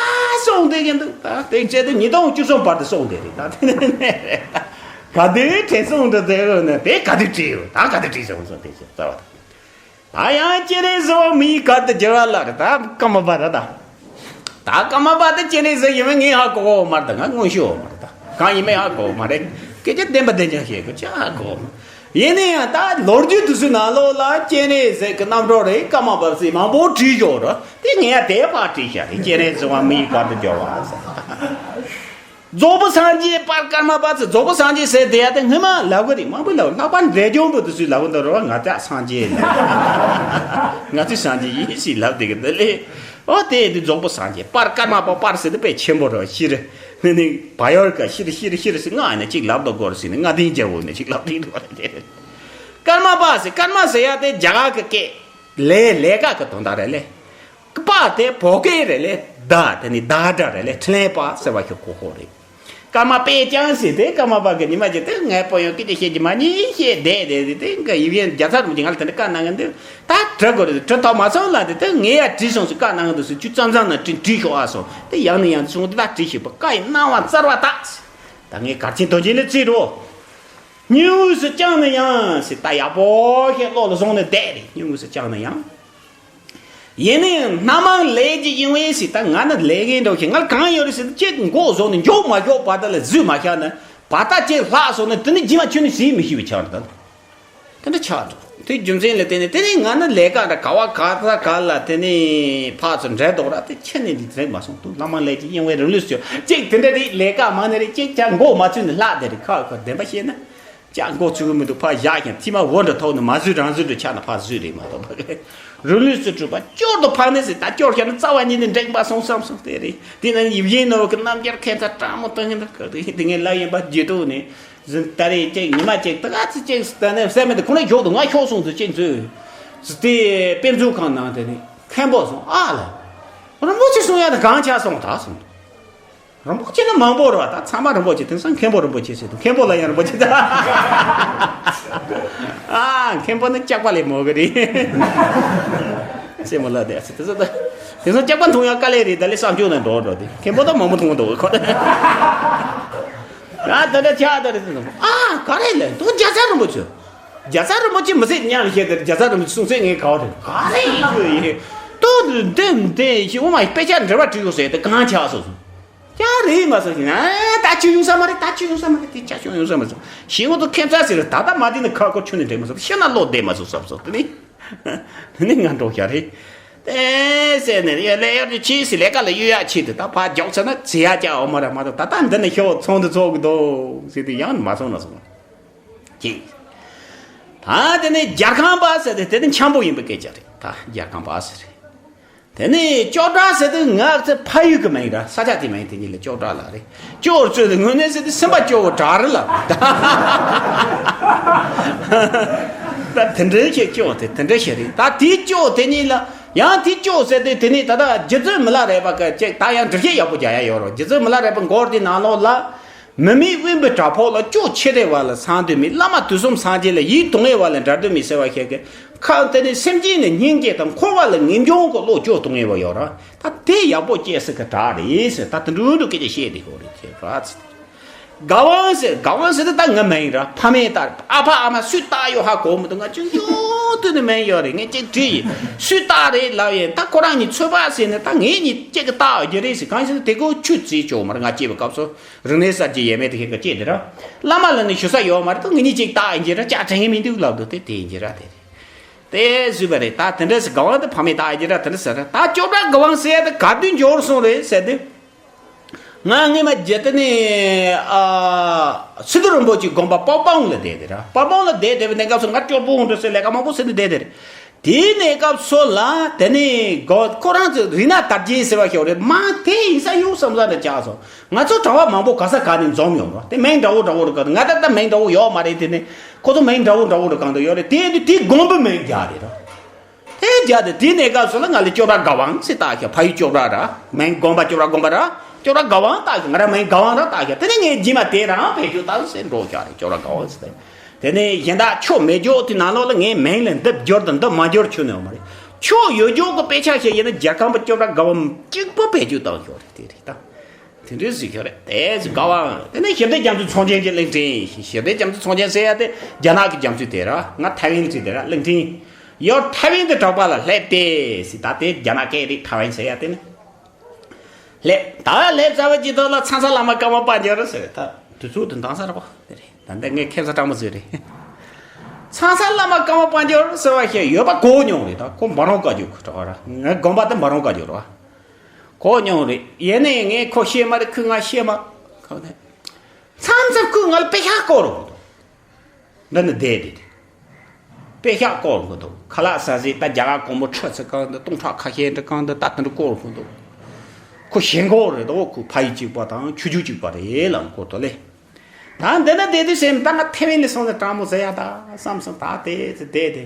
སོང་བསྡད་ཀྱི་འདུག་ད་དེ་བྱས་ཏེ་ཉིས་སྟོང་བཅུ་གསུམ་བར་དུ་སོང་བསྡད་རེད། ད་དེ་ནས་ག་དུས་དྲན་སོང་འདྲ་བསྡད་ཡོད་ན་དེ་ག་དུས་བྲིས་ཡོད། ད་ག་དུས་བྲིས་སོང་སོང་དེ་བྱས་རྩ་བ་དང་། ད་ཡང་སྤྱན་རས་གཟིགས་དབང་མི་ཡི་གར་དུ་བསྒྱུར་བ་ལ་རེད། ད་ཀརྨ་པ་རེད་ད། ད་ཀརྨ་པ་དེ་སྤྱན་རས་གཟིགས་ཡིན་པས་ངས་ཧ་གོ་གོ་མ་རེད། ད་ང་དངོས་ཤུགས་མ་རེད། ད་གང་ཡིན་མིན་ཧ་གོ་མ་རེད། སྐད་ཆ་བདེན་པ་བདེན་རྐྱང་བཤད་དགོས་ཅི་ཧ་གོ་མ་ཡིན་ན་ཡང་ད་ལོ་རྒྱུས་དེ་ཚོའི་ནང་ལོགས་ལ་སྤྱན་རས་གཟིགས་ཀྱི་རྣམ་གྲངས་རེད། ཀརྨ་པ་ཟེར་མང་པོ་བྲིས་ཡོད་རེད། དེ་ངས་ཡང་དེ་ཕར་བྲིས་བཞག་རེད། སྤྱན་རས་གཟིགས་དབང་མི་ཡི་གར་དུ་བསྒྱུར་བ་ཟེར། རྫོགས་པའི་སངས་རྒྱས་པར་ཀརྨ་པ་ཚོ། རྫོགས་པའི་སངས་རྒྱས་ཟེར་དེ་ཡ་དེ་སྔོན་མ་ལབ་གི་རེད། མང་པོ་ལབ། ལྷག་པར་འབྲས་ལྗོངས་པོ་དེ་ཚོས་ལབ་གི་འདུག་རེད་བ། ང་ཚོ་སངས་རྒྱས་ལབ། ང་ཚོ་སངས་རྒྱས་ཡིན་ཞེས་ལབ་བསྡད་གི་འདུག་ལེ། ཨོ་དེ་དེ་རྫོགས་པའི་སངས་རྒྱས་པར་ཀརྨ་པ། པར་ཟེར་དེ་དཔེ་ཆེན་པོ་རེད་བ། ཤེས་རེད། ནི་བ་ཡོར་ག་ཤི་རི་ཤི་རི་ཤི་རི་སི་ང་ནི་གཅིག་ལབ་དོ་གོ་རི་སི་ནི་ང་དེ་རྒྱལ་པོ་ནི་གཅིག་ལབ་དེ་འདུག་རེད། ཀརྨ་པ་སི་ཀརྨ་ཟེར་ཡ་དེ་རྒྱ་གར་གི་སྐད་ལས་ལས་ཀ་གི་དོན་དག་རེད་ལེ། པ་དེ་བོད་སྐད་རེད་ལེ། ད་དེ་ནི་ད་དྲ་རེད་ལེ། ཁྲི་ལེན་པ་ཟེར་བ་ཞིག་གོ་གོ་རེད། ཀརྨ་པས་ཀྱང་ཟེར་དེ་ཀརྨ་པ་གི་ཉི་མ་ཅིག་དེ་ངའི་པོ་ཡང་སྐད་ཆ་བཤད་ཀྱི་མ་ཉན་བཤད་བསྡད་དེ་དེ་དེ་ང་ཡིབ་ཡན་རྒྱ་ཚ་རུ་ཅིག་ང་ལ་དེ་འདྲ་བཀའ་གནང་གི་འདུག་ད་དྲི་དགོས་རེད། དྲི་ཐོག་མ་སོང་ལ་དེ་དེ་ངས་ཡ་བྲིས་སོང་ཟེར་བཀའ་གནང་གི་འདུག་ཟེར་ཁྱོད་ཙམ་ཙམ་ན་བྲིས་བྲིས་ཤོག་ཨ་སོང་དེ་ཡག་ནི་ཡང་སོང་དེ་ད་བྲིས་ཤིག་པ་བཀའ་ཡི་གནང་བ་བསྩལ་བ་དག་ཟེར། ད་ངས་གར་ཆེན་དོན་ཆེན་ལ་བརྩིས་འགྲོ། སྙིང་དབུས་སུ་བཅངས་ན་ཡང་ཟེར་ད་ཡག་པོ་ཞིག་བློ་ལ་བཟུང་ནས་བསྡད་རེད། སྙིང་དབུས་སུ་བཅངས་ན་ཡང་། ཡིན་ནའང་སྣ་མང་ལས་ཀྱི་གཡེང་བས་ཟེར་ད་ང་ནི་ལས་ངན་འགྲོ་ཞིག་ང་ལ་གང་ཡོད་རེད་ཟེར་ད་ཅིག་མགོ་བཟུང་ནས་མགྱོགས་མ་མགྱོགས་བར་ད་ལ་བཟོས་མ་བཞག་ན་བར་ད་ཅིག་ལྷག་སོང་ན་དེ་ནི་རྗེས་མ་ཁྱོད་ནི་ཟིན་མི་ཤེས་པའི་ཆ་རེད་ད། དེ་འདྲ་ཆགས་འགྲོ། དེ་རྒྱུ་མཚན་ལ་བརྟེན་ནས་དེ་ནས་ང་ནི་ལས་ཀ་འདྲ་ག་བ་ག་ས་ག་ལ་དེ་ནས་ཕར་ཚུར་འབྲེལ་འདུག་ར་དེ་ཁྱེད་ནས་འདི་རེད་མ་སོང་དུ་སྣ་མང་ལས་ཀྱི་གཡེང་བས་རང་ལུས་སུ་ཅིག་དེ་འདྲ་རེད། ལས་ཀ་མང་ནི་རེད། ཅིག་ཅག་མགོ་མ་ཚོས་ནི་ལྷག་དེ་རེད། ཁ་ཁ་བདེན་པ་བཤད་ན་ཅག་མགོ་ཚོས་གི་མི་འདུག་ཕར་བཞག་ཀྱང་མཐིལ་མ་འོ་འདྲ་ཐོག་ནི་མ་བཟོས་རང་བཟོས་འདྲ་ཆགས་ན་ཕར་བཟོས་རེད་མ་གཏོགས་རང་ལུས་སུ་གྲུབ་པ་སྐྱོར་དུ་འཕངས་ནི་ཟེར་ད་སྐྱོར་བཞག་ན་རྩ་བ་ཉིད་ནས་འགྲིག་པ་སོང་བསམ་སོང་དེ་རེད། དེ་ན་ཡིབ་ཡིན་ནོ་གི་རྣམ་རྒྱལ་ཁྱད་མཚར་སྤྲང་མོ་བཏང་གི་འདུག་ག་དེ་ངས་ལབ་ཡིན་པ་བརྗེད་འདུག་ནས། ཟིན་ད་རེས་ཅིག་ཉི་མ་ཅིག་ད་ག་ཚི་ཅིག་ད་ནས་སེམས་མེད་དུ་ཁོང་ནས་མགྱོགས་འདུག་ང་ཤོག་སོང་ཚུལ་ཅིག་མཛོད། ཟི་དེ་དཔེ་མཛོད་ཁང་ནང་དེ་ནས་མཁན་པོ་སོང་ཨ་ལ། རིན་པོ་ཆེ་གསུང་ཡ་ད་གང་ཆགས་སོང་ད་སོང་། རིན་པོ་ཆེ་ནི་མང་པོ་རེད་བ། ད་ཚང་མ་རིན་པོ་ཆེ། དེང་སང་མཁན་པོ་རིན་པོ་ཆེ་ཟེར་འདུག་མཁན་པོ་ལ་ཡང་རིན་པོ་ཆེ་ད། ཨ་མཁན་པོ་ནི་སྐྱག་པ་ལས་མོ་གི་རེད། སེ་མོ་ལ་དེ་ཟེར་དེ་ཟེར་ད། དེང་སང་སྐྱག་པ་འཐུང་ཡ་དཀའ་ལས་རེད། ད་ལས་བསམ་བྱུང་ན་འགྲོ་འགྲོ་དེ་མཁན་པོ་ད་མང་པོ་འཐུང་འདུག་ཁོ། ང་ད་ལྟ་ཆགས་ད་རེད་ཟེར་སོང་། ཨ་ག་རེ་ལས་དོ་རྒྱ་ཚ་རིན་པོ་ཆེ། རྒྱ་ཚ་རིན་པོ་ཆེ་མི་ཟེར་ཉག་ལ་བཤད་དེ་རྒྱ་ཚ་རིན་པོ་ཆེ་གསུང་ཚད་ངས་ག་བ་རེད་ག་རེ་ཡོད་ཡིན། ཏོ་འདི་འདི་ཞི་འོ་མ་དཔེ་ཆ་འབྲེལ་བ་བྲིས་ཡོད་ཟེར་དེ་གང་ཆགས་སོང་སོང་། ཡ་རེད་མ་སོང་ཞིག་ཨ་ད་ཆུ་ཡོང་ས་མ་རེད། ད་ཆུ་ཡོང་ས་མ་རེད། དེ་ཅག་ཆུ་ཡོང་ས་མ་སོང་ཞིག་འོ་དོ་ཁྱད་མཚར་ཟེར་ད་ད་མ་དེ་ནི་ཁ་ཁོ་ཆུ་ནི་འདྲེ་མ་སོང་ཤི་ན་ལོ་བསྡད་མ་སོང་བསམ་སོང་དེ་ནི། དེ་ནི་ང་འགྲོ་ཤ་རེད། ཨེ་ཟེར་ནས་ཡ་ལས་ཡར་དུ་ཕྱིས་སི་ལས་ཀ་ལ་གཡུག་ཡག་ཕྱིས་དུ་ད་ཕར་མགྱོགས་ཚར་ན་བྱེད་ཡག་ཅག་འོ་མ་ར་མ་གཏོགས་ད་ལྟ་འདི་ནི་ཤོག་ཚོང་དུ་ཚོགས་གི་འདུག་ཟེར་དུས་ཡང་མ་སོང་ན་སོང་། ཅིག་ད་དེ་ནི་རྒྱལ་ཁང་པ་ཟེར་ཏེ་དེ་ནི་འཆམ་པོ་ཡིན་པའི་སྐད་ཆ་རེད། ད་རྒྱལ་ཁང་པ་ཟེར་རེད། དེ་ནི་ཅོག་བྲག་ཟེར་དུས་ང་ཚོ་ཕ་ཡུལ་གི་མིང་ར་ས་ཆ་དེ་མིང་དེ་གཉིས་ལ་ཅོག་བྲག་ལ་རེད། ཅོག་ཚོས་དེ་དངོས་གནས་ཟེར་དུས་སེམས་པ་ཅོག་བྲག་རེད་ལ། ད་དེ་འདྲའི་ཁྱེད་ཅོག་དེ་དེ་འདྲའི་ཤེས་རེད། ད་དེའི་ཅོག་དེ་གཉིས་ལ་ཡང་དེའི་ཅོག་ཟེར་དུས་དེ་ནི་ད་ལྟ་རྗེ་བཙུན་མི་ལ་རས་པ་གི་ཅིག་ད་ཡང་འགྲེལ་བཤད་ཡག་པོ་རྒྱག་ཡ་ཡོད་རོགས། རྗེ་བཙུན་མི་ལ་རས་པ་མགུར་དེ་ནང་ལོགས་ལ། མི་མེད་དབེན་པའི་བྲག་ཕུག་ལ། ཅོག་ཆེ་རེ་བ་ལ་སངས་དུས་མེད། བླ་མ་དུས་གསུམ་སངས་རྒྱས་ལ། ཡིད་དུ་ངེས་པ་ལ་འབྲལ་དུས་མེད་ཟེར་བ་ཞིག་གི་ཁ་དེ་ནི་སེམས་ཅན་ནི་སྙིང་རྗེ་དང་འཁོར་བ་ལ་ངེས་འབྱུང་གི་བློ་ཅོག་ཏུ་ངེས་པ་ཡོད་ར། ད་དེ་ཡག་པོ་སྐྱེས་སྲིད་ཀྱི་གྲགས་རེད་ཟེར། ད་དེ་འདྲ་འདྲ་སྐད་ཆ་བཤད་དེ་ཡོད་རེད་དེ་ར་ཚེ། དགའ་དབང་ཟེར། དགའ་དབང་ཟེར་དེ་ད་ང་མིང་ར་ཕ་མས་ད་ཨ་ཕ་ཨ་མ་སུས་བཏགས་ཡོད་ཧ་གོ་མི་འདུག་ང་ཅུང་ཅུང་དུས་ནས་མིང་ཡོད་རེད། ངས་ཅིག་བྲིས་ཡིན་སུས་བཏགས་རེད་ལབ་ཡིན། ད་ཁོ་རང་གཉིས་ཚོད་དཔག་ཟེར་ནས་ད་ངས་གཉིས་ཅིག་གི་བཏགས་ཡོད་རེད་ཟེར། གང་ཡིན་ཟེར་ན་དེ་གོ་ཆུ་བརྩིས་ཆོག་མ་རེད། ང་སྐྱེས་པའི་སྐབས་སུ། རིག་གནས་གསར་བརྗེ་ཡས་མས་དེ་ཁྱེད་ཀྱི་སྐད་དེ་ར། བླ་མ་ལ་ནི་ཞུ་ས་ཡོད་མ་རེད་དོ། ངེད་གཉིས་ཅིག་བཏགས་ཡིན་གྱི་ར། ཅག་དྲན་གྱི་མི་འདུག་ལབ་འདུག་དེ་དེ་ཡིན་གྱི་ར་དེ་རེད། དེ་བཟོས་པ་རེད། ད་དེ་འདྲ་ཟེར་དགའ་དབང་དེ་ཕ་མས་བཏགས་ཡིན་གྱི་ར་དེ་འདྲ་ཟེར་ར། ད་ཅོག་བྲག་དགའ་དབང་ཟེར་ཡ་དེ་ག་དུས་འབྱོར་སོང་རེད་ཟེར་དུས། ང་སྔས་མ་རྗེ་དེ་ནི་ཨ་སི་ཏུ་རིན་པོ་ཆེའི་དགོན་པ་པར་སྦང་ལ་བསྡད་དེ་ར། པར་སྦང་ལ་བསྡད་བསྡད་པའི་གནས་སྐབས་སུ་ང་སྐྱོར་པོ་འོང་འགྲོ་ཟེར་ལས་ཀ་མང་པོ་ཟེར་ནས་བསྡད་དེ་རེད། དེའི་གནས་སྐབས་སུ་ལ་དེ་ནས་གོ་ཁོ་རང་ཚོས་རི་ན་དར་རྒྱས་ཟེར་བ་ཞིག་རེད། མ་དེ་ཡིན་ས་ཡོད་བསམ་ས་ནས་བཅག་སོང་། ང་ཚོ་གྲྭ་པ་མང་པོ་ག་ས་ག་ནས་འཛོམས་ཡོང་རོགས། དེ་མིང་འདྲ་བོ་འདྲ་བོ་རེད་ག་ང་ད་ལྟ་མིང་འདྲ་བོ་ཡོད་མ་རེད། དེ་ནས་ཁོ་ཚོ་མིང་འདྲ་བོ་འདྲ་བོ་རེད་གང་དུ་ཡོད་རེད། དེ་དུས་དེ་དགོན་པའི་མིང་རྒྱག་རེད་རོགས། དེ་རྒྱག་དེ་དེའི་གནས་སྐབས་སུ་ལ་ང་ལ་ཅོག་བྲག་དགའ་དབང་ཟེར་བཏགས་ཤག་ཕ་ཡུལ་ཅོག་བྲག་ར། མིང་དགོན་པ་ཅོག་བྲག་དགོན་པ་ར། ཅོག་བྲག་དགའ་དབང་བཏགས་ཤག་ང་ར་མིང་དགའ་དབང་ར་བཏགས་ཤག་དེ་ནས་ངས་རྗེས་མ་དེ་རང་བེད་སྤྱོད་བཏང་ཟེར་འགྲོ་ཤག་རེད། ཅོག་བྲག་དགའ་དབང་ཟེར་ཏེ། དེ་ནས་གཞན་དག་ཆོས་མེད་འཇོག་དེ་ནང་ལོགས་ལ་ངའི་མིང་ལ་འདི་བསྒྱུར་དང་འདི་མ་བསྒྱུར་ཆོག་ནི་ཡོད་མ་རེད། ཆོས་ཡོད་འཇོག་གི་དཔེ་ཆ་ཞིག་ཡིན་ན་རྒྱལ་ཁམས་པ་ཅོག་བྲག་དགའ་དབང་གཅིག་པུ་བེད་སྤྱོད་བཏང་ཤོག་རེད། དེ་རེད་ད། དེ་འདྲའི་ཟིག་ཤོག་རེད། དེ་ཟིག་དགའ་དབང་དེ་ནས་ཞི་བདེ་རྒྱ་མཚོའི་ཚོགས་ཆེན་གྱི་གླིང་ཕྲན་ཡིན། ཞི་བདེ་རྒྱ་མཚོའི་ཚོགས་ཆེན་ཟེར་ཡ་དེ་རྒྱ་ནག་གི་རྒྱ་མཚོའི་དེ་ར། ང་ཐའེ་ཝན་ཟེར་དེ་ར། གླིང་ཕྲན་ཡོད། ཐའེ་ཝན་དུ་གྲགས་པ་ལ་སླེབས་ཏེ་ཟེར། ད་དེ་རྒྱ་ནག་སྐད་རེད། ཐའེ་ཝན་ཟེར་ཡ་དེ་ནི། སླེབས། ད་སླེབས་ཚར་བའི་རྗེས་ཐོག་ལ་ཚང་ས་བླ་མ་ཀརྨ་དཔལ་འབྱོར་ཟེར། ད་དུས་ཚོད་དུ་འདང་ས་ར་པ་དེ་རེད། ད་འདི་ངས་ཁེ་ས་སྤྲང་མོ་ཟེར་རེད། ཚང་ས་བླ་མ་ཀརྨ་དཔལ་འབྱོར་ཟེར་བ་ཞིག་ཡོད་པ་གོ་མྱོང་རེད། ད་ཁོ་འབའ་རོང་བཀའ་བརྒྱུད་ཁོ་གྲགས་ར། ངའི་དགོན་པ་དེ་འབའ་རོང་བཀའ་བརྒྱུད་ར། གོ་མྱོང་རེད། ཡིན་ནའི་ངས་ཁོ་ཤེས་མ་རེད། ཁོས་ང་ཤེས་མ། ཁོ་ནས་མཚམས་མཚམས་ཁོས་ང་ལ་དཔེ་ཤག་བསྐུར་རོགས་འདུག་འདི་ནི་བསྡད་དེ་དེ། དཔེ་ཤག་བསྐུར་གི་འདུག་ཁ་ལག་ཟ་ཟིག་ད་རྒྱ་གར་གོང་མོ་ཁྲི་ཚོ་གང་འདི་སྟོང་ཕྲག་ཁ་ཤས་འདྲ་གང་འདི་ད་དེ་འདྲ་བསྐུར་གི་འདུག་ཁོ་ཞེན་ཁོག་རེད་དོ། ཁོ་ཕ་ཡུལ་གཅིག་པ་དང་ཆོས་བརྒྱུད་གཅིག་པ་རེད་ལབ་ཁོ་ཐོག་ལས། ད་འདི་ན་བསྡད་དུས་སེམས་ད་ང་ཐེ་ཝན་ལ་སོང་ནས་སྤྲང་མོ་ཟ་ཡ་ད་བསམ་སོང་། ད་དེ་དེ་དེ་དེ་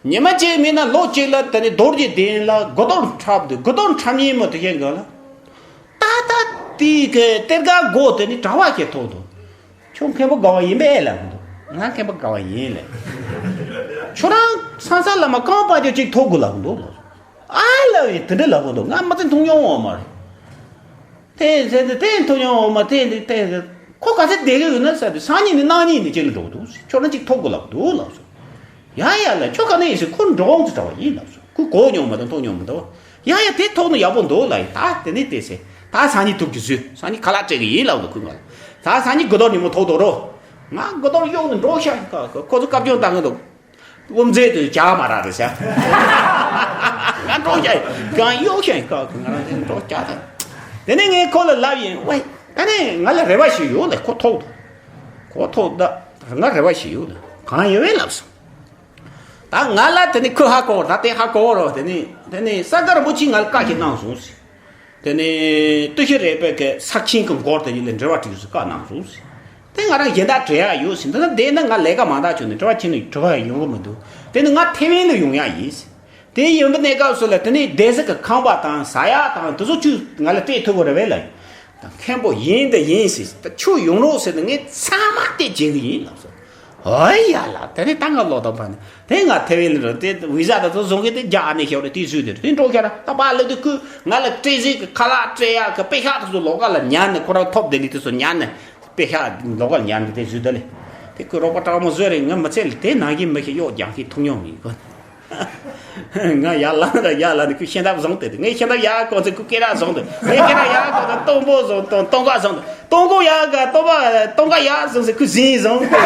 ཉི་མ་གཅིག་མིན་ན་ལོ་གཅིག་ལ་དེ་ནི་རྡོ་རྗེ་གདན་ལ་དགུ་གཏོར་འཁྲབ་དུས་དགུ་གཏོར་འཁྲབ་ཉིན་མོ་དེ་ཤེས་འགའ་ལ། ད་ད་དེ་གི་གཏེར་ཁ་སྒོ་དེ་ནི་གྲྭ་བ་ཁྱེད་ཐོག་ཏུ། ཁྱོད་མཁན་པོ་དགའ་བ་ཡིན་པས་ལབ་འདུག་ང་མཁན་པོ་དགའ་བ་ཡིན་ལབ། ཁྱོད་རང་སང་ས་ལ་མ་རྐང་པ་ཅོ་གཅིག་ཐོག་དགོས་ལབ་འདུག་ཨ་ལབ་ཡིན་དེ་འདྲ་ལབ་འདུག་ང་མ་ཚད་མཐོང་མྱོང་བ་མ་རེད། དེ་ཟེར་ཏེ་དེ་མཐོང་མྱོང་བ་མ་དེ་འདི་དེ་ཟེར། ཁོ་ག་ཚད་བསྡད་ཀྱི་ཡོད་ན་ཟེར་ཏེ་སང་ཉིན་ནི་གནངས་ཉིན་ནི་ཅི་ལ་འགྲོ་འདུག་ཁྱོད་རང་གཅིག་ཐོག་དགོས་ལབ་འདུག་ལབ་སོང་། ཡ་ཡ་ལ་ཁྱོད་ག་ནས་ཡིན་ཟེར། ཁོ་འགྲོ་འོང་ཚེ་གྲྭ་བ་ཡིན་ལབ་སོང་། ཁོས་གོ་མྱོང་མ་དང་མཐོང་མྱོང་མ་དང་། ཡ་ཡ་དེ་ཐོག་ནི་ཡག་པོ་འདུག་ལབ་ཡིན། ད་དེ་ནས་དེ་ཟེར། ད་སང་ཉིན་ཐུག་རྒྱུ་བཟོས། སང་ཉིན་ཁ་ལག་སྤྲད་ཀྱི་ཡིན་ལབ་འདུག་ཁོས་ང་ལ། ད་སང་ཉིན་དགུ་གཏོར་ཉིན་མོ་ཐོག་ཐོག་རོ། ང་དགུ་གཏོར་གཡོག་ནས་འགྲོ་ཤག་ཁོ་ཚོ་བཀའ་བཀྱོན་བཏང་གི་འདུག་དབུ་མཛད་དུ་བྱ་མ་རག་རེད་ཤག་ང་འགྲོ་ཤག་གང་གཡོག་ཤག་ཁོ་ང་རང་དེ་འགྲོ་ཤག་ད་དེ་ནས་ངས་ཁོ་ལ་ལབ་ཡིན། ཝེ། ད་ནས་ང་ལ་རེ་བ་ཞིག་ཡོད་ལ་ཁོ་ཐོག་ཐོག་ཁོ་ཐོག་ད་ང་རེ་བ་ཞིག་ཡོད་ལ་གང་ཡོད་བས་ལབ་སོང་། ད་ང་ལ་དེ་ནི་ཁོས་ཧ་གོ་བ། ད་དེ་ཧ་གོ་བ་རོ། དེ་ནི་དེ་ནི་ས་དགའ་རིན་པོ་ཆེས་ང་ལ་བཀའ་ཞིག་གནང་སོང་ཟེར། དེ་ནི་སྟོད་ཤི་རས་པའི་གི་ས་ཆེན་གི་མགོར་དེ་ཉིད་ལ་འབྲེལ་བ་བྲིས་སུ་བཀའ་གནང་སོང་ཟེར། དེ་ང་རང་གཞན་དག་བྲེལ་ཡག་ཡོད་ཟེར། འདི་ན་བསྡད་ན་ང་ལས་ཀ་མང་དག་བྱུང་ནས་འབྲེལ་བ་ཆེན་ནས་གྲུབ་པ་ཡོང་གི་མི་འདུག་དེ་ནི་ང་ཐེ་ཝན་ལ་ཡོང་ཡག་ཡིན་ཟེར། དེ་ཡིན་པའི་གནས་སྐབས་སུ་ལ་དེ་ནི་སྡོད་ས་གི་ཁང་པ་དང་ཟ་ཡག་དང་དེ་ཚོ་ཁྱོས་ང་ལ་སྤྲད་ཐུབ་ཀྱི་རེད་བས་ལབ་ཡིན། ད་མཁན་པོ་ཡིན་དེ་ཡིན་ཟེར། ད་ཁྱོད་ཡོང་རོགས་ཟེར་ན་ངས་ཚང་མ་སྟེར་བྱེད་གི་ཡིན་ལབ་སོང་། ཨོ་ཡ་ལ་དེ་ནས་ད་ང་ལོག་དང་ཕ་ནི་དེ་ང་ཐེ་ཝན་ལ་འགྲོ་དེ་བི་ཟ་ད་ཚོ་བཟོ་གི་དེ་རྒྱ་ཨ་ནེ་ཤོར་རེ་དེ་བཟོས་དེ་དེ་འགྲོ་ཤ་ར་ད་པ་ལེ་དེ་ཁོས་ང་ལ་སྤྲད་ཟིག་གི་ཁ་ལག་སྤྲད་ཡག་གི་པེ་ཤག་དེ་ཚོ་ལོགས་ཀ་ལ་ཉར་ནས་ཁོ་རང་ཐོབ་དེ་ལི་དེ་ཚོ་ཉར་ནས་པེ་ཤག་ལོགས་ཀ་ལ་ཉར་ནས་དེ་བཟོས་དེ་ལེ། དེ་ཁོས་རོགས་པ་སྤྲང་མོ་བཟོས་རེད། ང་མི་ཚེ་ལ་དེ་ནང་གི་མི་ཞིག་གཡོག་རྒྱག་གི་མཐོང་མྱོང་མེད་གོ། ང་ཡར་ལངས་ར་ཡར་ལངས་ནས་ཁོས་ཤེས་ཐབས་བཟུང་སྟེ། ངས་ཤེས་ཐབས་ཡག་གོ་ཚེ་ཁོས་སྐེ་རགས་བཟུང་སྟེ། ངས་སྐེ་རགས་ཡག་གོ་ཚེ་སྟོང་པོ་བཟུང་སྟོང་སྟོང་ཀ་བཟུང་སྟེ། སྟོང་ཀོ་ཡག་ག་སྟོང་པ་སྟོང་ཀ་ཡག་བཟུང་ཟེར་ཁོས་ཟིན་བཟུང་སྟེ།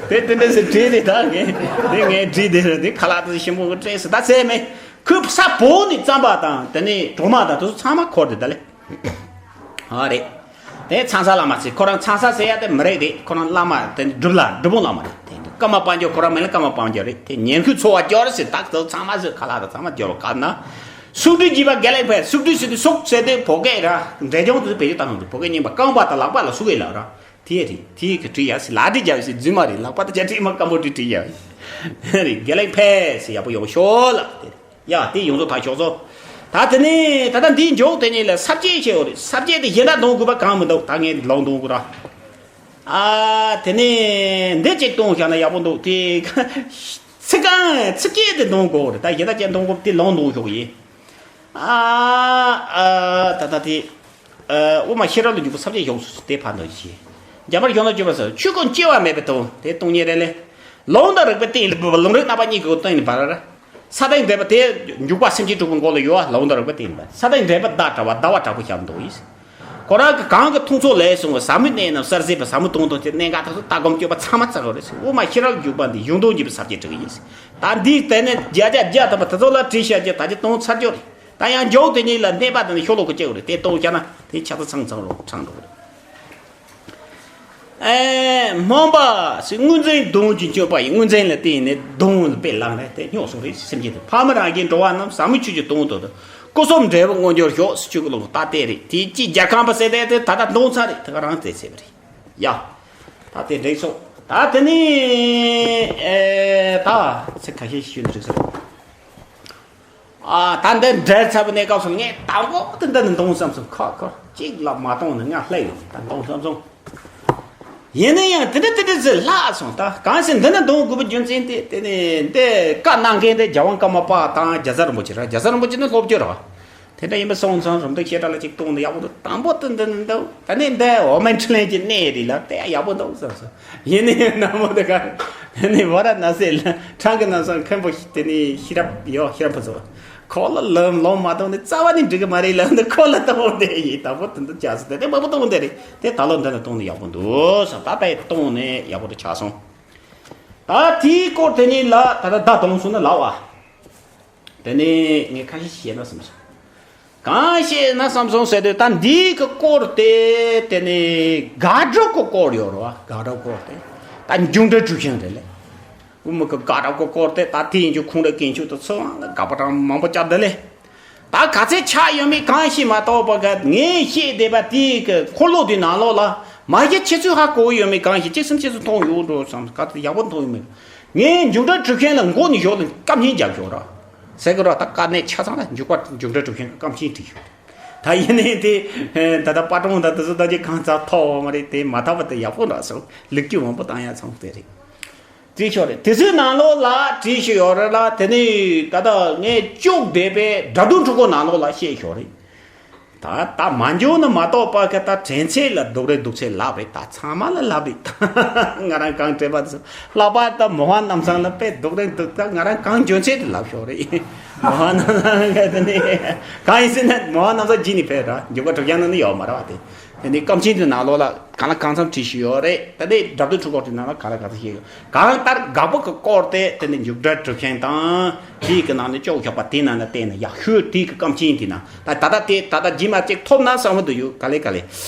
དེ་དེ་འདྲ་ཟེར་བྲིས་ཏེ་ད་ངས་དེ་ངས་བྲིས་དེ་རེད། དེ་ཁ་ལག་དེ་ཞིམ་པོ་གི་སྤྲད་ཟེར། ད་ཚད་མེད་ཁོས་ས་བོ་ནས་རྩམ་པ་དང་དེ་ནས་གྲོ་མ་དང་དེ་ཚོ་ཚང་མ་འཁོར་ཏེ་ད་ལེ། ཨ་རེད། དེ་ཚང་ས་ལ་མ་ཚད་ཁོ་རང་ཚང་ས་ཟེར་ཡ་དེ་མི་རེད་དེ། ཁོ་རང་བླ་མ་དེ་སྒྲུབ་ལ་སྒྲུབ་ཕུང་བླ་མ་རེད་དེ། ཀརྨ་པ་ཇོ་ཁོ་རང་མིང་ལ་ཀརྨ་པ་ཇོ་རེད་དེ། ཉན་ཁུལ་འཚོ་བ་སྐྱོར་ཟེར། ད་དེ་ཚང་མ་ཟེར་ཁ་ལག་དང་ཚང་མ་སྐྱོར་བ་ཁ་ན། སུག་སྒྲིལ་གྱིས་པ་དགེ་ལེགས་འཕེལ། སུག་སྒྲིལ་ཟེར་དུས་སུག་ཟེར་དེ་བོད་སྐད་ར། འབྲས་ལྗོངས་དུ་བེད་སྤྱོད་བཏང་འདུག་བོད་སྐད་རྙིང་པ། རྐང་པ་དང་ལག་པ་ལ་སུག་གེ་ལབ་ར། དེ་རེད། དེ་གི་བྲིས་ཡ་ཟེར། ལག་བྲིས་རྒྱབ་ཟེར་རྫུན་མ་རེད། ལག་པ་དང་རྒྱ་བྲིས་མ་སྐམ་པོ་བྲིས་བྲིས་ཡ་རེད། དགེ་ལེགས་འཕེལ་ཟེར་ཡག་པོ་ཡོང་ཤོག་ལ་དེ་རེད། ཡ་དེ་ཡོངས་རྫོགས་ཐག་ཆོད་སོང་། ད་དེ་ནས་ད་ལྟ་འདིའི་མཇུག་དེ་ཉིད་ལ་ས་བཅད་བྱས་ཡོད་རེད། ས་བཅད་དེ་གཞན་དག་འདོན་དགོས་པ་གང་མི་འདུག་ད་ངས་ལོག་འདོན་དགོས་ར། ཨ་དེ་ནས་འདི་གཅིག་གཏོང་བཞག་ན་ཡག་པོ་འདུག་དེ་ཚིག་རྐང་ཚིགས་བཅད་དེ་འདོན་དགོས་རེད། ད་གཞན་དག་ཅན་འདོན་དགོས་དེ་ལོག་འདོན་ཞོག་ཡིན། ཨ་ཨ་ད་ད་དེ། ཨ་དབུ་མ་ཤེས་རབ་ལ་འཇུག་པ་ས་བཅད་ཞོག་སུ་དེ་ཕར་འདོན་ཞིག་རྒྱ་མར་ཞོག་ན་བཅོས་པ་ཟེར། ཆོས་ཀུན་སྐྱེ་བ་མེད་པའི་དོན་དེ་སྟོང་ཉིད་རེད་ལེ། ལུང་དང་རིགས་པའི་སྟེང་ལ་ལུང་རིགས་རྣམ་པ་གཉིས་ཀྱི་སྟེང་ལ་བར། ས་དང་འབྲེལ་བ་དེ་འཇུག་པ་སེམས་ཅན་དྲུག་པོའི་མགོ་ལ་ཡོད་པ་ལུང་དང་རིགས་པའི་སྟེང་ལ། ས་དང་འབྲེལ་བ་བརྡ་དྲ་བ་བརྡ་བ་དྲག་པོ་ཞབས་འདོགས་ཡིན། ཁོ་རང་གི་གང་གི་ཐུགས་ཚོགས་ལས་གསུངས་པ་ཟབ་མོའི་གནད་རྣམས་གསལ་མཛད་པའི་ཟབ་མོའི་དོན་དང་བཅས་གནད་འགག་དག་ཏུ་ལྟ་སྒོམ་སྤྱོད་པ་ཚང་མ་བརྩི་རོགས་རེད་ཟེར། དབུ་མ་ཤེས་རབ་འཇུག་པ་འདི་གཞུང་དོན་འཇུག་པའི་ས་བཅད་བྲིས་ཡིན། ད་འདིའི་སྟེང་ནས་བརྒྱ་ཆ་བརྒྱ་ཐམ་པ་དེ་ཚོ་ལ་བྲིས་བཞག་རྒྱུ་ད་ཅི་གཏོང་ཚར་རྒྱུ་རེད། ད་ཡང་མཇུག་དེ་ཉིད་ལ་གནས་པ་དེ་ནི་ཤོ་ལོ་ཀ་གཅིག་རེད། དེ་གཏོང་བྱ་ན་དེ་ཆ་ཚང་ཚང་ཚང་རུ་ཚང་འགྲོ་གི་རེད། ཨེ་སྨོན་པ་ཟེར། དངོས་འཛིན་གདུང་གི་སྤྱོད་པ་ཡིན། དངོས་འཛིན་ལ་བརྟེན་ནས་གདུང་ལ་དཔེ་བླངས་རེད། དེ་སྙོགས་སུ་རེད། སེམས་ཅན་དེ་ཕ་མ་རང་གི་འགྲོ་བ་རྣམས་ཟབ་མོའི་ཆོས་ཀྱི་དོན་དུ་སྐུ་གསུམ་འབྲས་བུ་མངོན་གྱུར་ཤོག་ཟེར་ཆོས་ཀྱི་ལུང་ད་དེ་རེད། དེ་ཅི་རྒྱལ་ཁམས་པ་ཟེར་དེ་དེ་ད་ལྟ་གཏོང་ཚར་རེད། དེ་ག་རང་བཙལ་ཚེ་བ་རེད་ཡ། ད་དེ་འགྲིག་སོང་། ད་དེ་ནི་ཨེ་ད་ཚིག་ཁ་ཤས་ཤིག་ཞུས་ན་འགྲིག་ས་རེད། ཨ་ད་འདི་འབྲེལ་ཚར་བའི་གནས་སྐབས་སུ་ངས་དང་པོ་དེ་འདི་ནི་འདོན་བསམ་སོང་། ཁ་ཁ་གཅིག་ལ་མ་གཏོང་ནས་ང་ལྷད་ཡོང་། ད་འདོན་བསམ་སོང་། ཡིན་ན་ཡང་དེ་འདྲ་དེ་འདྲ་ཟེར་ལྷག་སོང་། ད་གང་ཟེར་འདི་ནི་འདོན་དགོས་པའི་རྒྱུ་མཚན་དེ་དེ་ནི་འདི་བཀའ་གནང་མཁན་དེ་རྒྱལ་དབང་ཀརྨ་པ་དང་རྒྱ་བཟའ་རིན་པོ་ཆེ་ར། རྒྱ་བཟའ་རིན་པོ་ཆེ་ནི་སློབ་བརྒྱུད་ར། དེ་འདྲ་ཡིན་པ་སོང་ཙང་རིམ་གྲོ་བཤད་གྲྭ་ལ་ཅིག་གཏོང་ནས་ཡག་པོ་འདུག་དང་པོ་དེ་འདི་འདི་འདུག་ད་ནི་འདི་འོ་མན་ཁྲི་ལན་གྱི་གནས་རེད་ལ་དེ་ཡག་པོ་འདུག་བསམ་སོང་། ཡིན་ནའི་ནང་མོ་དེ་ག་དེ་ནི་ཝཱ་ར་ཎ་སི་ལ་ཁྲང་གི་ནང་སོང་མཁན་པོ་དེ་ནི་ཤེས་རབ་ཡོད། ཤེས་རབ་ཕུན་ཚོགས་ཁོ་ལ་ལམ་ལོང་མ་གཏོང་ནས་རྩ་བ་ནས་འགྲིག་གི་མ་རེད་ལ་འདི་ཁོ་ལ་གཏོང་དེ་ཡིན། དང་པོ་དེ་འདི་བྱ་སོང་། དེ་དེ་མ་པོ་གཏོང་དེ་རེད། དེ་ད་ལོ་འདི་ལ་གཏོང་ནས་ཡག་པོ་འདུག་བསམ། ད་ལྟ་ཡི་གཏོང་ནས་ཡག་པོ་དེ་ཆགས་སོང་། ད་དེའི་སྐོར་དེ་ཉིད་ལ་ད་ལྟ་བརྡ་གཏོང་སོང་ན་ལགས་བ། དེ་ནས་ངས་ཁ་ཤས་བཤད་ན་བསམ་སོང་། གང་བཤད་ན་བསམ་སོང་ཟེར་དུས་ད་འདིའི་གི་སྐོར་དེ་དེ་ནས་དགག་སྒྲུབ་ཀྱི་སྐོར་ཡོད་རེད་བ། དགག་སྒྲུབ་སྐོར་དེ་ད་མཇུག་འབྲས་གྲུབ་ཤིང་རེད་ལེ། དབུ་མ་གི་དགག་སྒྲུབ་ཀྱི་སྐོར་དེ་ད་དེ་ཡིན་རྒྱུ་ཁུངས་རེ་གན་ཆུ་དུ་ཚོ་དགག་པ་གྲངས་མང་པོ་བཅར་འདི་ལེ། ད་ག་ཚད་ཆགས་ཡོད་མེད་གང་ཤེས་མ་གཏོགས་པ་ག་ངས་བཤད་བསྡད་པ་དེའི་གི་འཁོར་ལོ་དེའི་ནང་ལོགས་ལ་མ་གཞི་ཁྱེད་ཚོས་ཧ་གོ་ཡོད་མེད་གང་ཤེས། གཅིག་སེམས་ཁྱེད་ཚོས་མཐོང་ཡོད་འགྲོ་བསམ། ག་ཚོད་ཡག་པོ་མཐོང་ཡོད་མེད། ངས་མཇུག་སྒྲིལ་གྲུབ་མཁན་ལ་མགོ་ནས་ཞོག་ལ་བཀའ་མཆན་རྒྱབ་ཞོག་ར་ཟེར་གི་ར། ད་དཀའ་གནད་ཆ་ཚང་ལ་མཇུག་པ་མཇུག་སྒྲིལ་གྲུབ་མཁན་གི་བཀའ་མཆན་བྲིས་ཞོག་ད་ཡིན་ནའི་དེ་ད་ལྟ་པ་ཀྲུང་ད་དེ་ཚོ་ད་ཅིག་གང་ཚ་ཐོག་མ་རེད། དེ་མ་ཐག་པ་དེ་ཡག་པོ་འདྲ་སོང་། ལེགས་སྐྱེས་མང་པོ་བཏང་ཡ་ཚང་དེ་རེད། བྲིས་ཤོག་རེད། དེ་ཚོའི་ནང་ལོགས་ལ་བྲིས་ཤོག་ཡོད་རེད་ལ། དེ་ནས་ད་ལྟ་ངས་བཅུག་བསྡད་པའི་སྒྲ་དུང་འཕྲུལ་འཁོར་ནང་ལོགས་ལ་བཤད་ཤོག་རེད། ད་ད་མ་འཇོག་ན་མ་གཏོགས་པ་ག་ད་དྲན་ཚད་ལ་སྡུག་རེད་སྡུག་ཚད་ལབ་རེད། ད་ཚང་མ་ལ་ལབ་རེད། ད་ང་རང་གང་དྲན་པ་དེ་ཚོ་ལྷག་པར་ད་མོ་ཧན་རྣམ་ཚང་ལ་དཔེ་སྡུག་རེད་འདུག་ད་ང་རང་གང་འཇོན་ཚད་དེ་ལབ་ཤོག་རེད། མོ་ཧན་རྣམ་ཚང་ག་དེ་ནས་གང་ཡིན་ཟེར་ན་མོ་ཧན་རྣམ་ཚང་རྗེས་ནས་ཕེབས་ར་འཇུག་པ་གྲུབ་རྐྱང་ནང་ནས་ཡོད་མ་རེད་བ་དེ། དེ་ནས་བཀའ་མཆན་དེ་ནང་ལོགས་ལ་གང་ལ་གང་འཚམ་བྲིས་ཤིག་ཡོད་རེད། ད་ནི་སྒྲ་དོན་འཕྲུལ་འཁོར་དེ་ནང་ལ་གང་ལ་གང་འཚམ་བཤད་ཡོད། གང་ལྟར་དགག་པ་གི་སྐོར་དེ་དེ་ནི་མཇུག་སྒྲིལ་གྲུབ་མཁན་དང་དེའི་གི་ནང་ནས་ཅོག་བཞག་པ་དེ་ནང་ལ་བལྟས་ན་ཡག་ཤོས་དེའི་གི་བཀའ་མཆན་དེ་ནང་ད་ད་ལྟ་དེ་ད་ལྟ་རྗེས་མ་ཅིག་ཐོབ་ན་བསམ་གི་འདུག་ཡོད་ག་ལེ་ག་ལེ།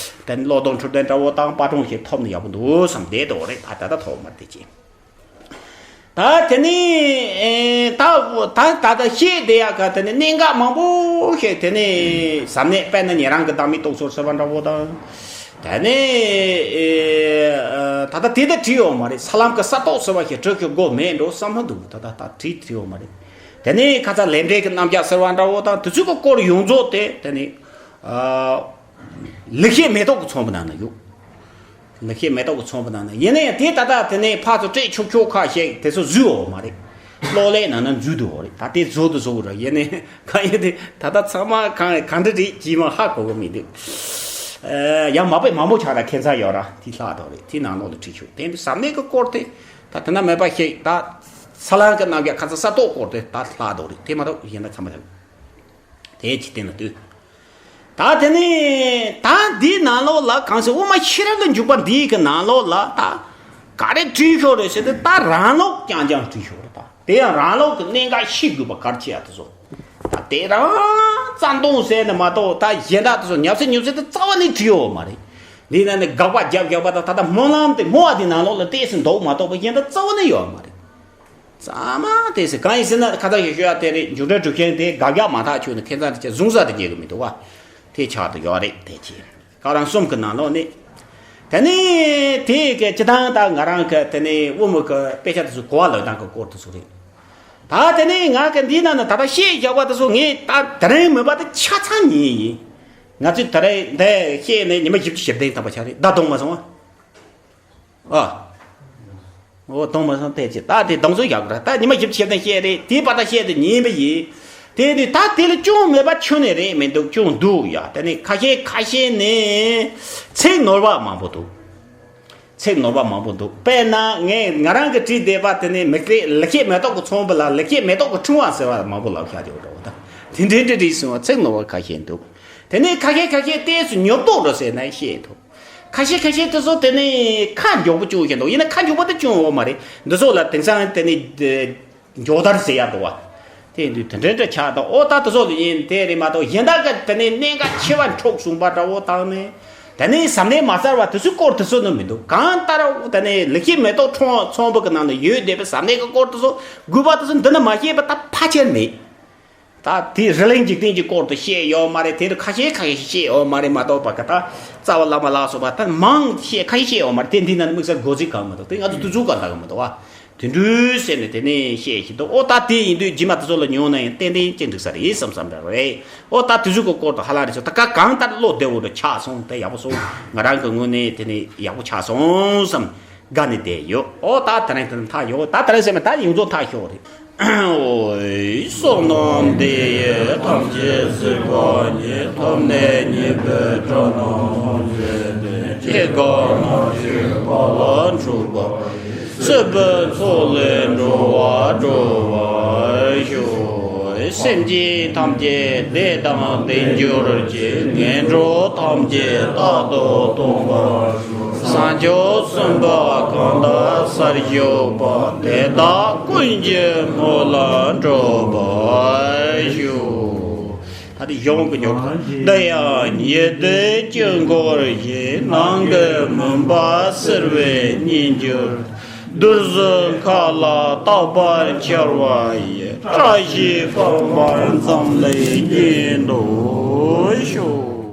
དེ་ནི་བློ་གདོང་འཕྲོད་བསྟེན་འདྲ་བོ་དང་པ་ཀྲུང་ཞིག་ཐོབ་ན་ཡག་པོ་འདུག་བསམ་བསྡད་འདུག་རེད། ད་ད་ལྟ་ཐོབ་མ་རེད་དེ་ཅི། ད་དེ་ནས་ད་ད་ད་ད་ཤེས་བསྡད་ཡག་ག་དེ་ནས་གནད་འགག་མང་པོ་ཞིག་དེ་ནས་ཟམ་ནས་དཔེར་ན་ཉེ་རང་གི་བདག་མེད་རྟོག་ཚོགས་ཟེར་བ་འདྲ་བོ་དང་། དེ་ནས་ད་ལྟ་དེ་ད་བྲིས་ཡོད་མ་རེད། ས་ལམ་གི་ས་ཐོག་ཟེར་བ་ཞིག་བྲིས་ཤོག་དགོས་མེད་འགྲོ་བསམ་མ་འདུག་ད་ད་ད་བྲིས་བྲིས་ཡོད་མ་རེད། དེ་ནས་ཁ་ཚ་ལས་འབྲས་ཀྱི་རྣམ་གཞག་ཟེར་བ་འདྲ་བོ་དང་དེ་ཚོ་གི་སྐོར་ཡོངས་རྫོགས་དེ་དེ་ནས། ལེགས་བཤད་མེ་ཏོག་གི་ཚོམ་བུ་ནང་ན་ཡོད། ལེགས་བཤད་མེ་ཏོག་གི་ཚོམ་བུ་ནང་ན་ཡིན་ན་ཡང་དེ་ད་ལྟ་དེ་ནས་ཕར་ཚུར་སྤྲད་ཆོག་ཆོག་ཁ་ཤས་དེ་ཚོ་བཟོས་འོག་མ་རེད། གློག་ཀླད་ནང་ན་འཛུལ་འདུག་འོག་རེད། ད་དེ་བཟོ་དུ་བཟོ་དགོས་ར། ཡིན་ནའི་གང་ཡིན་དེ་ད་ལྟ་ཚང་མ་གང་གང་འདྲ་རེད་ཅིས་མ་ཧ་གོ་གི་མི་འདུག་ཡང་མ་དཔེ་མང་པོ་ཆགས་ར། ཁྱད་མཚར་ཡོད་ར། དེ་ལྷག་འདུག་རེད། དེ་ནང་ལོགས་ལ་བྲིས་ཆོག་དེ་འདི་ཟམ་གནད་ཀྱི་སྐོར་དེ་ད་དེ་ན་མེད་པ་ཞིག་ད་ས་ལམ་གྱི་རྣམ་གཞག་ཁ་ཚ་ས་ཐོག་སྐོར་དེ་ད་ལྷག་འདུག་རེད། དེ་མ་གཏོགས་གཞན་ད་ཚང་མ་ཆགས། དེའི་ཕྱི་སྟེང་ལ་ལྟོས། ད་དེ་ནས་ད་འདིའི་ནང་ལོགས་ལ་གང་ཟེར་དབུ་མ་ཤེས་རབ་ལ་འཇུག་པ་འདིའི་གི་ནང་ལོགས་ལ་ད་ག་རེ་བྲིས་ཤོག་རེད་ཟེར་ཏེ་ད་རང་ལོག་རྐྱང་རྐྱང་བྲིས་ཤོག་རེད། ད་དེ་ཡང་རང་ལོག་གི་གནད་འགག་ཤེས་དགོས་པ་གལ་ཆེ་ཡ་དེ་ཚོ། ད་དེ་རང་རྩ་འདོང་ཟེར་ནས་མ་གཏོགས་ད་གཞན་དག་དེ་ཚོ་ཉབ་སེ་ཉུབ་སེ་དེ་རྩ་བ་ནས་བྲིས་ཡོད་མ་རེད། འདི་ན་ནི་དགག་པ་རྒྱབ་རྒྱབ་པ་དང་ད་ལྟ་སྨོན་ལམ་དེ་སྨོ་བ་དེ་ནང་ལོགས་ལ་ཏོག་ཙམ་འདུག་མ་གཏོགས་པ་གཞན་དག་རྩ་བ་ནས་ཡོད་མ་རེད། ཚང་མ་དེ་ཟེར་གང་ཡིན་ཟེར་ན་ཁ་ཚ་ཞིག་ཤོད་ཡ་དེ་རེད། མཇུག་སྒྲིལ་གྲུབ་མཁན་དེ་དགག་རྒྱག་མ་ཐག་ཆོད་ནས་ཁྱད་མཚར་དེ་ཆེ་བཟུང་ས་དེ་རྒྱལ་གི་མི་འདུག་བ། དེ་ཆགས་དུ་ཡོད་རེད། དེ་ཆེ་ཁ་རང་གསུམ་གི་ནང་ལོགས་ནས། དེ་ནས་དེ་གི་སྤྱི་བཏང་ད་ང་རང་གི་དེ་ནས་དབུ་མ་གི་དཔེ་ཆ་དེ་ཚོ་གོ་བ་ལོན་སྟངས་གི་སྐོར་དེ་ཚོ་རེད། ད་དེ་ནས་ང་གི་འདི་ན་ནི་ད་ལྟ་བཤད་བཞག་པ་དེ་ཚོ་ངས་ད་དེ་རིང་མིན་པ་དེ་ཆ་ཚང་ཉིན་ཡིན། ང་ཚོས་ད་རེས་འདི་བཤད་ནས་ཉི་མ་བཞི་བཅུ་ཞེ་བདུན་ཐམ་པ་ཆགས་རེད། ད་གཏོང་མ་སོང་བ། ཨ། འོ་གཏོང་མ་སོང་། དེ་ཅི་ད་དེ་གདོང་ཚོད་ཡག་ར། ད་ཉི་མ་བཞི་བཅུ་ཞེ་བདུན་བཤད་རེད། དེའི་བར་ད་བཤད་དེ་ཉན་པ་ཡིན། དེ་ནི་ད་དེ་ལ་ཅུང་མེད་པ་ཁྱོན་ནས་རེད་མི་འདུག་ཅུང་འདུག་ཡ། དེ་ནི་ཁ་ཤས་ཁ་ཤས་ནས་ཚིག་ནོར་བ་མང་པོ་འདུག་ཚིག་ནོར་བ་མང་པོ་འདུག་དཔེར་ན་ངས་ང་རང་གི་བྲིས་བསྡད་པ་དེ་ནི་མི་ཚེ་ལེགས་བཤད་མེ་ཏོག་གི་ཚོམ་བུ་ལ་ལེགས་བཤད་མེ་ཏོག་གི་ཕྲེང་བ་ཟེར་བ་མང་པོ་ལབ་བཞག་ཡོད་འགྲོ་བ། ད་དེ་འདྲའི་འདྲ་བྲིས་སོང་བ་ཚིག་ནོར་བ་ཁ་ཤས་འདུག་དེ་ནས་ཁ་ཤས་ཁ་ཤས་ཏོག་ཙམ་ཉོབ་ཏོ་འགྲོ་ཟེར་ན་བཤད་འདུག་ཁ་ཤས་ཁ་ཤས་དེ་ཚོ་དེ་ནས་ཁ་མགྱོགས་པོ་བྱུང་བཞིན་འདུག་ཡིན་ན་ཁ་མགྱོགས་པོ་དེ་བྱུང་ཡོད་མ་རེད། འདི་ཚོ་ལ་དེང་སང་དེ་ནས་མགྱོགས་དར་ཟེར་ཡ་འདུག་བ། དེ་འདུག་དེ་འདྲ་འདྲ་ཆགས་འདུག་ཨོ་ད་དེ་ཚོ་ལ་ཡིན་དེ་རེད་མ་གཏོགས་གཞན་དག་གི་དེ་ནས་གནད་འགག་ཆེ་བ་འཕྲོག་བྱུང་པ་འདྲ་བོ་དང་ནས། དེ་ནས་ཟམ་ནས་མ་ཚར་བ་དེ་ཚོའི་སྐོར་དེ་ཚོ་ནི་མི་འདུག་གང་ལྟར་དེ་ནས་ལེགས་བཤད་མེ་ཏོག་ཁྲོམ་ཚོམ་བུ་གི་ནང་ནས་ཡོད་བསྡད་པའི་ཟམ་ནས་གི་སྐོར་དེ་ཚོ་དགོས་པ་དེ་ཚོ་འདི་ནི་མ་བཤད་པ་ད་ཕལ་ཆེར་མེད། ད་དེ་རི་ལིང་འཇིག་རྟེན་གྱི་སྐོར་དུ་བཤད་ཡོད་མ་རེད། དེ་རུ་ཁ་ཤས་ཁ་ཤས་བཤད་ཡོད་མ་རེད་མ་གཏོགས་པ་ག་ད་རྩ་བ་བླ་མ་ལ་སོགས་པ་ད་མང་བཤད་ཁ་ཤས་བཤད་ཡོད་མ་རེད། དེ་འདི་ན་དམིགས་བསལ་དགོས་ཚིག་གང་མི་འདུག་དེ་ང་ཚོ་དུས་ཚོད་གང་ལྟ་གི་མི་འདུག་བ། དེ་འདྲུས་ཟེར་ནས་དེ་ནས་བཤད་བཞིན་འདུག་ཨོ་ད་དེ་ཡིན་དུས་རྗེས་མ་དེ་ཚོ་ལ་ཉོན་ན་ཡང་ཏན་ཏན་ཅི་འགྲིག་ས་རེད་བསམ་བསམ་འདྲ་རེད། ཨོ་ད་དུས་ཚོད་ཀྱི་སྐོར་དུ་ཧ་ལ་རེད་ཚོ་ད་ག་གང་ལྟར་བློ་བདེ་བོ་འདྲ་ཆགས་སོང་། དེ་ཡག་པོ་སོང་། ང་རང་གི་ངོས་ནས་དེ་ནས་ཡག་པོ་ཆགས་སོང་བསམ། དགའ་ནས་བསྡད་ཡོད། ཨོ་ད་དེ་རིང་དེ་ནས་མཐའ་ཡོད། ད་དེ་རིང་ཟེར་མི་ད་ཡོངས་རྫོགས་མཐའ་ཤོར་རེད། ཨོའི་བསོད་ནམས་འདི་ཡིས་ཐམས་ཅད་གཟིགས་པ་ཉིད། ཐོབ་ནས་ཉེས་པའི་དགྲ་རྣམས་ཕམ་བྱས་ཏེ། སྐྱེ་རྒ་ན་འཆིའི་རྦ་རླབས་འཁྲུགས་པ་ཡི། སྲིད་པའི་མཚོ་ལས་འགྲོ་བ་སྒྲོལ་བར་ཤོག་སེམས་ཅན་ཐམས་ཅད་བདེ་དང་ལྡན་གྱུར་ཅིག་ངན་འགྲོ་ཐམས་ཅད་རྟག་ཏུ་སྟོངས་པར་ཤོག་བྱང་ཆུབ་སེམས་དཔའ་གང་དག་སར་བཞུགས་པ། དེ་དག་ཀུན་གྱི་སྨོན་ལམ་འགྲུབ་པར་ཤོག་ད་དེ་གཞུང་གི་ཉོ་ཁ། འདི་ཡང་ཉི་ཟླའི་དཀྱིལ་འཁོར་བཞིན། ནང་གི་མུན་པ་སེལ་བའི་གཉེན་གྱུར། བདུད་རྩི་མཁའ་ལ་རྟག་པར་འཆར་བ་ཡི། བཀྲ་ཤིས་ཤོག་སྦག་འཛོམས་ལས་སྐྱིད་དུ་ཤོག།